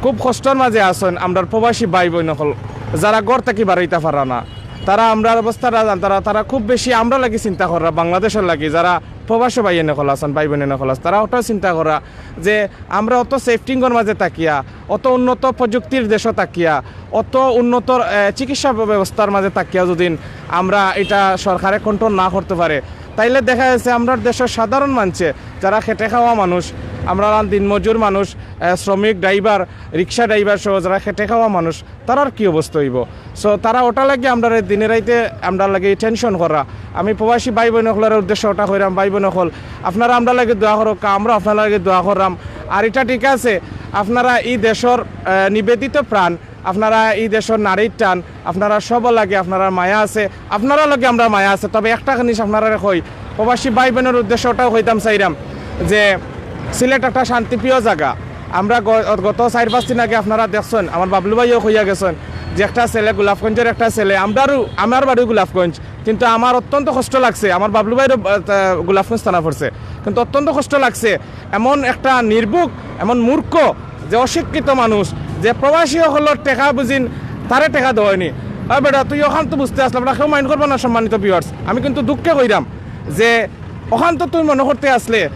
খুব কষ্টর মাঝে আছইন আমরার প্রবাসী ভাই বইন অকল, যারা ঘর থাকি বারইতা পারা না, তারা আমরার অবস্থাটা জানতারা, তারা খুব বেশি আমরার লাগি চিন্তা কররা, বাংলাদেশর লাগি, যারা প্রবাসী ভাই বইন অকল আছইন, ভাই বইন অকল আছইন, তারা ওটাও চিন্তা কররা যে আমরা অত সেফটিংর মাঝে থাকিয়া, অত উন্নত প্রযুক্তির দেশো থাকিয়া, অত উন্নত, এ, চিকিৎসা ব্যবস্থার মাঝে থাকিয়া যদি আমরা এটা সরকারে কন্ট্রোল না করতে পারে, তাইলে দেখা যাচ্ছে আমরার দেশর সাধারণ মানষে, যারা খেটে খাওয়া মানুষ, আমরার দিনমজুর মানুষ, এ, শ্রমিক, ড্রাইভার, রিক্সা ড্রাইভার সহ যারা খেটে খাওয়া মানুষ, তারার কি অবস্থা অইবো? So, তারা ওটার লাগি আমরারে দিনে রাইতে আমরার লাগি টেনশন কররা। আমি প্রবাসী ভাই বইন অকলর উদ্দেশ্যে ওটা কইরাম, ভাই বইন অকল, আপনারা আমরার লাগি দোয়া করউক্কা, আমরা আপনারার লাগি দোয়া কররাম। আর এটা ঠিক আছে, আপনারা এই দেশর, আহ, নিবেদিত প্রাণ, আপনারা এই দেশর নারীর টান, আপনারা সবর লাগি আপনারার মায়া আছে, আপনারার লাগি আমরার মায়া আছে। তবে একটা জিনিস আপনারারে কই, প্রবাসী ভাই বইনর উদ্দেশ্যে ওটাও কইতাম চাইরাম যে সিলেট একটা শান্তিপ্রিয় জাগা। আমরা গ-, গত চাইর পাঁচ দিন আগে আপনারা দেখছইন, আমার বাবলু ভাইও কইয়া গেছইন যে একটা ছেলে, গোলাপগঞ্জর একটা ছেলে, আমরারও, আমার বাড়িও গোলাপগঞ্জ, কিন্তু আমার অত্যন্ত কষ্ট লাগছে, আমার বাবলু ভাইরও, আহ, তা-, গোলাপগঞ্জ থানা পড়ছে, কিন্তু অত্যন্ত কষ্ট লাগছে এমন একটা নির্বুক, এমন মূর্খ, যে অশিক্ষিত মানুষ, যে প্রবাসী অকলর টেকা বুঝিন, তারে টেকা দেওয়া অয়নি। "ওই বেটা, তুই ওখান তো বুঝতে আসলাম না, কেউ মাইন্ড করবো না।" সম্মানিত ভিউয়ার্স, আমি কিন্তু দুঃখে কইরাম যে ওখান তো তুই মনে করতে আসলে,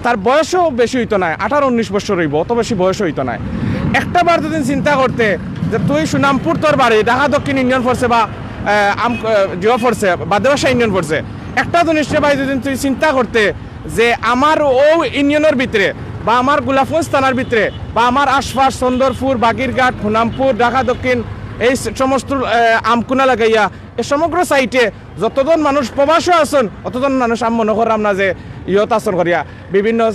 তার বয়সও বেশি অইতো নায়, আঠারো উনিশ বছর অইবো, অত বেশি বয়স অইতো নায়। একটা বার যদি চিন্তা করতে যে তুই সুনামপুর তোর বাড়ি, ঢাকা দক্ষিণ ইউনিয়ন পড়ছে বা, আহ, আম-, আহ, জিও পড়ছে, বাদেবাসা ইউনিয়ন পড়ছে, একটা জিনিস রে ভাই যদি তুই চিন্তা করতে যে আমার অউ ইউনিয়নর ভিতরে বা আমার গোলাপগঞ্জ থানার ভিতরে বা আমার আশপাশ চন্দরপুর, বাগিরঘাট, সুনামপুর, ঢাকা দক্ষিণ, এই স-, সমস্ত, আহ, আমকুনা লাগাইয়া এ সমগ্র সাইটে যতজন মানুষ প্রবাসও আছইন, অতজন মানুষ আমি মনো কররাম না যে ইয়ত আছইন করিয়া, বিভিন্ন, আহ,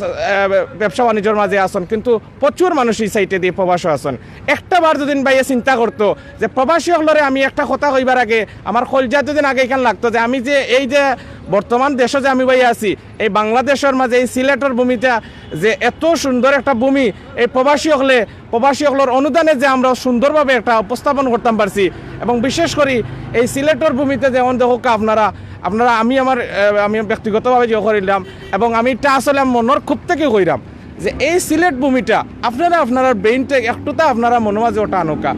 ব্যবসা বাণিজ্যর মাঝে আছইন, কিন্তু প্রচুর মানুষ ই সাইডেদি প্রবাসও আছইন। একটা বার যুদি ভাইয়ে চিন্তা করতো যে প্রবাসী অকলরে আমি একটা কথা কইবার আগে আমার কলজাত যুদি আগে ইখান লাগতো যে আমি যে এই যে বর্তমান দেশো যে আমি ভাই আছি, এই বাংলাদেশর মাঝে এই সিলেটর ভূমিটা যে এত সুন্দর একটা ভূমি, এই প্রবাসী অকলে, প্রবাসী অকলর অনুদানে যে আমরা সুন্দরভাবে একটা উপস্থাপন করতাম পারছি, এবং বিশেষ করি এই সিলেটর ভূমিতে যেমন দেখউক্কা আপনারা, আপনারা, আমি আমার, আহ, আমি ব্যক্তিগতভাবে যে করিলাম, এবং আমি এটা আসলে আমার মনর খুব থেকে কইরাম যে এই সিলেট ভূমিটা আপনারা, আপনারার ব্রেইনটা একটুতা আপনারা মনো মাঝে ওটা আনউক্কা।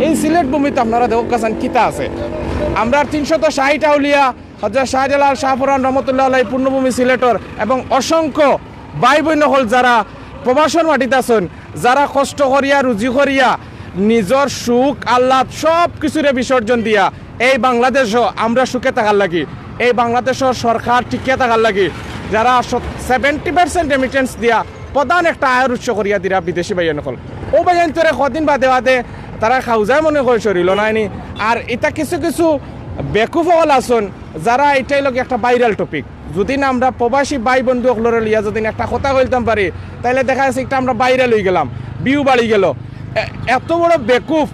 এই সিলেট ভূমিতে আপনারা দেখউক্কা চাইন কিতা আছে। আমরার তিনশত ষাইট আউলিয়া হজরত শাহজালাল শাহপরান রহমতুল্লাহ আলাই পূর্ণভূমি সিলেটর এবং অসংখ্য ভাই বইন অকল যারা প্রবাসর মাটিত আছইন, যারা কষ্ট করিয়া, রুজি করিয়া, নিজর সুখ আহ্লাদ সব কিছুরে বিসর্জন দিয়া এই বাংলাদেশো আমরা সুখে থাকার লাগি, এই বাংলাদেশর সরকার টিকিয়া থাকার লাগি, যারা সত-, সেভেন্টি পার্সেন্ট রেমিটেন্স দিয়া প্রধান একটা আয়র উৎস করিয়া দিরা বিদেশি ভাইয়াইন অকল। অউ ভাইয়াইনতরে কদিন বাদে বাদে তারা খাউজায় মনে কয় শরীল নায়নি। আর ইতা কিছু কিছু বেকুফ অকল আছইন, যারা ইটাই লগে একটা ভাইরাল টপিক। যুদি না আমরা প্রবাসী ভাই বন্ধু অকলরে লইয়া যুদি একটা কথা কইতাম পারি, তাইলে দেখা যাচ্ছে একটা আমরা ভাইরাল অইগেলাম, ভিউ বাড়ি গেল। এ-, এত বড় বেকুফ,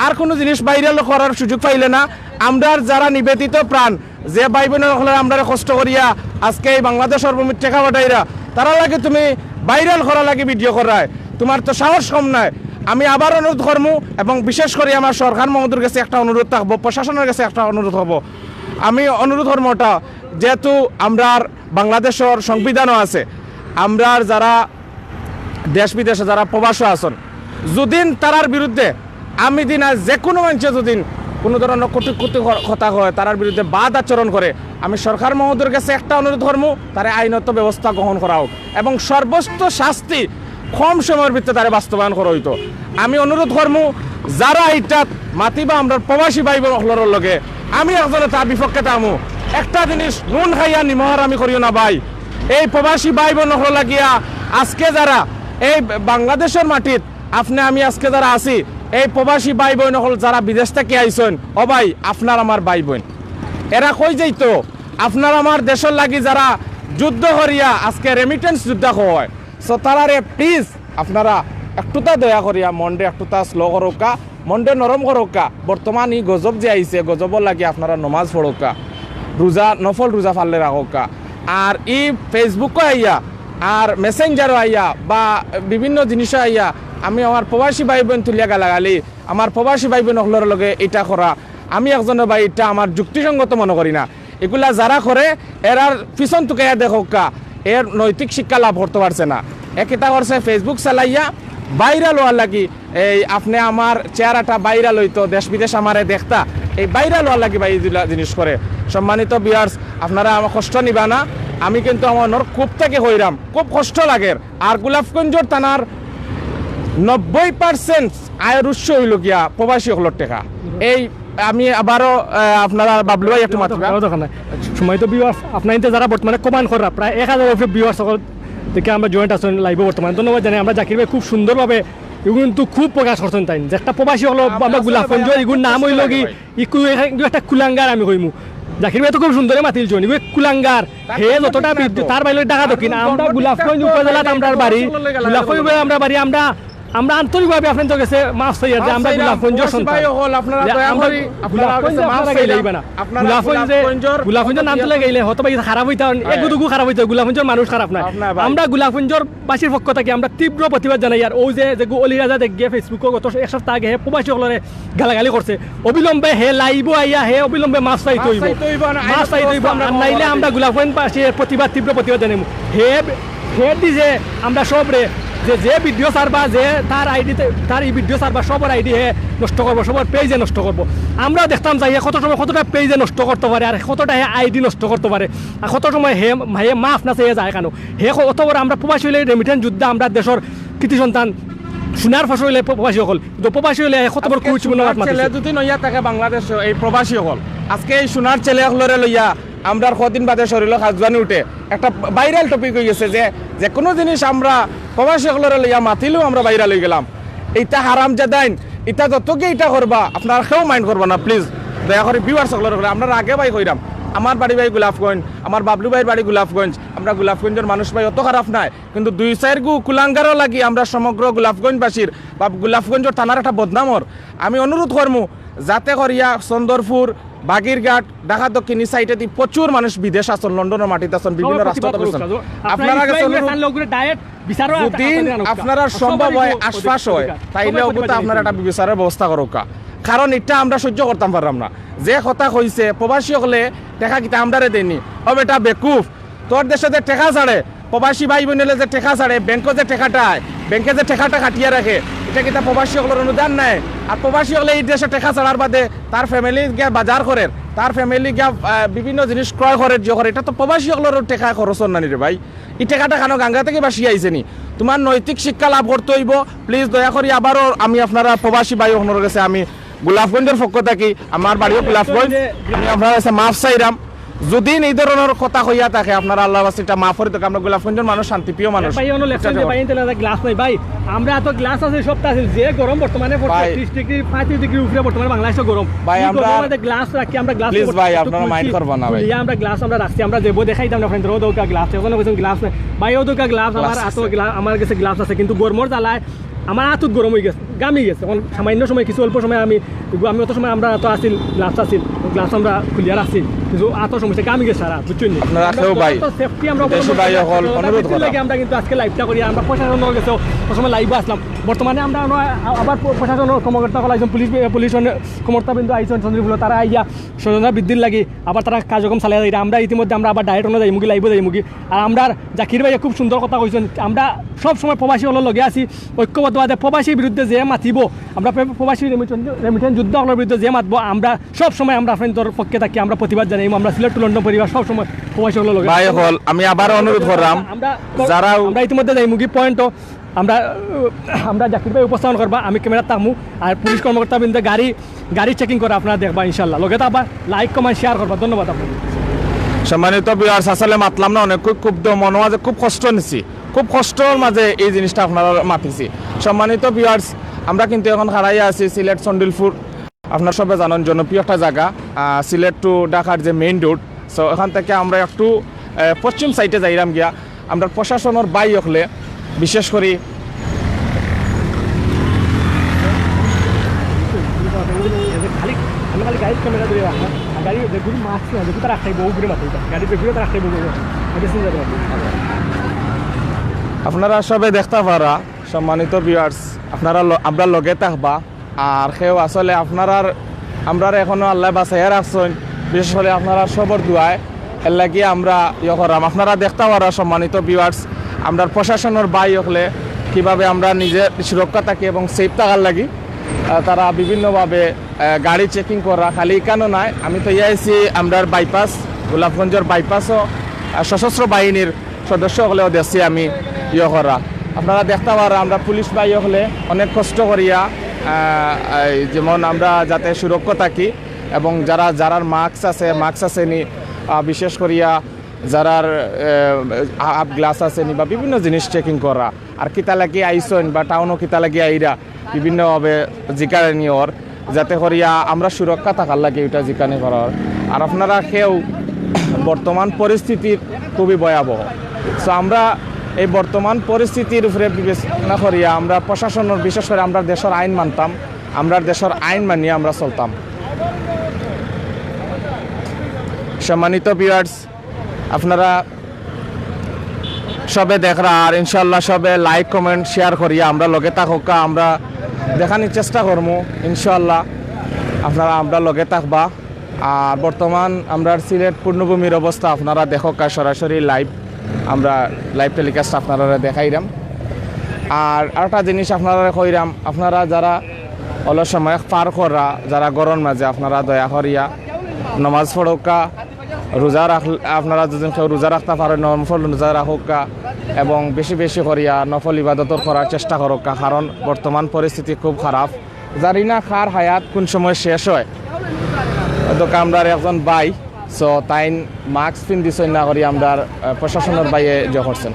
আর কুনু জিনিস ভাইরাল করার সুযোগ পাইলে না। আমরার যারা নিবেদিত প্রাণ, যে ভাই বইন অকলরে আমরারে কষ্ট করিয়া আজকে এই বাংলাদেশর ভূমিত টেকা পাঠাইরা, তারার লাগি তুমি ভাইরাল করার লাগি ভিডিও কররায়, তুমার তো সাহস কম নায়। আমি আবার অনুরোধ করমু, এবং বিশেষ করি আমার সরকার মহোদয়র গেছে একটা অনুরোধ থাকবো, প্রশাসনর গেছে একটা অনুরোধ করবো, আমি অনুরোধ করমু ওটা, যেহেতু আমরার বাংলাদেশর সংবিধানও আছে, আমরার যারা দেশ বিদেশে যারা প্রবাসও আছইন, যুদিন তারার বিরুদ্ধে আমি দিন আর যে কুনু মানষে যুদিন কুনু ধরনর কটূক্তি ক-, কথা কয়, তারার বিরুদ্ধে বাদ আচরণ করে, আমি সরকার মহোদয়র গেছে একটা অনুরোধ করমু, তারে আইনত ব্যবস্থা গ্রহণ করা হোক এবং সর্বোচ্চ শাস্তি কম সময়র ভিতরে তারে বাস্তবায়ন করা অইতো। আমি অনুরোধ করমু, যারা ইটাত মাতিবা আমরার প্রবাসী ভাই বইন অকলর লগে, আমি একজনে তার বিপক্ষে থাকমু। একটা জিনিস, নুন খাইয়া নিমক হারামি করিও না ভাই। এই প্রবাসী ভাই বইন অকলর লাগিয়া আজকে যারা এই বাংলাদেশর মাটিত, আপনে আমি আজকে যারা আছি, এই প্রবাসী ভাই বইন অকল যারা বিদেশ থাকি আইছইন, ও ভাই, আপনার আমার ভাই বইন, এরা কই যাইতো? আপনার আমার দেশর লাগি যারা যুদ্ধ করিয়া আজকে রেমিটেন্স যোদ্ধা কয়, so তারারে প্লিজ আপনারা একটুতা দয়া করিয়া মনরে একটুতা স্লো করউক্কা, মনরে নরম করউক্কা। বর্তমান ই গজব যে আইছে, গজবর লাগি আপনারা নমাজ পড়উক্কা, রোজা, নফল রোজা পারলে রাখউক্কা। আর ই Facebook-ও আইয়া আর Messenger-ও আইয়া বা বিভিন্ন জিনিসও আইয়া আমি আমার প্রবাসী ভাই বইন তুলিয়া গালাগালি, আমার প্রবাসী ভাই বইন অকলর লগে ইটা করা, আমি একজনে ভাই ইটা আমার যুক্তিসঙ্গত মনো করি না। ইগুলা যারা করে, এরার পিছন তুকাইয়া দেখউক্কা, এর নৈতিক শিক্ষা লাভ করতো পারছে না। এ কিতা করছে, Facebook চালাইয়া ভাইরাল অওয়ার লাগি, এই আপনে আমার চেহারাটা ভাইরাল অইতো, দেশ বিদেশ আমারে দেখতা, এই ভাইরাল অওয়ার লাগি ভাই ইগুলা জিনিস করে। সম্মানিত ভিউয়ার্স, আপনারা আমার কষ্ট নিবা না, আমি কিন্তু আমার মনর খুব থেকে কইরাম, খুব কষ্ট লাগের। আর গোলাপগঞ্জর থানার নব্বই পার্সেন্ট আয়র উৎস অইলো গিয়া প্রবাসী অকলর টেকা। এই আমি আবারও, আহ, আপনারা বাবলু ভাই একটু মাতিবা। কথা না। সম্মানিত ভিউয়ার্স, আপনারা ইনতে যারা বর্তমানে কমেন্ট কররা, প্রায় এক হাজার উপরে ভিউয়ার্স অকল থেকে আমরা জয়েন্ট আছইন লাইভে বর্তমানে। ধন্যবাদ জানাই আমরা জাকির ভাই খুব সুন্দরভাবে এগুলো কিন্তু খুব প্রকাশ করছইন তাইন। যে একটা প্রবাসী অকল আমরা গোলাপগঞ্জ, এগুর নাম অইলো কি, ইকু এখান-, ইকু একটা কুলাঙ্গার আমি কইমু। জাকির ভাই তো খুব সুন্দরে মাতিলছইন, ইকু এক কুলাঙ্গার। হে যতটা বিদ্যুৎ, তার বাইরে ঢাকা দক্ষিণ, আমরা গোলাপগঞ্জ উপজেলাত আমরার বাড়ি, গোলাপগঞ্জ উপজেলাত আমরার বাড়ি, আমরা, আমরা আন্তরিকভাবে আপনার গেছে মাফ চাইয়ার যে আমরা গোলাপগঞ্জর সন্তান। ভাই অকল, আপনারা যে দয়া আমরা করি, আপনারা গোলাপগঞ্জ গেছে মাফ আপনারা চাইলাম। গাইলাইবা না। আপনারা গোলাপগঞ্জ যে, গোলাপগঞ্জর গোলাপগঞ্জর নাম তুলে গাইলে হয়তো বা খারাপ অইতা, হ্যাঁ। এগুদুগু খারাপ অইতা, গোলাপগঞ্জর মানুষ খারাপ নায়। খারাপ নায় ভাই। আমরা গোলাপগঞ্জর বাসীর পক্ষ থাকি আমরা তীব্র প্রতিবাদ জানাই। আর অউ যে, যে গু-, অলি রাজা দেখিয়ে Facebook-ও গত এক সপ্তাহ আগে হে প্রবাসী অকলরে গালাগালি করছে, অবিলম্বে হে লাইভো আইয়া হে অবিলম্বে মাফ চাইতে অইবো। মাফ চাইতে অইবো, আর নাইলে আমরা গোলাপগঞ্জবাসী এর প্রতিবাদ, তীব্র প্রতিবাদ জানাইমু। হে, হে দিছে আমরা সবরে যে, যে ভিডিও ছাড়বা, যে তার আইডিতে, তার ই ভিডিও ছাড়বা, সবর আইডি হে নষ্ট করবো, সবর পেজে নষ্ট করবো। আমরা দেখতাম যাই হে কত সময় কতটা পেজে নষ্ট করতো পারে, আর কতটা হে আইডি নষ্ট করতো পারে, আর কত সময় হে, হে মাফ না চাইয়া যায় কেন। হে ক-, অত বড় আমরা প্রবাসী অইলে রেমিটেন্স যোদ্ধা, আমরা দেশর কৃতি সন্তান, সোনার ফসল অইলে প্রবাসী অকল, কিন্তু প্রবাসী অইলে কত বড় কুরুচিপূর্ণ মাত মাতিছে। দুদিন অইয়া থাকে বাংলাদেশো এই প্রবাসী অকল। আজকে এই সোনার ছেলে অকলরে লইয়া আমরার কদিন বাদে শরীরো খাজুয়ানি উঠে। একটা ভাইরাল টপিক অইগেছে যে, যে কুনু জিনিস আমরা প্রবাসী অকলরে লইয়া মাতিলেউ আমরা ভাইরাল অইগেলাম। ইতা হারামজাদাইন, ইতা যত গিয়ে ইতা করবা, আপনারা কেউ মাইন্ড করবা না, প্লিজ। দয়া করি ভিউয়ার্স অকলরে, আমরা আগে ভাই কইরাম, আমার বাড়ি ভাই গোলাপগঞ্জ, আমার বাবলু ভাইর বাড়ি গোলাপগঞ্জ, আমরা গোলাপগঞ্জর মানুষ ভাই অত খারাপ নায়, কিন্তু দুই চাইর গু কুলাঙ্গারও লাগি আমরা সমগ্র গোলাপগঞ্জবাসীর বা গোলাপগঞ্জর থানার একটা বদনাম অর। আমি অনুরোধ করমু যাতে করিয়া চন্দরপুর, বাগিরঘাট, ঢাকা দক্ষিণ এই সাইডেদি প্রচুর মানুষ বিদেশ আছইন, লন্ডনর মাটিত আছইন, বিভিন্ন রাষ্ট্রত আছইন। আপনারা গেছে অনুরোধ, যদি আপনারার সম্ভব হয়, আশপাশ হয়, তাইলে অগুতা আপনারা একটা বিচারর ব্যবস্থা করউক্কা। কারণ ইটা আমরা সহ্য করতাম পাররাম না। যে কথা কইছে, প্রবাসী অকলে টেকা কিতা আমরারে দেয়নি? ও বেটা বেকুফ, তোর দেশে যে টেকা ছাড়ে, প্রবাসী ভাই বইন অকলে যে টেকা ছাড়ে, ব্যাংকো যে টেকাটা আয়, ব্যাংকে যে টেকাটা কাটিয়া রাখে, ইটা কিতা প্রবাসী অকলর অনুদান নায়? আর প্রবাসী অকলে ই দেশে টেকা ছাড়ার বাদে তার ফ্যামিলি গিয়া বাজার করের, তার ফ্যামিলি গিয়া, আহ, বিভিন্ন জিনিস ক্রয় করের, যে করের, ইটা তো প্রবাসী অকলর টেকা খরচ অর না নি রে ভাই। ই টেকাটা কানো গাঙ্গা থাকি ভাসিয়া আইছে নি? তুমার নৈতিক শিক্ষা লাভ করতে অইবো। প্লিজ দয়া করি আবারও আমি আপনারা প্রবাসী ভাই অকলর গেছে আমি গোলাপগঞ্জর পক্ষ থাকি, আমার বাড়িও গোলাপগঞ্জ, আমি আপনারার গেছে মাফ চাইরাম। যদি এই ধরনর কথা কইয়া থাকে, আপনারা আল্লার ওয়াস্তে ইটা মাফ করি দেউক্কা। আমরা গোলাপগঞ্জর মানুষ শান্তিপ্রিয় মানুষ। ভাই, অনো লেখছেন যে ভাই, ইনতে গ্লাস নাই ভাই। আমরা এত গ্লাস আছে, সবটা আছে। যে গরম বর্তমানে পড়ছে, ভাই, ত্রিশ ডিগ্রি, পঁয়ত্রিশ ডিগ্রির উপরে বর্তমানে বাংলাদেশে গরম। ভাই, এই আমরা গরমর মাঝে গ্লাস রাখি, আমরা গ্লাস প্লিজ ভাই, আপনারা মাইন্ড করবা না ভাই। ইয়া আমরা গ্লাস আমরা রাখছি, আমরা যাইবো দেখাইতাম না, ফ্রেন্ড, অউ দেউক্কা গ্লাস, এখন কইছেন গ্লাস নাই। ভাই, অউ দেউক্কা গ্লাস, আমার গ্লাস আতো আছে। গ্লা-, আমার গেছে গ্লাস আছে, কিন্তু গরমর জ্বালায় আমার আতো গরম অই গেছে, ঘামি গেছে। এখন সামান্য সময়, কিছু অল্প সময় আমি, আমি অত সময় আমরা তো আছিল, গ্লাস আছিল, গ্লাস আমরা খুলিয়া রাখছি, কিন্তু আতো সমস্যা, ঘামি গেছে সারা, বুঝছইন নি? আপনারা আমরা কেউ ভাই, যত সেফটি আমরা বিদেশি অবলম্বন ভাই করি, অকল আপনারা অনুরোধ বিদেশি করা। লাগি আমরা কিন্তু আজকে লাইভটা করি, আমরা প্রশাসনর গেছে অত সময় লাইভও আসলাম। বর্তমানে আমরা অনো-, আবার প্র-, প্রশাসনর কর্মকর্তা অকল আইছইন, পুলিশ, পুলিশ কর্মকর্তা বিন্দু আইছইন চন্দ্রপুর, তারা আইয়া সচেতনতা বৃদ্ধির লাগি আবার তারা কার্যক্রম চালাইয়া যাইরা। আমরা ইতিমধ্যে আমরা আবার ডাইরেক্ট অনো যাইমুগি, লাইভও যাইমুগি। আর আমরার জাকির ভাইয়ে খুব সুন্দর কথা কইছইন, আমরা সব সময় প্রবাসী অকলর লগে আছি, ঐক্যবদ্ধভাবে প্রবাসীর বিরুদ্ধে যে মাতিবো, আমরা প্র-, প্রবাসী রেমিটেন্স, রেমিটেন্স যোদ্ধা অকলর বিরুদ্ধে যে মাতবো, আমরা সব সময় আমরা ফ্রেন্ডর পক্ষে থাকি, আমরা প্রতিবাদ জানাইমু। আমরা সিলেট টু লন্ডন পরিবার সব সময় প্রবাসী অকলর লগে। ভাই অকল, আমি আবার অনুরোধ কররাম, আমরা, যারা আমরা ইতিমধ্যে যাইমুগি পয়েন্টও, আমরা, আমরা জাকির ভাই উপস্থাপন করবা, আমি ক্যামেরা থাকমু, আর পুলিশ কর্মকর্তা বিন্দু গাড়ি, গাড়ি চেকিং করা আপনারা দেখবা ইনশাআল্লাহ। লগে থাকবা, লাইক, কমেন্ট, শেয়ার করবা। ধন্যবাদ আপনাদের। সম্মানিত ভিউয়ার্স, আসলে মাতলাম না অনেক, খুব, খুব দ-, মনো আছে, খুব কষ্ট নিছি, খুব কষ্টর মাঝে এই জিনিসটা আপনারারে মাতিছি। সম্মানিত ভিউয়ার্স, আমরা কিন্তু এখন খাড়াইয়া আছি সিলেট চন্ডিলপুর, আপনারা সবে জানইন জনপ্রিয় একটা জাগা, আহ, সিলেট টু ঢাকার যে মেইন রোড। সো এখান থাকি আমরা একটু, আহ, পশ্চিম সাইডে যাইরাম গিয়া। আমরা প্রশাসনর ভাই অকলে বিশেষ করি খালি, আমি খালি গাড়ির ক্যামেরা ধরে রাখলাম, আর গাড়ি যেগুলি মাছ না, যেগুলো তারা খাইবো, ওগুলো মাথায় গাড়ি যেগুলো তারা খাইবো, ওগুলো। আপনারা সবে দেখতা পারা, সম্মানিত ভিউয়ার্স, আপনারা ল-, আমরা লগে থাকবা। আর কেউ আসলে আপনারার, আমরারে এখনো আল্লায় বাঁচাইয়া রাখছইন, বিশেষ করি আপনারা সবর দোয়ায়। এর লাগি আমরা ইয়ে করলাম, আপনারা দেখতা পারা, সম্মানিত ভিউয়ার্স, আমরার প্রশাসনর ভাই অকলে কিভাবে আমরা নিজে সুরক্ষা থাকি এবং সেফ থাকার লাগি, আহ, তারা বিভিন্নভাবে, আহ, গাড়ি চেকিং করা, খালি ইখানো নায়। আমি তো ইয়া আইছি আমরার বাইপাস, গোলাপগঞ্জর বাইপাসও, আহ, সশস্ত্র বাহিনীর সদস্য অকলেও দেখছি আমি ইয়ে করা। আপনারা দেখতা পারা, আমরা পুলিশ ভাই অকলে অনেক কষ্ট করিয়া, আহ, এই যেমন আমরা যাতে সুরক্ষা থাকি এবং যারা, যারার মাস্ক আছে, মাস্ক আছে নি, আহ, বিশেষ করিয়া যারার, আহ, হাফ গ্লাস আছে নি বা বিভিন্ন জিনিস চেকিং করা, আর কিতা লাগি আইছইন বা টাউনও কিতা লাগি আইরা, বিভিন্নভাবে জিকানি অর, যাতে করিয়া আমরা সুরক্ষা থাকার লাগি ইটা জিকানি করা অর। আর আপনারা কেউ বর্তমান পরিস্থিতির খুবই ভয়াবহ। সো আমরা এই বর্তমান পরিস্থিতির উপরে বিবেচনা করিয়া আমরা প্রশাসনর, বিশেষ করি আমরা দেশর আইন মানতাম, আমরা দেশর আইন মানিয়া আমরা চলতাম। সম্মানিত ভিউয়ার্স, আপনারা সবে দেখরা, আর ইনশাআল্লাহ সবে লাইক, কমেন্ট, শেয়ার করিয়া আমরা লগে থাকউক্কা, আমরা দেখানির চেষ্টা করমু ইনশাআল্লাহ, আপনারা আমরা লগে থাকবা। আর বর্তমান আমরার সিলেট পূর্ণভূমির অবস্থা আপনারা দেখউক্কা, সরাসরি লাইভ, আমরা লাইভ টেলিকাস্ট আপনারারে দেখাইরাম। আর আরেকটা জিনিস আপনারারে কইরাম, আপনারা যারা অলস সময় পার কররা, যারা ঘরর মাঝে, আপনারা দয়া করিয়া নমাজ পড়উক্কা, রোজা রাখ-, আপনারা যদি কেউ রোজা রাখতা পারইন, নফল রোজা রাখউক্কা এবং বেশি বেশি করিয়া নফল ইবাদত করার চেষ্টা করউক্কা, কারণ বর্তমান পরিস্থিতি খুব খারাপ। জানি না কার হায়াত কোন সময় শেষ হয়। তো আমরার একজন ভাই, সো তাইন মাস্ক পিন্দিছইন না করি আমরার, আহ, প্রশাসনর ভাইয়ে ইয়ে করছইন।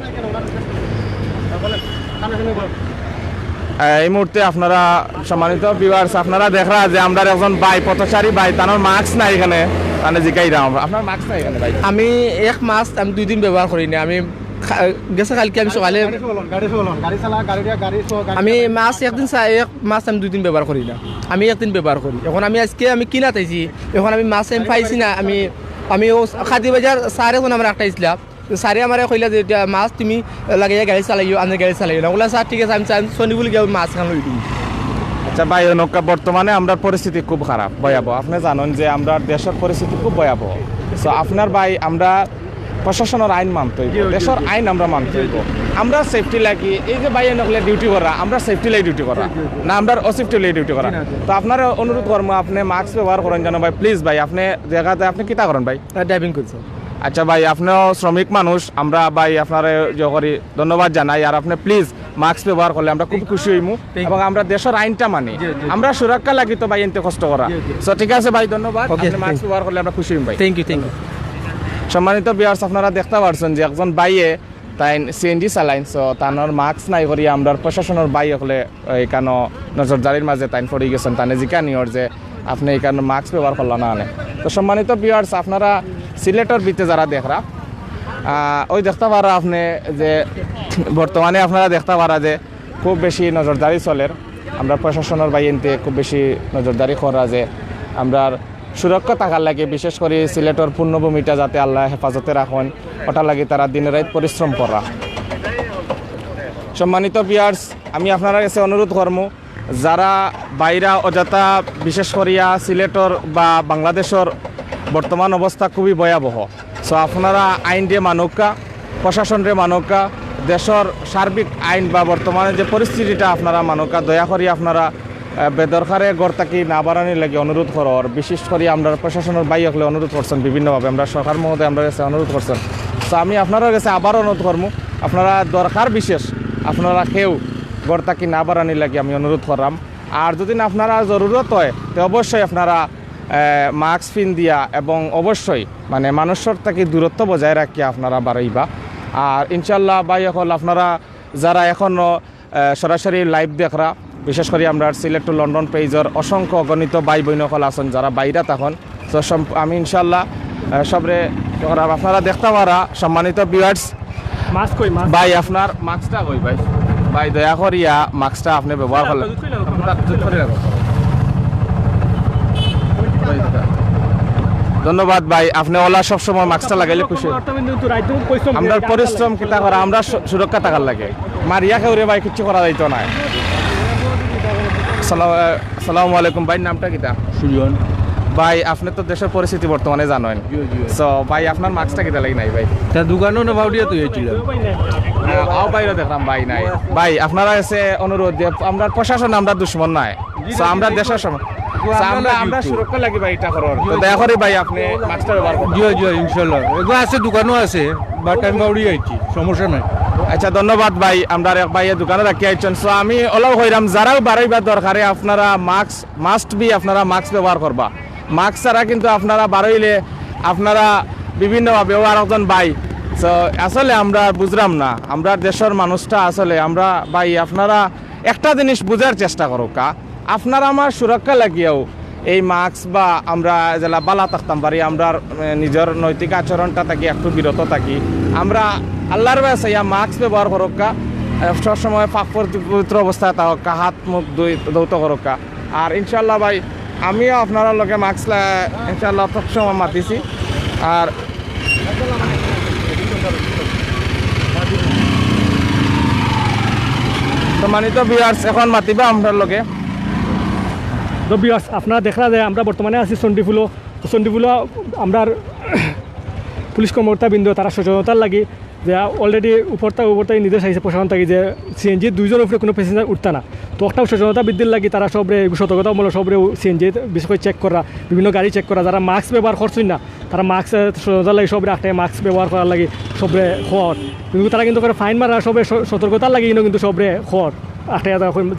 এই মুহূর্তে আপনারা, সম্মানিত ভিউয়ার্স, আপনারা দেখরা যে আমরার একজন ভাই, পথচারী ভাই, তানর মাস্ক নাই এখানে, তানে জিকাইরাম, আপনার মাস্ক নাই এখানে ভাই? আমি এক মাস্ক আমি দুই দিন ব্যবহার করি না। আমি খা-, গেছে কালকে আমি সকালে গাড়ি চালান, গাড়ি চালা, গাড়ি দিয়া, গাড়ি সহ, গাড়ি আমি চালান। মাস্ক একদিন চা-, এক মাস্ক আমি দুই দিন ব্যবহার করি না, আমি একদিন ব্যবহার করি। এখন আমি আজকে আমি কিনাত আইছি, এখন আমি মাস্ক আমি পাইছি না। আমি, আমি ও খাদি বাজার স্যার এখন আমার একটা ইসলাম, স্যারে আমারে কইলা যে, "এটা মাস্ক তুমি লাগাইয়া গাড়ি চালাইও, আনতে গাড়ি চালাইও না।" বললাম, "স্যার, ঠিক আছে, আমি চা-, সন্ডি বলে গিয়ে মাস্ক এখন লই দিই।" আচ্ছা ভাই, অনকা বর্তমানে আমরার পরিস্থিতি খুব খারাপ, ভয়াবহ। আপনি জানেন যে আমরার দেশর পরিস্থিতি খুব ভয়াবহ। তো আপনার ভাই, আমরা প্রশাসনর আইন মানতে হইব, জি, জি, দেশর জি। আইন আমরা মানতে জি, হইব। জি। আমরা সেফটি লাগি, এই যে ভাই অনকলে ডিউটি করা, আমরা সেফটি লাগি ডিউটি করা, জি, জি, জি। না আমরার অসেফটি লাগি ডিউটি করা। জি, না, জি। তো আপনারা অনুরোধ করবো, আপনি মাস্ক ব্যবহার করেন যেন ভাই, প্লিজ ভাই। আপনি জাগাতে আপনি কিতা করেন ভাই? ড্রাইভিং করছি। আচ্ছা ভাই, আপনিও শ্রমিক মানুষ, আমরা ভাই আপনারে ইয়ে করি, ধন্যবাদ জানাই। আর আপনি প্লিজ মাস্ক ব্যবহার করলে আমরা খুব খুশি হইমু। Thank you। এবং আমরা দেশর আইনটা মানি। জি, জি। আমরা সুরক্ষা লাগি তো ভাই এনতে কষ্ট করা। জি, জি। So, ঠিক আছে ভাই, ধন্যবাদ। Okay, আপনি মাস্ক thank you। ব্যবহার করলে আমরা খুশি হইমু ভাই। Thank you, thank you। সম্মানিত ভিউয়ার্স, আপনারা দেখতে পারছেন যে একজন ভাইয়ে তাইন সিএনজি চালাইন, so তানর মাস্ক নাই করিয়া আমরার প্রশাসনর ভাই অকলে এখানো নজরদারির মাঝে তাইন পড়ি গেছেন, তানে জিকানি অর যে আপনি এখানো মাস্ক ব্যবহার করলা না আনে। তো সম্মানিত ভিউয়ার্স, আপনারা সিলেটর ভিতরে যারা দেখরা, আহ, ওই দেখতে পারা আপনি যে বর্তমানে আপনারা দেখতে পারা যে খুব বেশি নজরদারি চলের। আমরা প্রশাসনর ভাই এনতে খুব বেশি নজরদারি করা যে আমরার সুরক্ষা থাকার লাগি, বিশেষ করি সিলেটর পুণ্যভূমিটা যাতে আল্লাহ হেফাজতে রাখেন, ওটার লাগি তারা দিন রাত পরিশ্রম করা। সম্মানিত ভিউয়ার্স, আমি আপনারা গেছে অনুরোধ করমু, যারা বাইরা অযথা, বিশেষ করিয়া সিলেটর বা বাংলাদেশর বর্তমান অবস্থা খুবই ভয়াবহ। So আপনারা আইনরে মানউক্কা, প্রশাসনরে মানউক্কা, দেশর সার্বিক আইন বা বর্তমানে যে পরিস্থিতিটা আপনারা মানউক্কা, দয়া করি আপনারা, আহ, বেদরকারে ঘর থাকি না বারানির লাগি অনুরোধ করর। বিশেষ করি আমরার প্রশাসনর ভাই অকলে অনুরোধ করছেন বিভিন্নভাবে, আমরার সরকার মহোদয় আমরার গেছে অনুরোধ করছেন। So আমি আপনারার গেছে আবার অনুরোধ করমু, আপনারা দরকার বিশেষ আপনারা কেউ ঘর থাকি না বারানির লাগি আমি অনুরোধ কররাম। আর যদি না আপনারা জরুরত হয়, তে অবশ্যই আপনারা, আহ, মাস্ক পিন্দিয়া এবং অবশ্যই মানে মানুষর থাকি দূরত্ব বজায় রাখিয়া আপনারা বারইবা। আর ইনশাল্লাহ ভাই অকল, আপনারা যারা এখনো, আহ, সরাসরি লাইভ দেখরা, বিশেষ করি আমরার সিলেট টু লন্ডন পেজর অসংখ্য অগণিত ভাই বইন অকল আছেন যারা বাইরা থাকইন। তো সম-, আমি ইনশাল্লাহ, আহ, সবরে, আপনারা দেখতে পারা সম্মানিত ভিউয়ার্স, মাস্ক কই, মাস্ক? ভাই, আপনার মাস্কটা কই ভাই? ভাই, দয়া করিয়া মাস্কটা আপনি ব্যবহার করলেন। ধন্যবাদ ভাই, আপনি ওলা সবসময় মাস্কটা লাগাইলে খুশি। আমরা পরিশ্রম কিতা করা, আমরা সু-, সুরক্ষা থাকার লাগি। মারিয়া কেউরে ভাই কিচ্ছু করা যাইতো না। সালাম, আসসালামু আলাইকুম ভাই, নামটা কিতা? সুজন। ভাই, আপনি তো দেশর পরিস্থিতি বর্তমানে জানেন। জি, জি। So ভাই, আপনার মাস্কটা কিতা লাগি নাই ভাই? তা দোকানো না বাউডিয়া তুই আইছিলাম। আহ, আও বাইরে দেখলাম ভাই নাই। ভাই, আপনারা এসে অনুরোধ যে আমরা প্রশাসন, আমরা দুশমন নাই। জি, So জি, আমরা জি, দেশর সম-, জি, So আমরা, আমরা আমরা, আমরা সুরক্ষা লাগি ভাই এটা করার। তো দয়া করি ভাই, আপনি মাস্কটা ব্যবহার করুন। জি, জি, ইনশাল্লাহ। এগুলো আছে, দোকানো আছে, but আমি বাউডিয়া আইছি, সমস্যা নাই। আচ্ছা, ধন্যবাদ ভাই, আমরা এক ভাইয়ে দোকানো রাখি আইছেন। So আমি ওলাও কইরাম, যারাও বারইবা দরকারে আপনারা মাস্ক, must be আপনারা মাস্ক ব্যবহার করবা। মাস্ক ছাড়া কিন্তু আপনারা বারইলে আপনারা বিভিন্নভাবে ও আরেকজন ভাই। So আসলে আমরা বুঝলাম না, আমরা দেশর মানুষটা আসলে আমরা ভাই, আপনারা একটা জিনিস বুঝার চেষ্টা করউক্কা, আপনার আমার সুরক্ষা লাগিয়াও এই মাস্ক বা আমরা যেলা বালা থাকতাম পারি, আমরা, এ, নিজর নৈতিক আচরণটা থাকি একটু বিরত থাকি। আমরা আল্লাহর বায় চাইয়া মাস্ক ব্যবহার করউক্কা, এ, সবসময় পাক পবিত্র অবস্থায় থাকউক্কা, হাত মুখ ধুই-, ধৌত করউক্কা। আর ইনশাল্লাহ ভাই, আমিও আপনারার লগে মাস্ক লা-, ইনশাল্লাহ সবসময় মাতিছি। আর সম্মানিত ভিউয়ার্স, এখন মাতিবা আমরার লগে। তো ভিউয়ার্স, আপনারা দেখরা যে আমরা বর্তমানে আছি চণ্ডীপুলো। তো চণ্ডীপুলো আমরার পুলিশ কর্মকর্তাবৃন্দ তারা সচেতনতার লাগি যে already উপরতা, উপরতা নির্দেশ আইছে প্রশাসন থাকি যে সিএনজি দুইজনর উপরে কোনো প্যাসেঞ্জার উঠতা না। তো একটা সচেতনতা বৃদ্ধির লাগি তারা সবরে সতর্কতামূলক সবরে সিএনজি বিশেষ করি চেক করা, বিভিন্ন গাড়ি চেক করা, যারা মাস্ক ব্যবহার করছইন না, তারা মাস্ক, এ, সচেতনতার লাগি সবরে একটা মাস্ক ব্যবহার করার লাগি সবরে কর। কিন্তু তারা কিন্তু করে ফাইন মারা সবরে স-, সতর্কতার লাগি কিন্তু, কিন্তু সবরে কর। আটে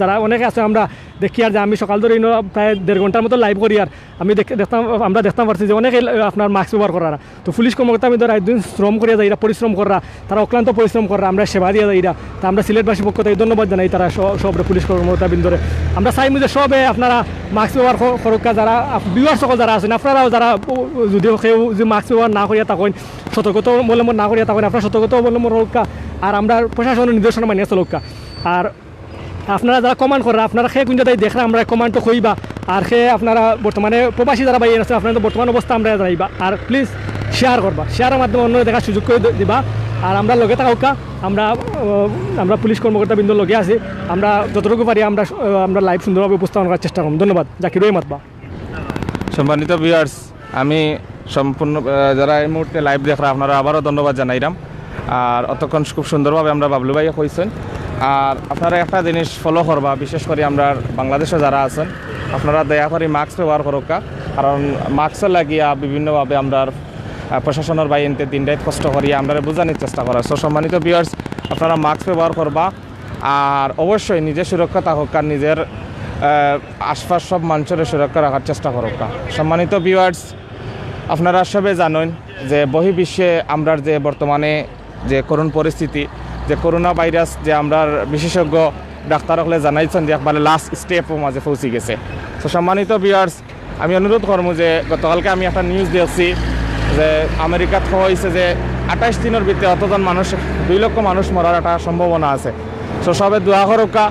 যারা অনেকে আছে, আমরা দেখি আর যে আমি সকাল ধরে ইনো প্রায় দেড় ঘন্টার মতো লাইভ করি, আর আমি দেখ-, দেখতাম, আমরা দেখতাম পারছি যে অনেকে আপনার মাস্ক ব্যবহার করা না। তো পুলিশ কর্মকর্তা বৃন্দ রাইত দিন শ্রম করিয়া যাইরা, পরিশ্রম করা, তারা অক্লান্ত পরিশ্রম করা, আমরা সেবা দিয়া যাইরা। তা আমরা সিলেটবাসীর পক্ষ থাকি ধন্যবাদ জানাই তারা স-, সবরে, পুলিশ কর্মকর্তা বৃন্দরে। আমরা চাইমু যে সবে আপনারা মাস্ক ব্যবহার ক-, করুক্কা, যারা আপ-, ভিউয়ার্স সকল যারা আছেন, আপনারাও যারা ও, ও, যদি কেউ যদি মাস্ক ব্যবহার না করিয়া থাকেন, সতর্কতা অবলম্বন না করিয়া থাকেন, আপনারা সতর্কতা অবলম্বন করুক্কা, আর আমরা প্রশাসনের নির্দেশনা মানিয়া চলুক্কা। আর আপনারা যারা কমেন্ট করেন, আপনারা কে কোন জায়গায় দেখরা, আমরা কমেন্টও কইবা। আর কে আপনারা বর্তমানে প্রবাসী যারা ভাই আছে, আপনারা তো বর্তমান অবস্থা আমরা জানাইবা। আর প্লিজ শেয়ার করবা, শেয়ারের মাধ্যমে অন্য দেখার সুযোগ করে দি-, দিবা। আর আমরা লগে থাকুক্কা, আমরা আহ, আমরা পুলিশ কর্মকর্তা বৃন্দর লগে আছি। আমরা যতটুকু পারি আমরা আহ, আমরা লাইভ সুন্দরভাবে উপস্থাপন করার চেষ্টা করব। ধন্যবাদ। জাকির ভাই মাতবা। সম্মানিত ভিউয়ার্স, আমি সম্পূর্ণ আহ, যারা এই মুহূর্তে লাইভ দেখরা, আপনারা আবারও ধন্যবাদ জানাইলাম। আর অতক্ষণ খুব সুন্দরভাবে আমরা বাবলু ভাইয়ে কইছেন। আর আপনারা একটা জিনিস ফলো করবা, বিশেষ করে আমরা বাংলাদেশে যারা আছেন, আপনারা দয়া করে মাস্ক ব্যবহার করুক্কা, কারণ মাস্ক লাগিয়া বিভিন্নভাবে আমরা আহ, প্রশাসনের বাইনতে দিন রাত কষ্ট করি আমরা বুঝানোর চেষ্টা করা। সো সম্মানিত ভিউয়ার্স, আপনারা মাস্ক ব্যবহার করবা, আর অবশ্যই নিজে সুরক্ষা থাকুক্কা, নিজের আহ, আশপাশ সব মানুষের সুরক্ষা রাখার চেষ্টা করুক্কা। সম্মানিত ভিউয়ার্স, আপনারা সবে জানেন যে বহির্বিশ্বে আমরার যে বর্তমানে যে করুণ পরিস্থিতি, যে করোনা ভাইরাস, যে আমরার বিশেষজ্ঞ ডাক্তার হকলে জানাইছেন যে একবারে লাস্ট স্টেপর মাঝে পৌঁছি গেছে। তো সম্মানিত ভিউয়ার্স, আমি অনুরোধ করমু যে গতকালকে আমি একটা নিউজ দেখছি যে আমেরিকাত কওয়া হয়েছে যে আঠাইশ দিনের ভিতরে অতজন মানুষ, দুই লক্ষ মানুষ মরার একটা সম্ভাবনা আছে। তো সবে দোয়া করুক্কা,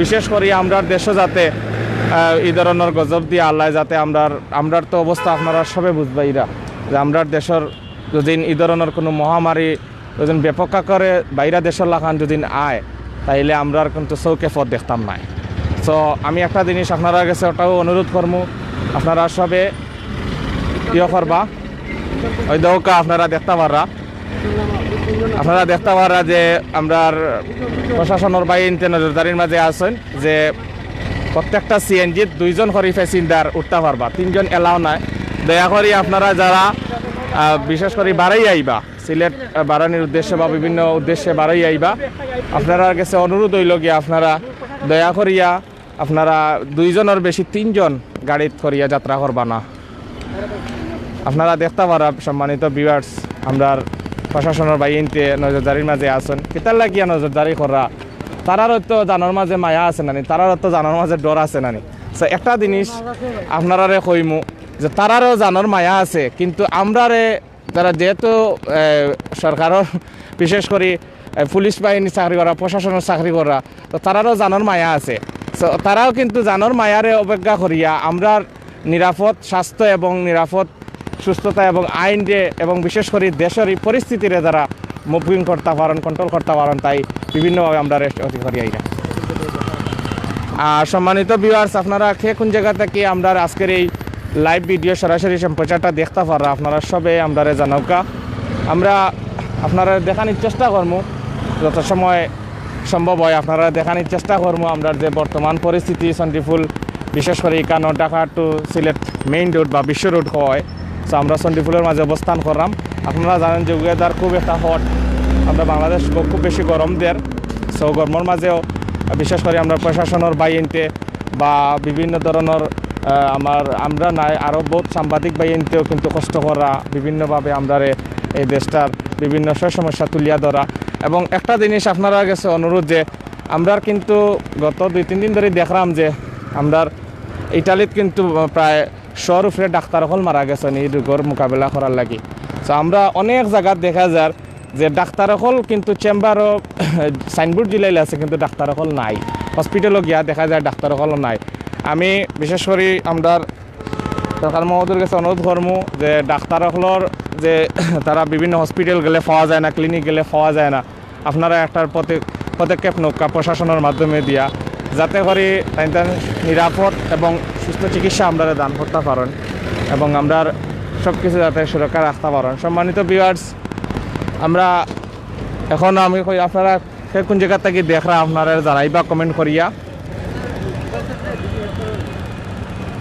বিশেষ করি আমরার দেশও যাতে আহ, এই ধরনের গজব দিয়া আল্লাহ যাতে আমরার, আমরার তো অবস্থা আপনারা সবে বুঝবাইরা যে আমরার দেশের যদি এই ধরনের কোনো মহামারী যদি ব্যাপক আকারে বাইরা দেশের লাখান যদি আয়, তাইলে আমরার কিন্তু চৌকে পথ দেখতাম নায়। তো আমি একটা জিনিস আপনারা গেছে ওটাও অনুরোধ করমু, আপনারা সবে ইয়ে করবা, ওই দৌকা আপনারা দেখতা পাররা, আপনারা দেখতা পাররা যে আমরার প্রশাসনের বাইনতে নজরদারির মাঝে আছেন যে প্রত্যেকটা সিএনজিত দুইজন করি প্যাসেঞ্জার উঠতা পারবা, তিনজন এলাও নাই। দয়া করি আপনারা যারা আহ, বিশেষ করি বাড়াই আইবা, সিলেট আহ, বাড়ানির উদ্দেশ্যে বা বিভিন্ন উদ্দেশ্যে বাড়াই আইবা, আপনারার গেছে অনুরোধ হইল গিয়া আপনারা দয়া করিয়া আপনারা দুইজনের বেশি তিনজন গাড়িত করিয়া যাত্রা করবা না। আপনারা দেখতা পাররা সম্মানিত ভিউয়ার্স, আমরার প্রশাসনের বাইনতে নজরদারির মাঝে আছেন। কিতার লাগিয়া নজরদারি কররা? তারারও তো জানর মাঝে মায়া আছে নানি, তারারও তো জানর মাঝে ডর আছে নানি। তো একটা জিনিস আপনারারে কইমু যে তারারও জানর মায়া আছে, কিন্তু আমরারে যারা যেহেতু এ, সরকারর বিশেষ করি এ, পুলিশ বাহিনী চাকরি করা, প্রশাসনের চাকরি করা, তো তারারও জানর মায়া আছে। তো তারাও কিন্তু জানর মায়ারে অবজ্ঞা করিয়া আমরার নিরাপদ স্বাস্থ্য এবং নিরাপদ সুস্থতা এবং আইনরে এবং বিশেষ করি দেশের এই পরিস্থিতিরে যারা মুভিং করতা পারইন, কন্ট্রোল করতা পারইন, তাই বিভিন্নভাবে আমরারে অতি করি আইরা। আর সম্মানিত ভিউয়ার্স, আপনারা কে কোন জায়গা থাকি আমরার আজকের এই লাইভ ভিডিও সরাসরি সম্প্রচারটা দেখতা পাররা, আপনারা সবে আমরারে জানাউক্কা। আমরা আপনারারে দেখানির চেষ্টা করমু, যত সময় সম্ভব হয় আপনারারে দেখানির চেষ্টা করমু আমরার যে বর্তমান পরিস্থিতি চণ্ডীপুর, বিশেষ করি ইকানো ঢাকা টু সিলেট মেইন রোড বা বিশ্ব রোড হয়। তো আমরা চণ্ডীপুরের মাঝে অবস্থান করলাম। আপনারা জানেন যে ওয়েদার খুব একটা হট, আমরা বাংলাদেশ গ-, খুব বেশি গরম দের। সো গরমের মাঝেও বিশেষ করে আমরা প্রশাসনের বাইনতে বা বিভিন্ন ধরনের আহ, আমার, আমরা নাই, আরও বহুত সাংবাদিক বাইনতেও কিন্তু কষ্ট করা, বিভিন্নভাবে আমরারে এই দেশটার বিভিন্ন সমস্যা তুলিয়া ধরা। এবং একটা জিনিস আপনারার গেছে অনুরোধ যে আমরার কিন্তু গত দুই তিন দিন ধরি দেখলাম যে আমরার ইটালিত কিন্তু প্রায় শর উপরে ডাক্তার অকল মারা গেছেন এই রোগর মোকাবেলা করার লাগি। তো আমরা অনেক জাগাত দেখা যার যে ডাক্তার অকল কিন্তু চেম্বারও সাইনবোর্ড ঝুলাইল আছে, কিন্তু ডাক্তার অকল নাই। হসপিটালও গিয়া দেখা যায় ডাক্তার অকল নাই। আমি বিশেষ করি আমরার সরকার মহোদয়ের গেছে অনুরোধ করমু যে ডাক্তার অকলর যে তারা বিভিন্ন হসপিটাল গেলে পাওয়া যায় না, ক্লিনিক গেলে পাওয়া যায় না, আপনারা একটা পদে-, পদক্ষেপ নৌকা প্রশাসনের মাধ্যমে দিয়া, যাতে করি তাইন তান নিরাপদ এবং সুস্থ চিকিৎসা আমরারে দান করতে পারেন এবং আমরার সব কিছু যাতে সুরক্ষা রাখতে পারেন। সম্মানিত ভিউয়ার্স, আমরা এখন আমি কই আপনারা কে কোন জায়গা থাকি দেখরা আপনারা জানাইবা কমেন্ট করিয়া।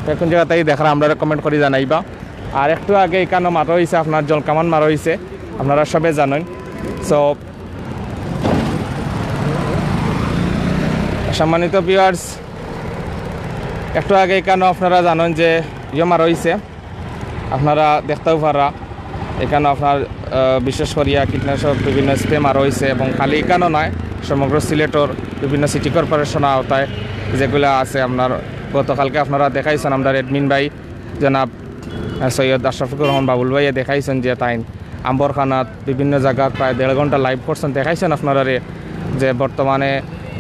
কে কোন জায়গা থাকি দেখরা আমরারে কমেন্ট করি জানাইবা। আর একটু আগে এখানে মারা হইছে, আপনার জলকামান মারা হইছে, আপনারা সবে জানেন। সো সম্মানিত ভিউয়ার্স, একটু আগে ইকানো আপনারা জানইন যে ইয়ে মারা অইছে, আপনারা দেখতাউ পাররা। ইকানো আপনার, আহ, বিশেষ করিয়া কীটনাশক বিভিন্ন স্প্রে মারা অইছে এবং খালি ইকানো নায়, সমগ্র সিলেটর বিভিন্ন সিটি কর্পোরেশন আওতায় যেগুলা আছে আপনার, গতকালকে আপনারা দেখাইছইন আমরার অ্যাডমিন ভাই জনাব, আহ, সৈয়দ আশরাফুর রহমান বাবুল ভাইয়ে দেখাইছইন যে তাইন আম্বরখানাত বিভিন্ন জাগাত প্রায় দেড় ঘন্টা লাইভ করছইন, দেখাইছইন আপনারারে যে বর্তমানে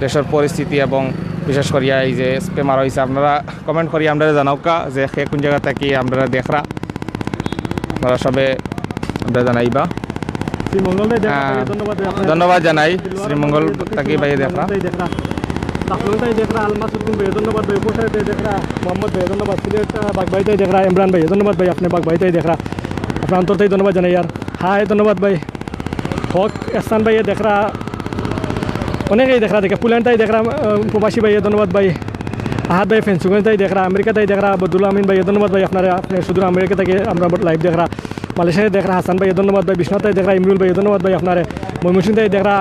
দেশর পরিস্থিতি এবং বিশেষ করিয়া এই যে স্প্রে মারা অইছে। আপনারা কমেন্ট করি আমরারে জানাউক্কা যে কে কুন জাগা থাকি আমরারে দেখরা, আপনারা সবে আমরারে জানাইবা। শ্রী মঙ্গল ভাই, দেখা হ্যাঁ, পাইয়া ধন্যবাদ ভাই, আপনার ধন্যবাদ জানাই। শ্রী মঙ্গল তাকি ভাই, দেখরা। ভাই, দেখরা। তাফলং তাই দেখরা, আলমাস উদ্দিন ভাই, ধন্যবাদ ভাই, উপসায় তাই দেখরা, মোহাম্মদ ভাই, ধন্যবাদ, সিলেট, আহ, বাগ ভাই তাই দেখরা, ইমরান ভাই, ধন্যবাদ ভাই, আপনি বাগ ভাই তাই দেখরা, আপনার অন্তর তাই ধন্যবাদ জানাই। আর হাই, ধন্যবাদ ভাই, হক এহসান ভাই দেখরা, অনেকেই দেখরা, দেখে পুলান তাই দেখরা, আহ, প্রবাসী ভাই, ধন্যবাদ ভাই, আহাদ ভাই, ফেন্সুগঞ্জ তাই দেখরা, আমেরিকা তাই দেখরা, বদুল আমিন ভাই, ধন্যবাদ ভাই, আপনারা, আপনি সুদূর আমেরিকা থেকে আমরা লাইভ দেখরা। মালয়েশিয়া দেখরা হাসান ভাই, ধন্যবাদ ভাই। বিশ্বনাথ তাই দেখরা ইমরুল ভাই, ধন্যবাদ ভাই আপনারে। ময়মনসিংহ তাই দেখরা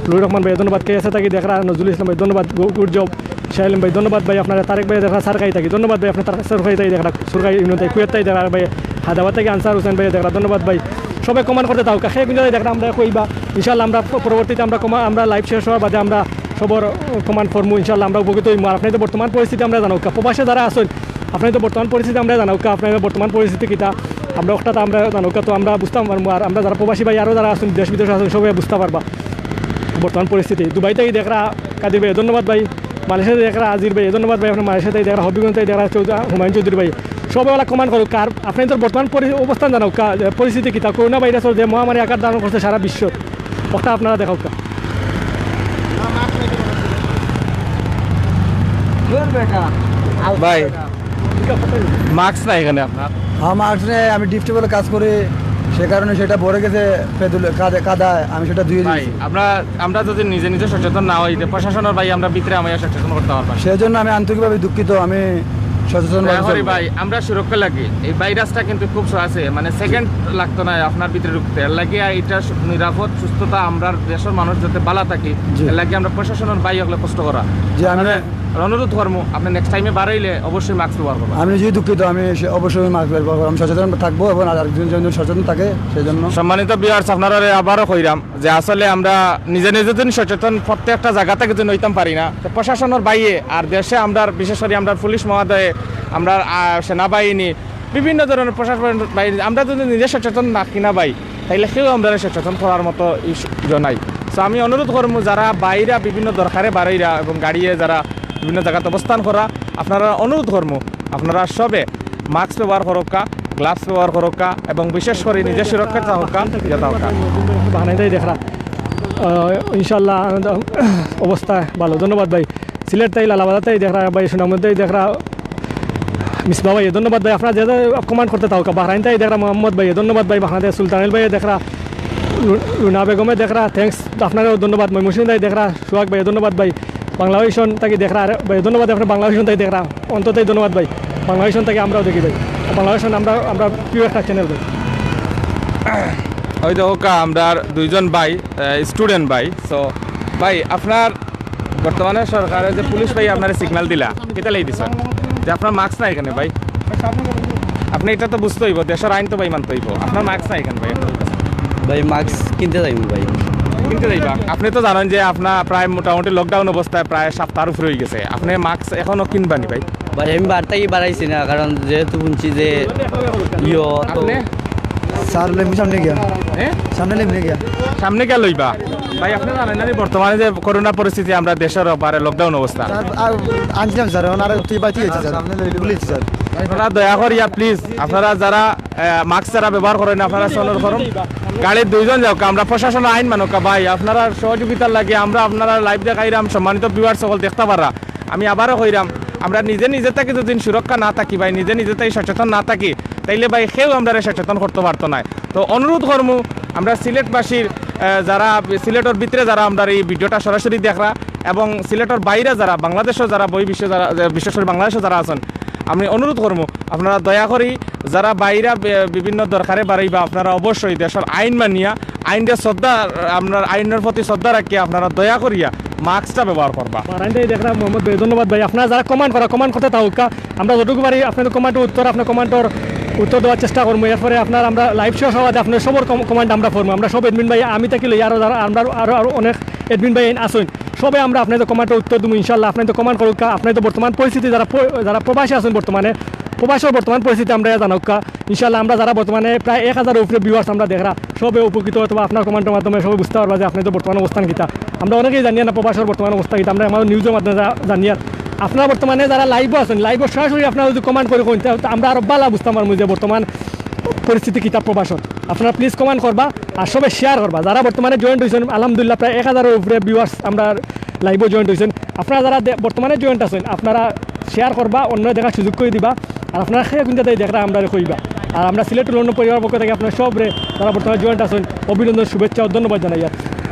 লুর রহমান ভাই, ধন্যবাদ। কে এস এ থাকি দেখরা নজরুল ইসলাম ভাই, ধন্যবাদ। গু-, গুড জব। শাহ আলম ভাই, ধন্যবাদ ভাই আপনারে। তারেক ভাই দেখরা সারকাই থাকি, ধন্যবাদ ভাই আপনার তারেক সারকাই তাই দেখরা সুরকাই ইউনিয়ন তাই কুয়েত তাই দেখরা ভাই। হায়দ্রাবাদ থাকি আনসার হোসেন ভাই দেখরা, ধন্যবাদ ভাই। সবে কমেন্ট করতে থাকউক্কা, কে কুন জাগাত দেখরা আমরা কইবা। ইনশাআল্লাহ আমরা প-, পরবর্তীতে আমরা কমা-, আমরা লাইভ শেষ হওয়ার বাদে আমরা সবর, আহ, কমেন্ট পড়মু। ইনশাআল্লাহ আমরা উপকৃত অইমু। আর আপনারা তো বর্তমান পরিস্থিতি আমরা জানাউক্কা, প্রবাসে যারা আছইন, আপনারা তো বর্তমান পরিস্থিতি আমরা জানাউক্কা, আপনারা বর্তমান পরিস্থিতি কিতা, আমরা অকটা তো আমরা জানাউক্কা, তো আমরা বুঝতাম পারমু। আর আমরা যারা প্রবাসী ভাই আরও যারা আছইন, দেশ বিদেশে আছইন, সবে বুঝতা পারবা বর্তমান পরিস্থিতি। দুবাই তাই দেখরা কাদির ভাই, ধন্যবাদ ভাই। মালয়েশিয়া তাই দেখরা আজির ভাই, ধন্যবাদ ভাই। আপনার মালয়েশিয়া তাই দেখরা হবিগঞ্জ তাই দেখরা চৌধুরী, হুমায়ুন চৌধুরী ভাই। সবে ওলা কমেন্ট করউক্কা, আর আপনারা তো বর্তমান পরি-, অবস্থান জানাউক্কা, পরিস্থিতি কিতা, করোনা ভাইরাসর যে মহামারী আকার ধারণ করছে সারা বিশ্ব, ওটা আপনারা দেখাউক্কা। ভাই, মাস্ক নাই এখানে আপনার? আমার আসলে, আমি ডিফ টেবলে কাজ করি, সে কারণে সেটা ভরে গেছে পেদুলে, কাদা-, কাদায়, আমি সেটা ধুয়ে ভাই, দিয়েছি। আমরা, আমরা যদি নিজে নিজে সচেতন না হই, তো প্রশাসনের ভাই আমরা ভিতরে আমায় সচেতন করতে পারবো না। সেজন্য আমি আন্তরিকভাবে দুঃখিত, আমি সচেতন দয়া করি ভাই, আমরা সুরক্ষা লাগি। এই ভাইরাসটা কিন্তু খুব স-, আছে, মানে সেকেন্ড লাগতো না আপনার ভিতরে ঢুকতে। এর লাগি এটা সু-, নিরাপদ, সুস্থতা, আমরা দেশের মানুষ যাতে ভালা থাকি, জি। এর লাগি আমরা প্রশাসনের ভাই হকলে কষ্ট করা। জি, আমি আপনারা আর অনুরোধ করমু, আপনি নেক্সট টাইমে বাড়াইলে অবশ্যই মাস্ক ব্যবহার করবেন। আমি নিজেই দুঃখিত, আমি সে-, অবশ্যই মাস্ক ব্যবহার করবো। আমি সচেতন থাকবো এবং আর একজন জন সচেতন থাকে, সেই জন্য। সম্মানিত ভিউয়ার্স, আপনারারে আবারও কইরাম যে আসলে আমরা নিজে নিজে যদি সচেতন প্রত্যেকটা জায়গা থেকে যদি হইতাম পারি না, তো প্রশাসনের বাইরে আর দেশে আমরা বিশেষ করে আমরা পুলিশ মহোদয়, আমরা, আহ, সেনাবাহিনী, বিভিন্ন ধরনের প্রশাসন বাইরে আমরা যদি নিজে সচেতন না কিনা ভাই, তাইলে কেউ আমরা সচেতন করার মতো ইস-, ইয়ে নাই। তো আমি অনুরোধ করমু যারা বাইরা বিভিন্ন দরকারে বাড়াইরা এবং গাড়িয়ে যারা বিভিন্ন জায়গাত অবস্থান করা, আপনারা অনুরোধ করমু, আপনারা সবে মাস্ক ব্যবহার করউক্কা, গ্লাভস ব্যবহার করউক্কা এবং বিশেষ করে নিজের সুরক্ষা থাকউক্কা, ইয়ে থাকউক্কা। বাহানাইতাই দেখরা, আহ, ইনশাআল্লাহ, অবস্থা ভালো। ধন্যবাদ ভাই। সিলেট তাই লালাবাজার তাই দেখরা ভাই, সুনামগঞ্জ তাই দেখরা মিসবা ভাই, ধন্যবাদ ভাই। আপনারা যে যে কমেন্ট করতে থাকউক্কা, বাহরাইন তাই দেখরা মোহাম্মদ ভাই, ধন্যবাদ ভাই। বাংলাদেশ সুলতান আলী ভাই দেখরা, লু-, লুনা বেগমে দেখরা, thanks, আপনারাও ধন্যবাদ। ময়মনসিংহ তাই দেখরা সুহাগ ভাই, ধন্যবাদ ভাই। বাংলাদেশ থাকি দেখরা, আরে ভাই, ধন্যবাদ। আপনার বাংলাদেশ তাই দেখরা, অন্তত ধন্যবাদ ভাই। বাংলাদেশ থাকি আমরাও দেখি ভাই, বাংলাদেশ আমরা, আমরা প্রিয় একটা চ্যানেল ভাই। ওই দেখউক্কা, আমরার দুইজন ভাই, আহ, স্টুডেন্ট ভাই। So ভাই, আপনার বর্তমানে সরকারে যে পুলিশ ভাই আপনারে সিগন্যাল দিলা, কিতা লাগি দিছে? যে আপনার মাস্ক নাই এখানে ভাই। আপনি এটা তো বুঝতে হইব, দেশের আইন তো ভাই মানতে হইব। আপনার মাস্ক নাই এখানে ভাই। ভাই, মাস্ক কিনতে যাইব ভাই। কিনতে যাইবা? আপনি তো জানেন যে আপনার প্রায় মোটামুটি লকডাউন অবস্থায় প্রায় সপ্তাহের উপরে হয়ে গেছে। আপনি মাস্ক এখনো কিনবানি ভাই? ভাই, আমি বাড়িতে বাড়াইছি না, কারণ যেহেতু শুনছি যে ইয়ো তো আপনি? স্যার, লেমু সামনে গিয়া। হ্যাঁ? সামনে লেমু গিয়া। সামনে গিয়া লইবা? ভাই, আপনি জানেন না যে বর্তমানে যে করোনা পরিস্থিতি আমরা দেশের বারে লকডাউন অবস্থা। স্যার, আর আনছিলাম স্যার, এখন আর তুই বাঁচিয়ে গেছি স্যার। সামনে লইলে বলেছি স্যার। আপনারা দয়া করিয়া প্লিজ, আপনারা যারা, আহ, মাস্ক যারা ব্যবহার করেন, আপনারা সনর করুন। গাড়ির দুইজন যাউক্কা, আমরা প্রশাসন আইন মানউক্কা ভাই, আপনারা সহযোগিতার লাগি আমরা আপনারা লাইভ দেখাইরাম, সম্মানিত ভিউয়ার সকল দেখতে পাররা। আমি আবারও কইরাম, আমরা নিজে নিজে থাকি যদি সুরক্ষা না থাকি ভাই, নিজে নিজে থাকি সচেতন না থাকি, তাইলে ভাই কেউ আমরারে সচেতন করতে পারতো নায়। তো অনুরোধ করমু, আমরা সিলেটবাসীর, আহ, যারা সিলেটর ভিতরে যারা আমরার এই ভিডিওটা সরাসরি দেখরা এবং সিলেটর বাইরে যারা বাংলাদেশও যারা বই বিশ্বে যারা, যে বিশেষ করে বাংলাদেশও যারা আছেন, আমি অনুরোধ করমু আপনারা দয়া করি যারা বাইরে বে-, বিভিন্ন দরকারে বাড়াইবা আপনারা অবশ্যই দেশের আইন মানিয়া আইনরে শ্রদ্ধা, আপনার আইনের প্রতি শ্রদ্ধা রাখিয়া আপনারা দয়া করিয়া মাস্কটা ব্যবহার করবা। বারাইন্দায় দেখরা মোহাম্মদ ভাই, ধন্যবাদ ভাই। আপনারা যারা কমেন্ট করা, কমেন্ট করতে থাকুক্কা। আমরা যতটুকু পারি আপনাদের কমেন্টর উত্তর, আপনার কমেন্টর উত্তর দেওয়ার চেষ্টা করবো। এরপরে আপনার আমরা লাইভ শেষ হওয়াতে আপনার সবর কমেন্ট আমরা পড়বো। আমরা সব অ্যাডমিন ভাই, আমি থাকি লই আরও যারা আমরা আরও আরও অনেক অ্যাডমিন ভাই আছইন, সবে আমরা আপনাদের কমেন্টর উত্তর দেবো ইনশাল্লাহ। আপনারা তো কমেন্ট করুক্কা, আপনারা তো বর্তমান পরিস্থিতি যারা প- যারা প্রবাসী আছেন বর্তমানে, প্রবাসর বর্তমান পরিস্থিতি আমরা জানাউক্কা। ইনশাল্লাহ আমরা যারা বর্তমানে প্রায় এক হাজার উপরে ভিউয়ার্স আমরা দেখরা, সবে উপকৃত অথবা আপনার কমেন্টর মাধ্যমে সবে বুঝতে পারবা যে আপনাদের বর্তমান অবস্থান কিতা। আমরা অনেকেই জানি না প্রবাসর বর্তমান অবস্থা কিতা, আমরা আমাদের নিউজর মাধ্যমে যা- জানি। আর আপনারা বর্তমানে যারা লাইভও আছেন, লাইভও সরাসরি আপনারা যদি কমেন্ট করে কইন, তা তা আমরা আরও ভালো বুঝতাম পারবো যে বর্তমান পরিস্থিতি কিতা প্রবাসর। আপনারা প্লিজ কমেন্ট করবা আর সবে শেয়ার করবা। যারা বর্তমানে জয়েন্ট হয়েছেন, আলহামদুলিল্লাহ প্রায় এক হাজারের উপরে ভিউয়ার্স আমরা লাইভও জয়েন্ট হয়েছেন। আপনারা যারা দে- বর্তমানে জয়েন্ট আছেন, আপনারা শেয়ার করবা, অন্য দেখার সুযোগ করে দিবা। আর আপনারা খেয়ে কিন্তু তাই দেখরা আমরা কইবা। আর আমরা সিলেট লন্ডন পরিবার পক্ষ থেকে আপনারা সবরে যারা বর্তমানে জয়েন্ট আছেন অভিনন্দন, শুভেচ্ছা ও ধন্যবাদ জানাই। আর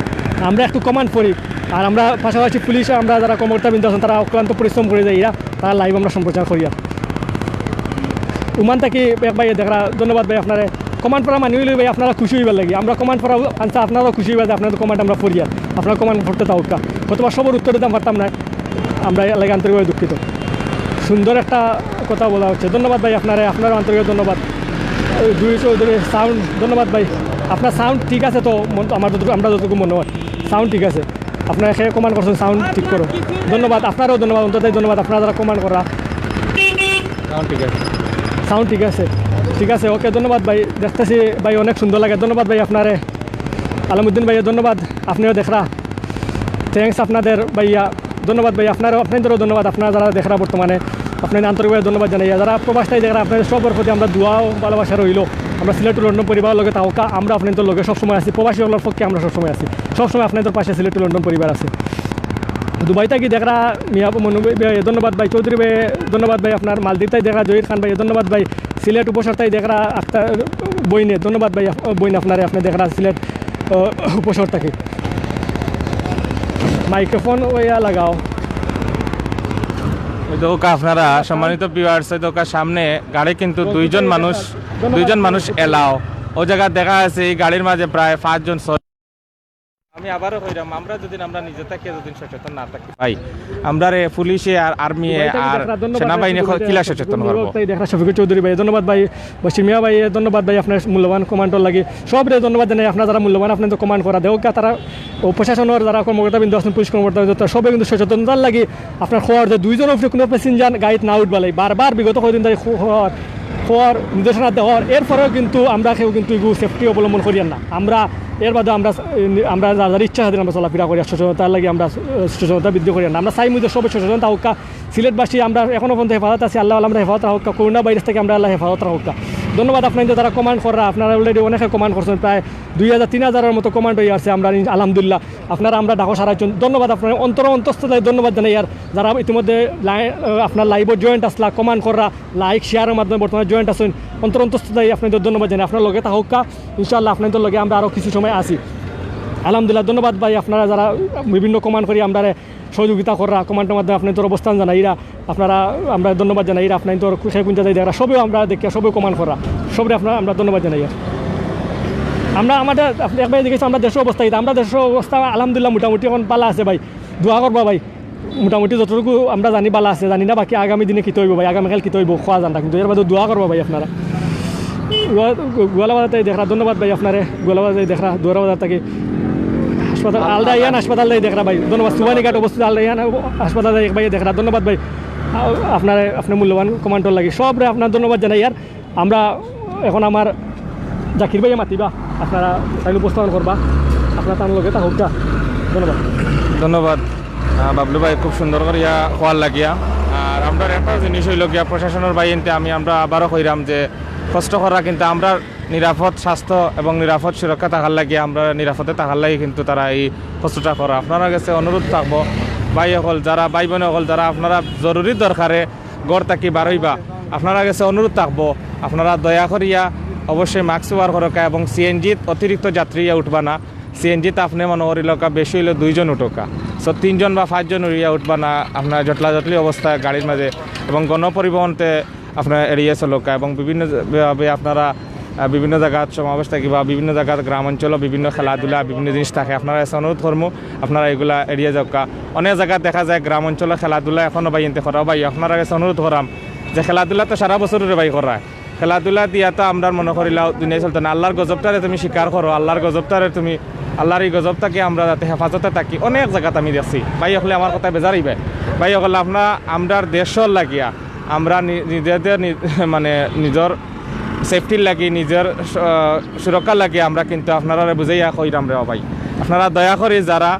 আমরা একটু কমেন্ট পড়ি। আর আমরা পাশাপাশি পুলিশ আমরা যারা কর্মকর্তা বৃন্দ আছেন তারা অক্লান্ত পরিশ্রম করে যাই, এরা তারা লাইভ আমরা সম্প্রচার করি। আর উমান থাকি এক ভাই দেখরা, ধন্যবাদ ভাই আপনারে। কমেন্ট পড়া মানি হইলে ভাই আপনারা খুশি হইবার লাগি, আমরা কমেন্ট পড়া আনসা আপনারাও খুশি হইবা যে আপনাদের কমেন্ট আমরা পড়ি। আর আপনারা কমেন্ট পড়তে থাকুক্কা, হয়তো বা সবর উত্তর দিতাম পারতাম না, আমরা এর লাগি আন্তরিকভাবে দুঃখিত। সুন্দর একটা কথা বলা হচ্ছে, ধন্যবাদ ভাই আপনারে, আপনারও আন্তরিক ধন্যবাদ। ওই দুই চৌধুরী সাউন্ড, ধন্যবাদ ভাই। আপনার সাউন্ড ঠিক আছে তো? মন- আমার যতটুকু আমরা যতটুকু মনে হয় সাউন্ড ঠিক আছে। আপনারা এখানে কমেন্ট করছেন সাউন্ড ঠিক করো, ধন্যবাদ। আপনারাও ধন্যবাদ, অন্তত ধন্যবাদ আপনারা যারা কমেন্ট করা। সাউন্ড ঠিক আছে। সাউন্ড ঠিক আছে, ঠিক আছে, ওকে, ধন্যবাদ ভাই। দেখতেছি ভাই অনেক সুন্দর লাগে, ধন্যবাদ ভাই আপনারে। আলমউদ্দিন ভাইয়া ধন্যবাদ, আপনিও দেখরা, থ্যাংকস আপনাদের ভাইয়া, ধন্যবাদ ভাই। আপনারা আপনাদেরও ধন্যবাদ, আপনারা যারা দেখরা বর্তমানে আপনাদের আন্তরিকভাবে ধন্যবাদ জানাই। যারা প্রবাস থাকি দেখরা আপনাদের সবর প্রতি আমরা দোয়া ও ভালোবাসা রইল। আমরা সিলেট টু লন্ডন পরিবার লগে থাকুক্কা, আমরা আপনাদের লগে সবসময় আছি, প্রবাসী হওয়ার পক্ষে আমরা সবসময় আছি, সবসময় আপনাদের পাশে সিলেট টু লন্ডন পরিবার আছে। দুবাই থাকি দেখরা মিয়া মনু ভাই, ভাই, ধন্যবাদ ভাই। চৌধুরী ভাই, ধন্যবাদ ভাই। আপনার মালদ্বীপ থাকি দেখরা জহির খান ভাই, ধন্যবাদ ভাই। সিলেট উপশহর থাকি দেখরা আক্তার বইনে, ধন্যবাদ ভাই। আপ- বইন আপনারে, আপনি দেখরা সিলেট আহ, উপশহর থাকি। মাইক্রোফোন ওইয়া লাগাও। ওই দেখুক্কা আপনারা সম্মানিত ভিউয়ার্স, ওই দেখুক্কা সামনে গাড়ি কিন্তু দুইজন মানুষ, দুইজন মানুষ এলাও। ও জায়গা দেখা আছে এই গাড়ির মাঝে প্রায় পাঁচজন, ছয়। আমি আবারও কইরাম, আমরা যদি আমরা নিজে থাকি যদি সচেতন না থাকি ভাই, আমরারে পুলিশে আর আর্মিয়ে আর সেনাবাহিনী কিলা সচেতন করবো? তাই দেখরা শফিকুর চৌধুরী ভাই, ধন্যবাদ ভাই। বশির মিয়া ভাই, ধন্যবাদ ভাই আপনার মূল্যবান কমেন্টর লাগি। সবরে ধন্যবাদ জানাই, আপনারা যারা মূল্যবান আপনাদের কমেন্ট করা দেখুক্কা, তারা ও প্রশাসনের যারা কর্মকর্তা বৃন্দ আছেন, পুলিশ কর্মকর্তা বৃন্দ, সবে কিন্তু সচেতনতার লাগি আপনার খবর যে দুইজন উপরে কোনো প্যাসেঞ্জার গাড়িত না উঠবা লাগি। বারবার বিগত কদিন ধরে খবর খবর নির্দেশনা দেওয়ার, এরপরেও কিন্তু আমরা কেউ কিন্তু এগু সেফটি অবলম্বন করিয়ার না। আমরা এর বাদে আমরা আমরা যার যার ইচ্ছা স্বাধীন আমরা চলাফেরা করি, সচেতনতার লাগি আমরা সচেতনতা বৃদ্ধি করিয়ার না। আমরা চাই মুজে সবে সচেতন থাকুক্কা। সিলেটবাসী আমরা এখনো পর্যন্ত হেফাজত আছি, আল্লাহ আমরা হেফাজত রাখুক্কা, করোনা ভাইরাস থাকি আমরা আল্লাহ হেফাজত রাখুক্কা। ধন্যবাদ আপনারা যারা কমেন্ট কররা, আপনারা অলরেডি অনেকে কমেন্ট করছেন, প্রায় দুই হাজার তিন হাজারের মতো কমেন্ট হয়ে আছে। আমরা আলহামদুলিল্লাহ আপনারা আমরা ডাকো সারাইছেন, ধন্যবাদ আপনারা অন্তর অন্তঃস্থ থেকে ধন্যবাদ জানাই। আর যারা ইতিমধ্যে লাই- আহ, আপনার লাইভও জয়েন্ট আসলা, কমেন্ট কররা, লাইক শেয়ারের মাধ্যমে বর্তমানে জয়েন্ট আছেন, অন্তর অন্তঃস্থ থেকে আপনাদের ধন্যবাদ জানাই। আপনার লগে থাকুক্কা, ইনশাআল্লাহ আপনাদের লগে আমরা আরও কিছু সময় আছি। আলহামদুলিল্লাহ, ধন্যবাদ ভাই। আপনারা যারা বিভিন্ন কমেন্ট করি আমরা সহযোগিতা কররা, কমেন্টের মাধ্যমে আপনাদের অবস্থান জানাইরা, আপনারা আমরা ধন্যবাদ জানাইরা। আপনাদের সেই কোন জায়গায় দেখরা সবেও আমরা দেখি, সবেও কমেন্ট কররা, সবরে আপনারা আমরা ধন্যবাদ জানাই। আমরা আমাদের আপনি একবার দেখেছি আমরা দেশের অবস্থা কিতা, আমরা দেশের অবস্থা আলহামদুলিল্লাহ মোটামুটি এখন ভালা আছে ভাই, দোয়া করবা ভাই। মোটামুটি যতটুকু আমরা জানি ভালা আছে, জানি না বাকি আগামী দিনে কিতা হইব ভাই, আগামীকাল কিতা হইব কওয়া যায় না, কিন্তু এর বাদে দোয়া করবা ভাই আপনারা। গোয়ালা বাজার থাকি দেখরা, ধন্যবাদ ভাই আপনারে। গোয়ালা বাজার থাকি দেখরা, দুয়ারা বাজার থাকি হাসপাতাল আলদাইয়ান হাসপাতাল থাকি দেখরা ভাই, ধন্যবাদ। সুবানীঘাট অবস্থিত আলদাইয়ান হাসপাতাল থাকি এক ভাই দেখরা, ধন্যবাদ ভাই। আ- আপনারে আপনার মূল্যবান কমেন্টর লাগি সবরে আপনার ধন্যবাদ জানাই। আর আমরা এখন আমার জাকির ভাইয়ে মাতিবা, আপনারা তাইন উপস্থাপন করবা, আপনারা তার লগে থাকুক্কা। ধন্যবাদ। ধন্যবাদ। আহ, বাবলু ভাই খুব সুন্দর করিয়া কওয়ার লাগিয়া। আর আমরার একটা জিনিস হইল গিয়া প্রশাসনের ভাইয়াইন্তে আমি আমরা আবারও কইরাম যে কষ্ট কররা কিন্তু আমরার নিরাপদ স্বাস্থ্য এবং নিরাপদ সুরক্ষা থাকার লাগি, আমরা নিরাপদে থাকার লাগি কিন্তু তারা এই কষ্টটা কররা। আপনারার গেছে অনুরোধ থাকবো ভাই অকল যারা, ভাই বোন অকল যারা আপনারা জরুরি দরকারে ঘর থাকি বারইবা, আপনারার গেছে অনুরোধ থাকবো আপনারা দয়া করিয়া অবশ্যই মাস্ক ব্যবহার করউক্কা এবং সিএনজিত অতিরিক্ত যাত্রী ইয়া উঠবা না। সিএনজিত আপনে মনো করিলউক্কা বেশি হইলে দুইজন উঠউক্কা, সো তিনজন বা পাঁচজন ইয়া উঠবা না। আপনারা জটলাজটলি অবস্থায় গাড়ির মাঝে এবং গণপরিবহনতে আপনারা এড়িয়ে চলউক্কা এবং বিভিন্নভাবে আপনারা আহ, বিভিন্ন জাগাত সমাবেশ থাকি বা বিভিন্ন জাগাত গ্রাম অঞ্চলো বিভিন্ন খেলাধুলা, বিভিন্ন জিনিস থাকে। আপনারার কাছে অনুরোধ করমু, আপনারা ইগুলা এড়িয়া যাউক্কা। অনেক জাগাত দেখা যায় গ্রাম অঞ্চলো খেলাধুলা এখনো ভাই ইনতে করা। ভাই, আপনারার কাছে অনুরোধ করাম যে খেলাধুলা তো সারা বছররে ভাই করা। খেলাধুলা দিয়া তো আমরার মনো করিলাও দুনিয়া চলতো না। আল্লার গজবটারে তুমি স্বীকার করো, আল্লার গজবটারে তুমি, আল্লার ই গজব থাকি আমরা যাতে হেফাজতে থাকি। অনেক জাগাত আমি দেখছি, ভাই অকলে আমার কথায় বেজার অইবা। ভাই অকল, আপনারা আমরার দেশর লাগিয়া, আমরা নি-, নিজেদের নি-, মানে নিজর সেফটির লাগি, নিজর স-, সুরক্ষার লাগি আমরা কিন্তু আপনারারে বুঝাইয়া কইরাম রে ভাই। আপনারা দয়া করি যারা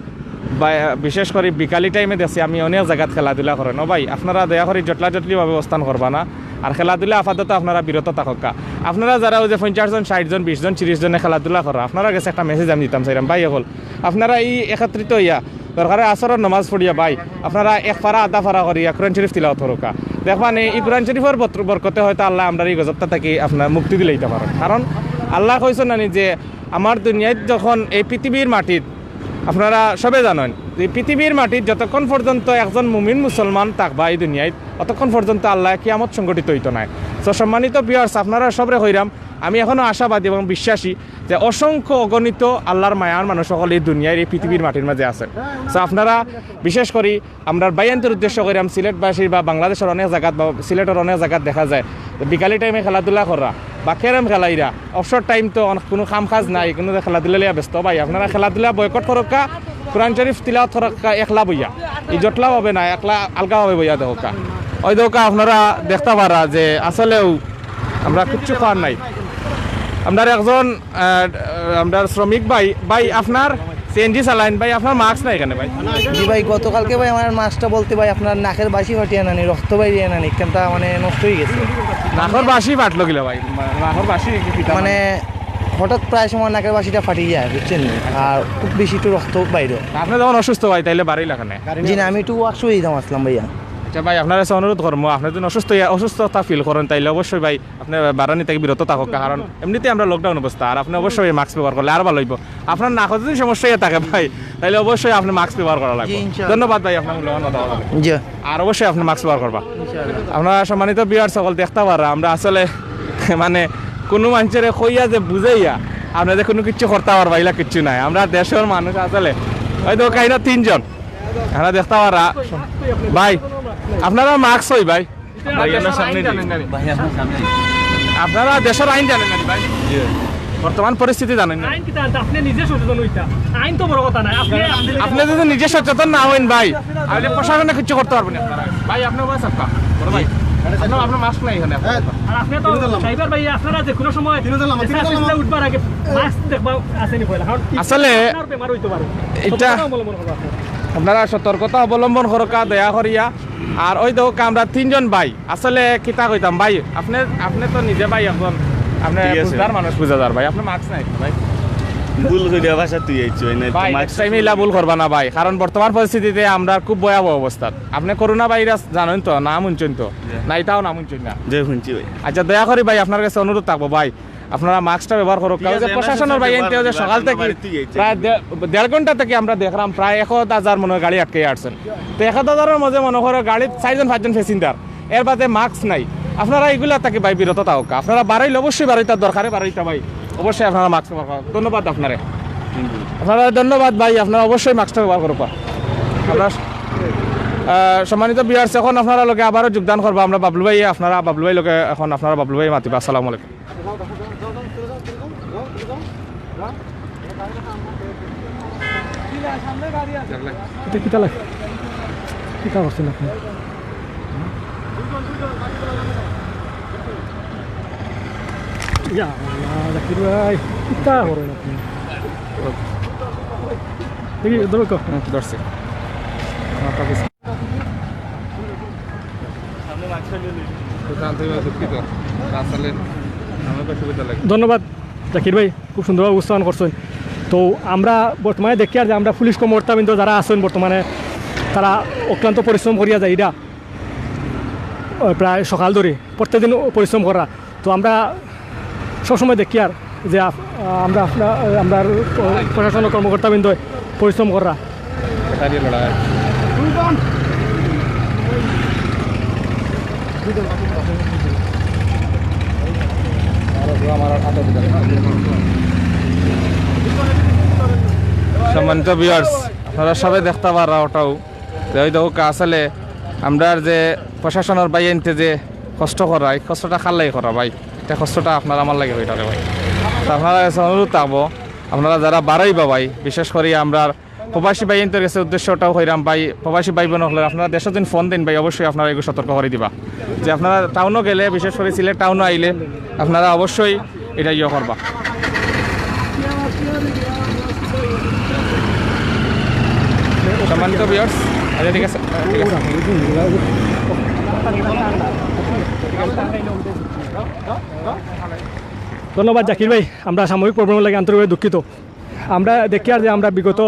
বা-, বিশেষ করি বিকালি টাইমে দেখছি আমি অনেক জাগাত খেলাধুলা করেন। ও ভাই, আপনারা দয়া করি জটলা জটলিভাবে অবস্থান করবা না। আর খেলাধুলা আপাতত আপনারা বিরত থাকউক্কা। আপনারা যারা ওই যে পঞ্চাশ জন, ষাইট জন, বিশ জন, তিরিশ জনে খেলাধুলা করা, আপনারার গেছে একটা মেসেজ আমি দিতাম চাইরাম, ভাই অকল, আপনারা ই একত্রিত অইয়া দরকারে আসরর নমাজ পড়িয়া ভাই, আপনারা এক পারা আধা পারা করিয়া কোরআন শরীফ তিলাওয়াত করউক্কা। দেখবা নি, ই কোরআন শরীফর বত-, বরকতে হয়তো আল্লায় আমরারে ই গজবটা থাকি আপনার মুক্তি দিলাইতা পারইন। কারণ আল্লায় কইছইন না নি যে আমার দুনিয়াত যখন এই পৃথিবীর মাটিত, আপনারা সবে জানইন যে পৃথিবীর মাটিত যতক্ষণ পর্যন্ত একজন মুমিন মুসলমান থাকবা এই দুনিয়াত, অতক্ষণ পর্যন্ত আল্লায় কিয়ামত সংঘটিত অইতো নায়। তো সম্মানিত ভিউয়ার্স, আপনারা সবরে কইরাম, আমি এখনো আশাবাদী এবং বিশ্বাসী যে অসংখ্য অগণিত আল্লার মায়ার মানুষ অকল এই দুনিয়ার, এই পৃথিবীর মাটির মাঝে আছে। তো আপনারা বিশেষ করি আমরার ভাইয়াইন্তর উদ্দেশ্য কইরাম, সিলেটবাসীর বা বাংলাদেশর অনেক জাগাত বা সিলেটর অনেক জাগাত দেখা যায় যে বিকালি টাইমে খেলাধুলা করা বা ক্যারম খেলাইরা, অবসর টাইম তো অনেক কুনু কাম কাজ নাই, কুনু খেলাধুলা লইয়া ব্যস্ত। ভাই, আপনারা খেলাধুলা বয়কট করউক্কা, কোরআন শরীফ তিলাওয়াত করউক্কা একলা বইয়া, ই জটলাভাবে না, একলা আলগাভাবে বইয়া দেখউক্কা। ওই দেখউক্কা আপনারা দেখতা পারা যে আসলেউ আমরা কিচ্ছু করার নাই। আমরার একজন, আহ, আমরার শ্রমিক ভাই, ভাই আপনার সিএনজি চালাইন ভাই, আপনার মাস্ক নাই কেনে ভাই? জি ভাই, গতকালকে ভাই আমার মাস্কটা বলতে ভাই আপনার নাকের বাশি ফাটিয়া নানি, রক্ত বাইরিয়া নানি, কেনটা মানে নষ্ট অইগেছে। নাকর বাশি ফাটলো কিলা ভাই? নাকর বাশি কি ফিটা মানে হঠাৎ প্রায় সময় নাকের বাশিটা ফাটি যায়, বুঝছেন নি? আর খুব বেশি একটু রক্ত বাইরো। আপনি যখন অসুস্থ ভাই, তাইলে বাড়াইলা কেনে? জি না, আমি একটু ওয়াশরুমে যাইতাম আছলাম ভাইয়া। আচ্ছা ভাই, আপনার কাছে অনুরোধ করমু, আপনি যদি অসুস্থ অইয়া, অসুস্থতা ফিল করেন, তাইলে অবশ্যই ভাই আপনি বারানি থাকি বিরত থাকউক্কা, কারণ এমনিতেই আমরা লকডাউন অবস্থা, আর আপনি অবশ্যই মাস্ক ব্যবহার করলে আর ভালো অইবো। আপনার নাকো যদি সমস্যা অইয়া থাকে ভাই, তাইলে অবশ্যই আপনি মাস্ক ব্যবহার করা লাগবো। জি, ইনশাআল্লাহ। ধন্যবাদ ভাই, আপনার মূল্যবান মতামত। জি। আর অবশ্যই আপনি মাস্ক ব্যবহার করবা। ইনশাআল্লাহ। আপনারা সম্মানিত ভিউয়ার্স অকল দেখতা পারা, আমরা আসলে মানে কুনু মানষরে কইয়া যে বুঝাইয়া আপনারা যে কুনু কিচ্ছু করতা পারবা, ইলা কিচ্ছু নাই। আমরা দেশর মানুষ আসলে ওই তো কাহিনা তিনজন, আপনারা দেখতা পারা। ভাই, আপনারা মাস্ক অই ভাই। ভাই, আমরা সামনে যাই। ভাই, আমরা সামনে যাই। আপনারা দেশর আইন জানইন না নি ভাই? জি। বর্তমান পরিস্থিতি জানইন না? আইন কিতা? আপনি নিজে সচেতন অইতা। আইন তো বড় কথা নায়। আপনি আপনি যদি নিজে সচেতন না অইন ভাই, তাইলে প্রশাসনে কিচ্ছু করতা পারবো না আপনারা। ভাই, আপনি বস আপকা। বড় ভাই, আপনার, আপনার মাস্ক নাই এখানে। আর আপনি তো ড্রাইভার ভাই, আপনারা যে কুনু সময় উঠবার আগে মাস্ক দেখবা আছে নি পয়লা। কারণ আসলে আপনার বেমার অইতো পারে। এটা সতর্কতা অবলম্বন করবা আপনারা। আপনারা সতর্কতা অবলম্বন করউক্কা দয়া করিয়া। আর ওই দেখউক্কা আমরা তিনজন ভাই, আসলে কিতা কইতাম ভাই, আপনি, আপনি তো নিজে ভাই একজন, আপনি ঠিক আছে। বুঝদার মানুষ, বুঝা যার ভাই, আপনি মাস্ক নাই ভাই। ভুল করিয়া ভাষা তুই আইছো, এই নাই তো ভাই, মাস্ক। নেক্সট টাইমে ইলা ভুল করবা না ভাই, কারণ বর্তমান পরিস্থিতিতে আমরা খুব ভয়াবহ অবস্থা। আপনি করোনা ভাইরাস জানইন তো, নাম হুনছইন তো? জি। না, ইটাও নাম হুনছইন না? জি, হুনছি ভাই। আচ্ছা, দয়া করি ভাই, আপনার কাছে অনুরোধ থাকবো ভাই, আপনারা মাস্কটা ব্যবহার করউক্কা। ঠিক আছে, ওই যে আমরা প্রশাসনর ভাই ব্যবহার এনতে ওই যে করি, সকাল আমরা থাকি বাড়িতে যাইছি। প্রায় দে-, দেড় ঘন্টা থাকি আমরা দেখরাম প্রায় এক হাজার মনে হয় গাড়ি আটকে আছইন। তো এক হাজারর মাঝে মনে করো গাড়িত চাইরজন পাঁচজন প্যাসেঞ্জার, এর বাদে মাস্ক নাই। আপনারা ইগুলা থাকি ভাই বিরত থাকউক্কা। আপনারা বারইলে অবশ্যই বারইতা, দরকারে বারইতা ভাই, অবশ্যই আপনারা মাস্ক ব্যবহার করউক্কা। ধন্যবাদ আপনারে। আপনারা ধন্যবাদ ভাই, আপনারা অবশ্যই মাস্কটা ব্যবহার করউক্কা। আমরা, আহ, সম্মানিত ভিউয়ার্স, এখন আপনারা লগে আবারও যোগদান করবা আমরা বাবলু ভাই, আপনারা বাবলু ভাই লগে এখন আপনারা বাবলু ভাই মাতিবা। আসসালামু আলাইকুম। এটা কিতা লাগে? কিতা করছেন আপনি? ইয়া আল্লাহ, জাকির ভাই, কিতা করেন আপনি? দেখি, ধরো তো। হুম, ধরছি। আমার কাছে। প্রশান্ত ভাই দুঃখিত। আসলে আমার কাছে সুবিধা লাগে। ধন্যবাদ জাকির ভাই, খুব সুন্দরভাবে উপস্থাপন করছেন। তো আমরা বর্তমানে দেখিয়ার যে আমরা পুলিশ কর্মকর্তাবৃন্দ যারা আছইন বর্তমানে, তারা অক্লান্ত পরিশ্রম করিয়া যাইরা, আহ, প্রায় সকাল ধরি প্রত্যেকদিন পরিশ্রম করা। তো আমরা সবসময় দেখিয়ার যে আপ-, আমরা, আমরা, আমরা প্রশাসন কর্মকর্তাবৃন্দ পরিশ্রম করা। সম্মানিত ভিউয়ার্স, আপনারা সবে দেখতা পাররা ওটাও যে ওই দেখো আসলে আমরার যে প্রশাসনর ভাইয়াইন্তে যে কষ্ট করা, এই কষ্টটা কার লাগি করা ভাই? ইটা কষ্টটা আপনার আমার লাগি অইরা রে ভাই। তো আপনারার কাছে অনুরোধ থাকবো, আপনারা যারা বারইবা ভাই, বিশেষ করি আমরার প্রবাসী ভাইয়াইন্তর কাছে উদ্দেশ্যটাও কইরাম ভাই, প্রবাসী ভাই বোন অকলরে আপনারা দেশো যদি ফোন দেইন ভাই, অবশ্যই আপনারা এগু সতর্ক করি দিবা যে আপনারা টাউনো গেলে, বিশেষ করি সিলেট টাউনো আইলে আপনারা অবশ্যই ইটা ইয়ে করবা। সম্মানিত ভিউয়ার্স, আচ্ছা, ঠিক আছে, ঠিক আছে। ধন্যবাদ জাকির ভাই, আমরা সাময়িক প্রবলেমর লাগি আন্তরিকভাবে দুঃখিত। আমরা দেখিয়ার যে আমরা বিগত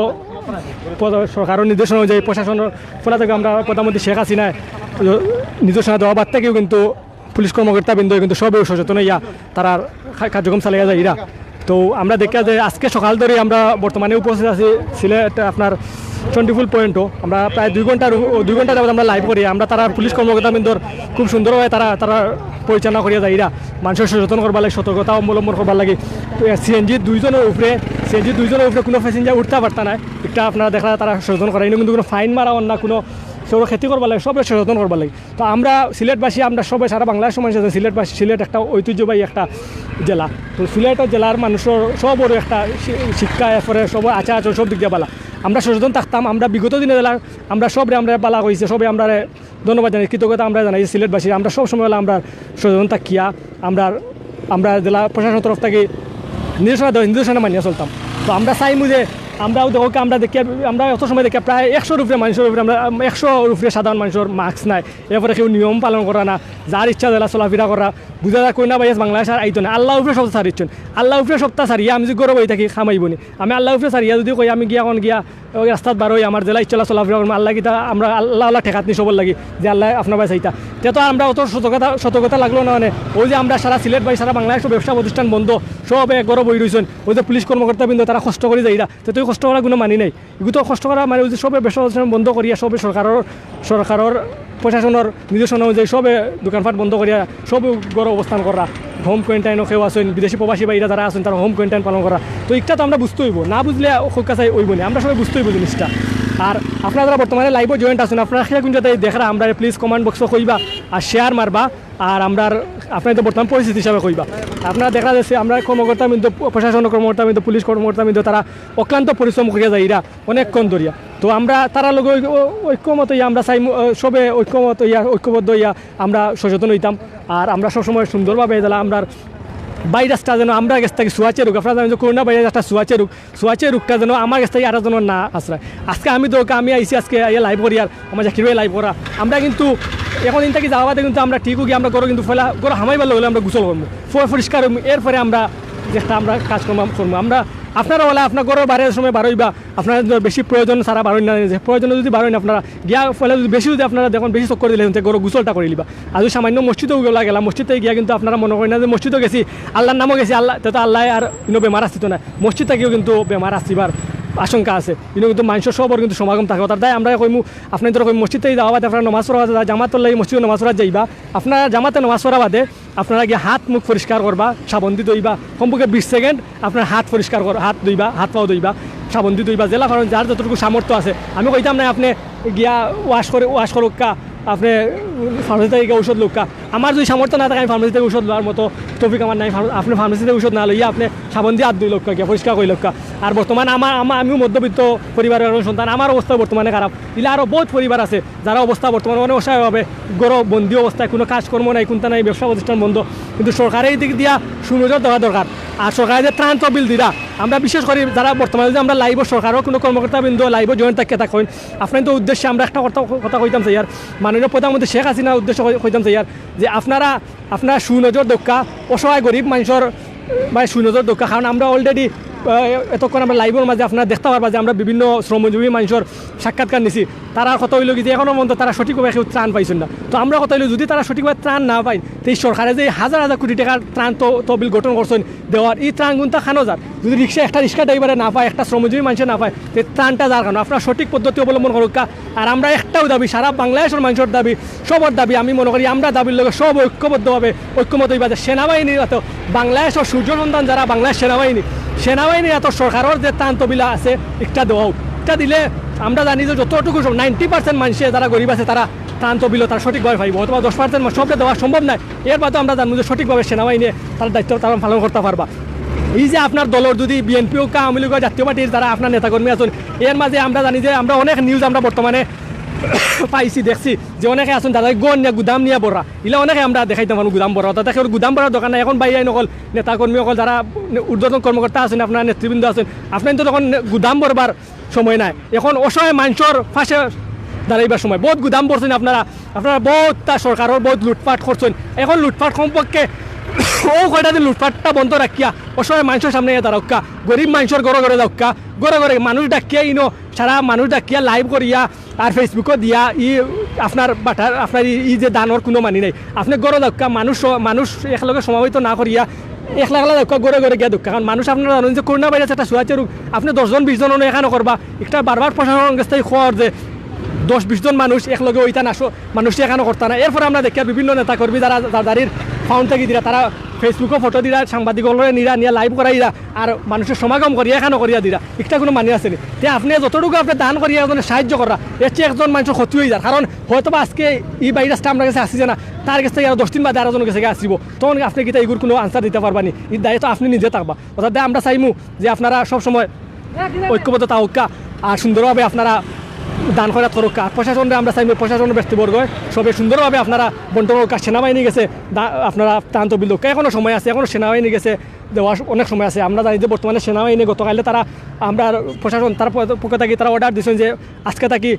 পদ-, সরকারর নির্দেশনা অনুযায়ী প্রশাসনর পক্ষ থাকি আমরা প্রধানমন্ত্রী শেখ হাসিনায় নির্দেশনা দেওয়া বাদ থাকিও কিন্তু পুলিশ কর্মকর্তাবৃন্দ কিন্তু সবে সচেতন অইয়া তারার কা-, কার্যক্রম চালাইয়া যাইরা। তো আমরা দেখিয়ার যে আজকে সকাল ধরি আমরা বর্তমানে উপস্থিত আছি সিলেট আপনার চণ্ডীপুর পয়েন্টও। আমরা প্রায় দুই ঘন্টার উ-, দুই ঘন্টা যাবত আমরা লাইভ করি। আমরা তারার পুলিশ কর্মকর্তাবৃন্দর খুব সুন্দরভাবে তারা, তারা পরিচালনা করিয়া যাইরা। মানষর সচেতন করবার লাগি, সতর্কতা অবলম্বন করবার লাগি। তো সিএনজি দুইজনর উপরে, সিএনজি দুইজনর উপরে কুনু প্যাসেঞ্জার উঠতা পারতা নায়। ইটা আপনারা দেখরা তারা সচেতন করা, ইনো কিন্তু কুনু ফাইন মারা অর না, কুনু কেউর ক্ষতি করবার লাগি, সবে সচেতন করবার লাগি। তো আমরা সিলেটবাসী, আমরা সবে, সারা বাংলাদেশর মানুষ আছে, সিলেটবাসী, সিলেট একটা ঐতিহ্যবাহী একটা জেলা। তো সিলেট জেলার মানষর সবরও একটা শি-, শিক্ষা, এরপরে সব আচার আচরণ সব দিক দিয়া বালা। আমরা সচেতন থাকতাম, আমরা বিগত দিনে জেলা আমরা সবরে আমরা বালা কইছে, সবে আমরারে ধন্যবাদ জানাই, কৃতজ্ঞতা আমরা জানাই সিলেটবাসীর। আমরা সব সময় অইলা আমরা সচেতন থাকিয়া আমরা, আমরা জেলা প্রশাসনর তরফ থাকি নির্দেশনা দেওয়া, নির্দেশনা মানিয়া চলতাম। তো আমরা চাইমু যে আমরাও দেখো কি আমরা দেখি, আমরা অত সময় দেখি প্রায় একশোর উপরে মানষর উপরে, আমরা একশোর উপরে সাধারণ মানষর মাস্ক নাই, এরপরে কেউ নিয়ম পালন করা না, যার ইচ্ছা জেলা চলাফিরা করা, বুঝা যায় করোনা ভাইরাস বাংলাদেশ আর আইতো না, আল্লাহর উপরে সবতা ছাড়িচ্ছইন, আল্লাহর উপরে সবতা ছাড়িয়া আমি যদি ঘরো বই থাকি কামাইবো নি, আমি আল্লাহর উপরে ছাড়িয়া যদি কই আমি গিয়া অখন গিয়া ওই রাস্তাত বারই আমার জেলা ইচ্ছা চলাফিরা করমু, আল্লাহ কিতা আমরা আল্লাহ আল্লাহ ঠেকাত নি সবর লাগি যে আল্লাহ আপনার বাঁচাইতা। তে তো আমরা অত সতর্কতা, সতর্কতা লাগলো না, মানে ওই যে আমরা সারা সিলেট ভাই সারা বাংলাদেশ ব্যবসা প্রতিষ্ঠান বন্ধ, সব এক ঘরো বই রইছইন, ওই যে পুলিশ কর্মকর্তাবৃন্দ তারা কষ্ট করি যাইরা, তে তো ওই কষ্ট করার কুনু মানি নাই। এগু তো কষ্ট করা মানে ওই যে সবে ব্যবসা প্রতিষ্ঠান বন্ধ করিয়া সবে সরকারর, সরকারর প্রশাসনর নির্দেশনা অনুযায়ী সবে দোকানপাট বন্ধ করিয়া সব ঘরো অবস্থান করা, হোম কোয়ারেন্টাইনও কেউ আছইন, বিদেশি প্রবাসী ভাইরা যারা আছইন তারা হোম কোয়ারেন্টাইন পালন করা। তো ইটা তো আমরা বুঝতে অইবো, না বুঝলে অখন কাছে অইবো না, আমরা সবে বুঝতে অইবো জিনিসটা। আর আপনারা যারা বর্তমানে লাইভও জয়েন্ট আছইন, আপনারা কিলা কুন জাগাত দেখরা আমরারে প্লিজ কমেন্ট বক্সো কইবা আর শেয়ার মারবা। আর আমরার আপনারা তো বর্তমান পরিস্থিতি হিসাবে কইবা, আপনারা দেখরা যাচ্ছে আমরা কর্মকর্তাবৃন্দ, প্রশাসন কর্মকর্তাবৃন্দ, পুলিশ কর্মকর্তাবৃন্দ তারা অক্লান্ত পরিশ্রম করিয়া যাইরা অনেকক্ষণ ধরিয়া। তো আমরা তারার লগে ঐ-, ঐ-, ঐক্যমত অইয়া আমরা চাইমু, আহ, সবে ঐক্যমত অইয়া, ঐক্যবদ্ধ অইয়া আমরা সচেতন অইতাম। আর আমরা সবসময় সুন্দরভাবে যারা আমরার ভাইরাসটা যেন আমরার গেছ থাকি ছুয়াছুয়ি রোগ, আপনারা জানইন যে করোনা ভাইরাস একটা ছুয়াছুয়ি রোগ, ছুয়াছুয়ি রোগটা যেন আমার গেছ থাকি আরো যেন না আছড়ায়। আজকে আমি তো, আমি আইছি আজকে আইয়া লাইভ করিয়ার, আমার জাকির ভাই লাইভ করা, আমরা কিন্তু অখন ইন থাকি যাওয়া বাদে কিন্তু আমরা ঠিক অইগি, আমরা ঘরো কিন্তু পয়লা ঘরো হামাইবার লগে লগে আমরা গোসল করমু, পয় পরিষ্কার অইমু, এরপরে আমরা যে একটা আমরা কাজকর্ম করমু। আমরা আপনারা অইলে আপনার ঘরর বাইরে সময় বারইবা, আপনার যদি বেশি প্রয়োজন ছাড়া বারইন না, যে প্রয়োজনে যদি বারইন আপনারা গিয়া পয়লা যদি বেশি যদি আপনারা দেখইন বেশি চক্কর দিলে কিন্তু ঘরো গোসলটা করিলিবা। আর যদি সামান্য মসজিদও গেলা, গেলা মসজিদে গিয়া কিন্তু আপনারা মনে করইন না যে মসজিদও গেছি, আল্লাহর নামও গেছি, আল্লাহ, তে তো আল্লাহ আর ইনো বেমার আসতো না, মসজিদ থাকিও কিন্তু বেমার আসিবার আশঙ্কা আছে। ইনো কিন্তু মানষর সবর কিন্তু সমাগম থাকে। অর্থাৎ তাই আমরা কইমু, আপনারা কই মসজিদে যাওয়া বাদে আপনারা নামাজ পড়া বাদে জামাতর লাগি মসজিদে নামাজ পড়া যাইবা, আপনারা জামাতে নামাজ পড়া বাদে আপনারা গিয়া হাত মুখ পরিষ্কার করবা, সাবন দি ধইবা, কমপক্ষে বিশ সেকেন্ড আপনার হাত পরিষ্কার কর, হাত ধইবা, হাত পাও ধইবা, সাবন দি ধইবা, যেলা কারণ যার যতটুকু সামর্থ্য আছে। আমি কইতাম না আপনি গিয়া ওয়াশ করে, ওয়াশ করুক্কা, আপনি ফার্মেসি থাকি গিয়া ঔষধ লউক্কা। আমার যদি সামর্থ্য না থাকে আমি ফার্মেসি থাকি ঔষধ লওয়ার মতো তৌফিক আমার নাই, ফার্ম-, আপনি ফার্মেসি থাকি ঔষধ না লইয়া আপনি সাবন দি হাত ধুইলউক্কা, গিয়া পরিষ্কার করিলউক্কা। আর বর্তমানে আমার, আমার, আমিও মধ্যবিত্ত পরিবারর একজন সন্তান, আমার অবস্থা বর্তমানে খারাপ। ইলা আরও বহুত পরিবার আছে যারা অবস্থা বর্তমানে অনেক অসহায়ভাবে ঘরো বন্দি অবস্থায়, কুনু কাজকর্ম নাই, কুন্তা নাই, ব্যবসা প্রতিষ্ঠান বন্ধ। কিন্তু সরকারে এই দিক দিয়া সুনজর দেওয়া দরকার। আর সরকারে যে ত্রাণ তহবিল দিরা, আমরা বিশেষ করি যারা বর্তমানে যদি আমরা লাইভও সরকারর কুনু কর্মকর্তাবৃন্দ লাইভও জয়েন্ট থাকিয়া থাকইন, আপনারার উদ্দেশ্যে আমরা একটা কথা, কথা কইতাম চাইয়ার, মাননীয় প্রধানমন্ত্রী শেখ হাসিনার উদ্দেশ্যে কই-, কইতাম চাইয়ার যে আপনারা, আপনারা সুনজর দেউক্কা, অসহায় গরিব মানষর ভাই সুনজর দেউক্কা, কারণ আমরা already আহ, এতক্ষণ আমরা লাইভর মাঝে আপনারা দেখতা পারবা যে আমরা বিভিন্ন শ্রমজীবী মানুষর সাক্ষাৎকার নিছি। তারার কথা অইলো কি যে এখনো পর্যন্ত তারা সঠিকভাবে কেউ ত্রাণ পাইছইন না। তো আমরা কথা অইলো যদি তারা সঠিকভাবে ত্রাণ না পাইন, তে এই সরকারে যে হাজার হাজার কোটি টাকার ত্রাণ তো-, তহবিল গঠন করছইন দেওয়ার, এই ত্রাণগুনতা কানো যার? যদি রিক্সা, একটা রিক্সা ড্রাইভারে না পায়, একটা শ্রমজীবী মানুষে না পায়, তে ত্রাণটা যার কানো? আপনারা সঠিক পদ্ধতি অবলম্বন করউক্কা। আর আমরা একটাও দাবি, সারা বাংলাদেশর মানুষর দাবি, সবর দাবি, আমি মনে করি আমরা দাবির লগে সব ঐক্যবদ্ধভাবে ঐক্যমত অইবা যে সেনাবাহিনীর এত বাংলাদেশর সূর্য সন্তান যারা বাংলাদেশ সেনাবাহিনী, সেনাবাহিনীর এত সরকারর যে ত্রাণ তহবিল আছে, একটা দেওয়া হোক। একটা দিলে আমরা জানি যে যতটুকু সব নাইনটি পার্সেন্ট মানুষে যারা গরিব আছে তারা ত্রাণ তহবিল তারা সঠিকভাবে পাইবো, অথবা দশ পার্সেন্ট সবকে দেওয়া সম্ভব নয়। এর বাদে আমরা জানবো যে সঠিকভাবে সেনাবাহিনী তার দায়িত্ব তারা পালন করতে পারবা। এই যে আপনার দলর যদি বিএনপি হোক, আওয়ামী লীগ হোক, জাতীয় পার্টির যারা আপনার নেতাকর্মী আছেন, এর মাঝে আমরা জানি যে আমরা অনেক নিউজ আমরা বর্তমানে পাইছি, দেখছি যে অনেকে আছেন দাদা গন নিয়ে গুদাম নিয়ে বড়া, ইলা অনেকে আমরা দেখাইতাম পারবো গুদাম বড়া, অর্থাৎ ওর গুদাম বড়ার দোকান নাই। এখন ভাইয়াইন অকল, নেতাকর্মী অকল, যারা ঊর্ধ্বতন কর্মকর্তা আছেন, আপনার নেতৃবৃন্দ আছেন, আপনার তো তখন গুদাম বড়বার সময় নাই, এখন অসহায় মানুষর পাশে দাঁড়াইবার সময়। বহুত গুদাম বড়ছেন আপনারা, আপনারা বহুত তা সরকারর বহুত লুটপাট করছেন। এখন লুটপাট সম্পর্কে ও কয়টা দিন লুটপাটটা বন্ধ রাখিয়া অসহায় মানুষর সামনে ইয়া দাঁড়াউক্কা, গরিব মানুষর ঘরে ঘরে যাউক্কা, ঘরে ঘরে মানুষ ডাকিয়া ইনো সারা মানুষ ডাকিয়া লাইভ করিয়া আর ফেসবুকও দিয়া ই আপনার বাটার আপনার ই, ই যে দানর কোনো মানি নাই। আপনি ঘরে যাউক্কা, মানুষ স-, মানুষ একলগে সমাবেত না করিয়া একলা একলা যাউক্কা, ঘরে ঘরে গিয়া দেউক্কা। কারণ মানুষ আপনারা জানেন যে করোনা ভাইরাস একটা ছুয়াচে রোগ, আপনি দশজন বিশজন অনো এখানো করবা, একটা বারবার প্রশাসনর কাছ থাকি খোয়ার যে দশ বিশজন মানুষ একলগে ওইতা না, স-, মানুষ এখানো করতা না। এরপরে আমরা দেখিয়া বিভিন্ন নেতাকর্মী যারা যার যারির ফাউন্ড থাকি দিরা, তারা ফেসবুকও ফটো দিরা, সাংবাদিক অকলরে নিরা, নিয়া লাইভ করাইরা, আর মানুষর সমাগম করিয়া এখানো করিয়া দিরা, একটা কোনো মানি আছে নি? তে আপনি যতটুকু আপনি দান করিয়া একজনে সাহায্য করা, এর চেয়ে একজন মানুষর ক্ষতি হয়ে যার। কারণ হয়তো বা আজকে এই ভাইরাসটা আমরা গেছে আসি যে না, তার গেছ থাকি আরো দশ দিন বাদে আরো জনের গেছে আসিব, তখন আপনি কিতা এগুর কোনো আনসার দিতা পারবা নি? এই দায়িত্ব আপনি নিজে থাকবা। অর্থাৎ আমরা চাইমু যে আপনারা সবসময় ঐক্যবদ্ধ থাকউক্কা আর সুন্দরভাবে আপনারা দান খয়রাত করউক্কা। আর প্রশাসনরে আমরা চাইমু, প্রশাসনর ব্যক্তিবর্গ সবে সুন্দরভাবে আপনারা বন্টন করউক্কা। সেনাবাহিনী গেছে দা-, আপনারা ত্রাণ তহবিল দেউক্কা, এখনো সময় আছে, এখনো সেনাবাহিনী গেছে দেওয়ার অনেক সময় আছে। আমরা জানি যে বর্তমানে সেনাবাহিনী গতকাইলে তারা, আমরা প্রশাসন তার প-, পক্ষ থাকি তারা অর্ডার দিছেন যে আজকে থাকি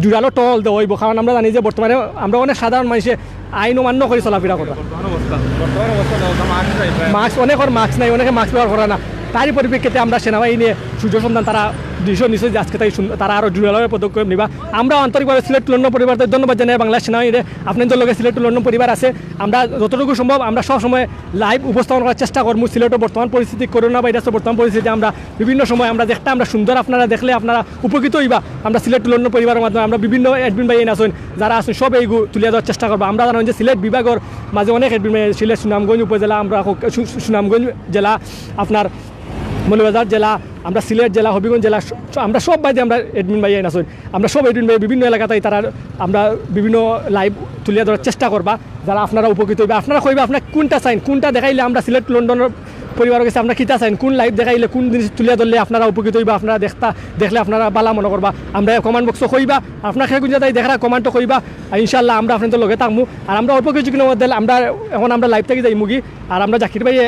জোরালো টহল দেওয়া হইব, কারণ আমরা জানি যে বর্তমানে আমরা অনেক সাধারণ মানুষে আইন অমান্য করি চলাফেরা করা। বর্তমান অবস্থা, বর্তমান অবস্থা দেওয়া তো মাস্ক নাই প্রায়। মাস্ক, অনেকের মাস্ক নাই, অনেকে মাস্ক ব্যবহার করে না। তারই পরিপ্রেক্ষিতে আমরা সেনাবাহিনী সূর্য সন্ধান তারা ডিসিশন নিছে যে আজকে তাই সুন-, তারা আরও জোরালোভাবে পদক্ষেপ নিবা। আমরা আন্তরিকভাবে সিলেট টু লন্ডন পরিবাররে ধন্যবাদ জানাই বাংলাদেশ সেনাবাহিনীরে। আপনাদের লগে সিলেট টু লন্ডন পরিবার আছে। আমরা যতটুকু সম্ভব আমরা সবসময় লাইভ উপস্থাপন করার চেষ্টা করবো। সিলেটের বর্তমান পরিস্থিতি, করোনা ভাইরাসের বর্তমান পরিস্থিতি আমরা বিভিন্ন সময় আমরা দেখতে আমরা সুন্দর, আপনারা দেখলে আপনারা উপকৃত হইবা। আমরা সিলেট টু লন্ডন পরিবারের মাধ্যমে আমরা বিভিন্ন অ্যাডমিন ভাইয়াইন আছেন, যারা আছেন সব এইগু তুলিয়া ধরার চেষ্টা করবো। আমরা জানেন যে সিলেট বিভাগের মাঝে অনেক অ্যাডমিন ভাই, সিলেট সুনামগঞ্জ উপজেলা, আমরা হোক-, সু-, সুনামগঞ্জ জেলা, আপনার মৌলভীবাজার জেলা, আমরা সিলেট জেলা, হবিগঞ্জ জেলা, স-, আমরা সব বাদে আমরা অ্যাডমিন ভাইয়াইন আছেন। আমরা সব অ্যাডমিন ভাই বিভিন্ন এলাকাতেই তারা আমরা বিভিন্ন লাইভ তুলিয়া ধরার চেষ্টা করবা, যারা আপনারা উপকৃত হইবা। আপনারা কইবা আপনারা কোনটা চাইন, কোনটা দেখাইলে আমরা সিলেট টু লন্ডনের পরিবারের গেছে আপনারা কিতা চাইন, কোন লাইভ দেখাইলে কোন জিনিস তুলিয়া ধরলে আপনারা উপকৃত হইবা, আপনারা দেখতা, দেখলে আপনারা বালা মনে করবা। আমরা কমেন্ট বক্সও কইবা, আপনারা কে কোন জায়গায় দেখরা কমেন্টও কইবা। আর ইনশাআল্লাহ আমরা আপনাদের লগে থাকমু। আর আমরা অল্প কিছুক্ষণের মধ্যে আমরা এখন আমরা লাইভ থাকি যাইমুগি। আর আমরা জাকির ভাইয়ে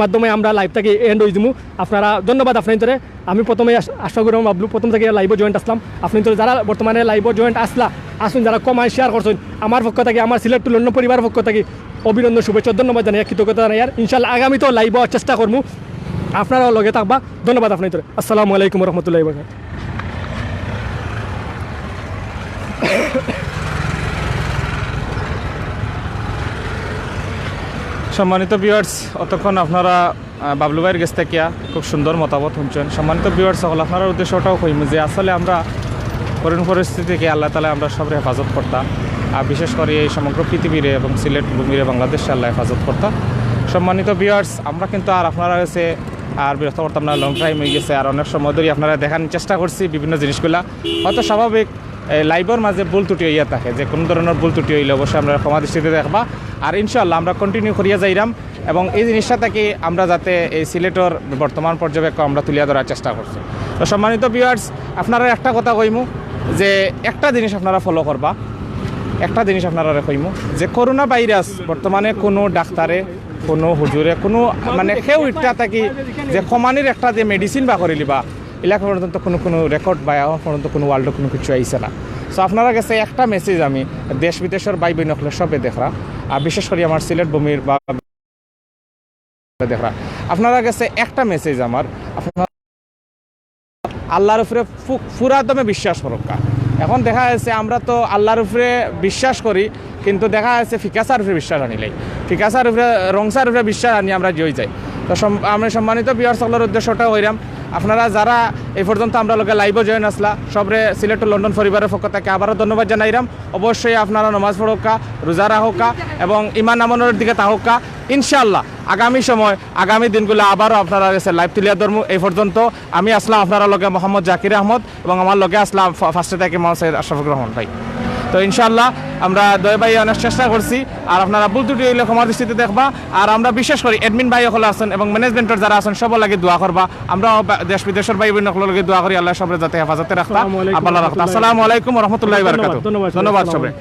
মাধ্যমে আমরা লাইভ থাকি এন্ড হয়ে দিমু। আপনারা ধন্যবাদ আপনাদের। আমি প্রথমে আশ-, আশা করি বাবলু প্রথম থেকে লাইভও জয়েন্ট আসলাম। আপনাদের যারা বর্তমানে লাইভও জয়েন্ট আসলা, আসুন যারা কমেন্ট শেয়ার করছেন, আমার পক্ষ থেকে, আমার সিলেট টু লন্ডন পরিবার পক্ষ থেকে অভিনন্দন, শুভেচ্ছা, ধন্যবাদ জানাই, কৃতজ্ঞতা জানাই। আর ইনশাআল্লাহ আগামীতেও লাইভও চেষ্টা করমু, আপনারাও লগে থাকবা। ধন্যবাদ আপনাদের। আসসালামু আলাইকুম রহমতুল্লাহ। সম্মানিত ভিউয়ার্স, অতক্ষণ আপনারা আহ, বাবলু ভাইয়ের গেছ থাকিয়া খুব সুন্দর মতামত শুনছেন। সম্মানিত ভিউয়ার্স সকল, আপনারার উদ্দেশ্যটাও কইমু যে আসলে আমরা করুণ পরিস্থিতি থেকে আল্লাহ তাআলা আমরা সবরে হেফাজত করতা, আর বিশেষ করে এই সমগ্র পৃথিবীরে এবং সিলেট ভূমিরে বাংলাদেশে আল্লাহ হেফাজত করতা। সম্মানিত ভিউয়ার্স, আমরা কিন্তু আর আপনারা গেছে আর বিরক্ত করতাম না, লং টাইম হয়ে গেছে, আর অনেক সময় ধরে আপনারা দেখানোর চেষ্টা করছি বিভিন্ন জিনিসগুলা। হয়তো স্বাভাবিক এই লাইভর মাঝে ভুল ত্রুটি হইয়া থাকে, যে কোনো ধরনের ভুল ত্রুটি হইলে অবশ্যই আমরা ক্ষমা দৃষ্টিতে দেখবা। আর ইনশাআল্লাহ আমরা কন্টিনিউ করিয়া যাইরাম এবং এই জিনিসটা থাকি আমরা যাতে এই সিলেটর বর্তমান পর্যবেক্ষণ আমরা তুলিয়া ধরার চেষ্টা করছি। তো সম্মানিত ভিউয়ার্স, আপনারা একটা কথা কইমু যে একটা জিনিস আপনারা ফলো করবা, একটা জিনিস আপনারা কইমু যে করোনা ভাইরাস বর্তমানে কোনো ডাক্তারে, কোনো হুজুরে, কোনো মানে কেউ ইটা থাকি যে কমানির একটা যে মেডিসিন বা করিলিবা, এলাকা পর্যন্ত কোনো কোনো রেকর্ড বা এখন পর্যন্ত কোনো ওয়ার্ল্ডে কোনো কিছু আইছে না। তো আপনারা গেছে একটা মেসেজ আমি দেশ বিদেশের ভাই বোন হকলে সবে দেখরা, আর বিশেষ করে আমার সিলেট ভূমির বা দেখরা, আপনারা গেছে একটা মেসেজ আমার আপনারা আল্লাহর উপরে ফু-, পুরা দমে বিশ্বাস করউক্কা। এখন দেখা যাচ্ছে আমরা তো আল্লাহর উপরে বিশ্বাস করি, কিন্তু দেখা যাচ্ছে ফিকাসার উপরে বিশ্বাস আনিলাই, ফিকাসার উপরে, রংসার উপরে বিশ্বাস আনি আমরা জয় যাই। তো সম-, আমি সম্মানিত ভিউয়ার্স সকলর উদ্দেশ্যে ওটা কইরাম, আপনারা যারা এই পর্যন্ত আমরার লগে লাইভও জয়েন আছলা, সবরে সিলেট টু লন্ডন পরিবারের পক্ষ থেকে আবারও ধন্যবাদ জানাইরাম। অবশ্যই আপনারা নমাজ পড়উক্কা, রোজা রাখউক্কা এবং ইমান আমলর দিকে থাকউক্কা। ইনশাআল্লাহ আগামী সময়, আগামী দিনগুলো আবারও আপনারার গেছে লাইভ তুলিয়া ধরমু। এই পর্যন্ত আমি আছলাম আপনারার লগে মোহাম্মদ জাকির আহমদ এবং আমার লগে আছলা ফা-, ফার্স্টে থাকি মোহাম্মদ সৈয়দ আশরাফুর রহমান ভাই। তো ইনশাআল্লাহ আমরা দুই ভাই অনেক চেষ্টা করছি, আর আপনারা ভুল ত্রুটি অইলে ক্ষমা দৃষ্টিতে দেখবা। আর আমরা বিশেষ করি অ্যাডমিন ভাই সকল আছইন এবং ম্যানেজমেন্টর যারা আছইন, সবর লাগি দোয়া করবা। আমরাও বা-, দেশ বিদেশর ভাই বোন সকলর লাগি দোয়া করি, আল্লাহ সবরে যাতে হেফাজতে রাখতা, আসসালামু আলাইকুম আল্লাহ রাখতা। রহমতুল্লাহি আসসালামু আলাইকুম রহমতুল্লাহি ধন্যবাদ, বারাকাতুহু। ধন্যবাদ, ধন্যবাদ আসসালামু সবরে।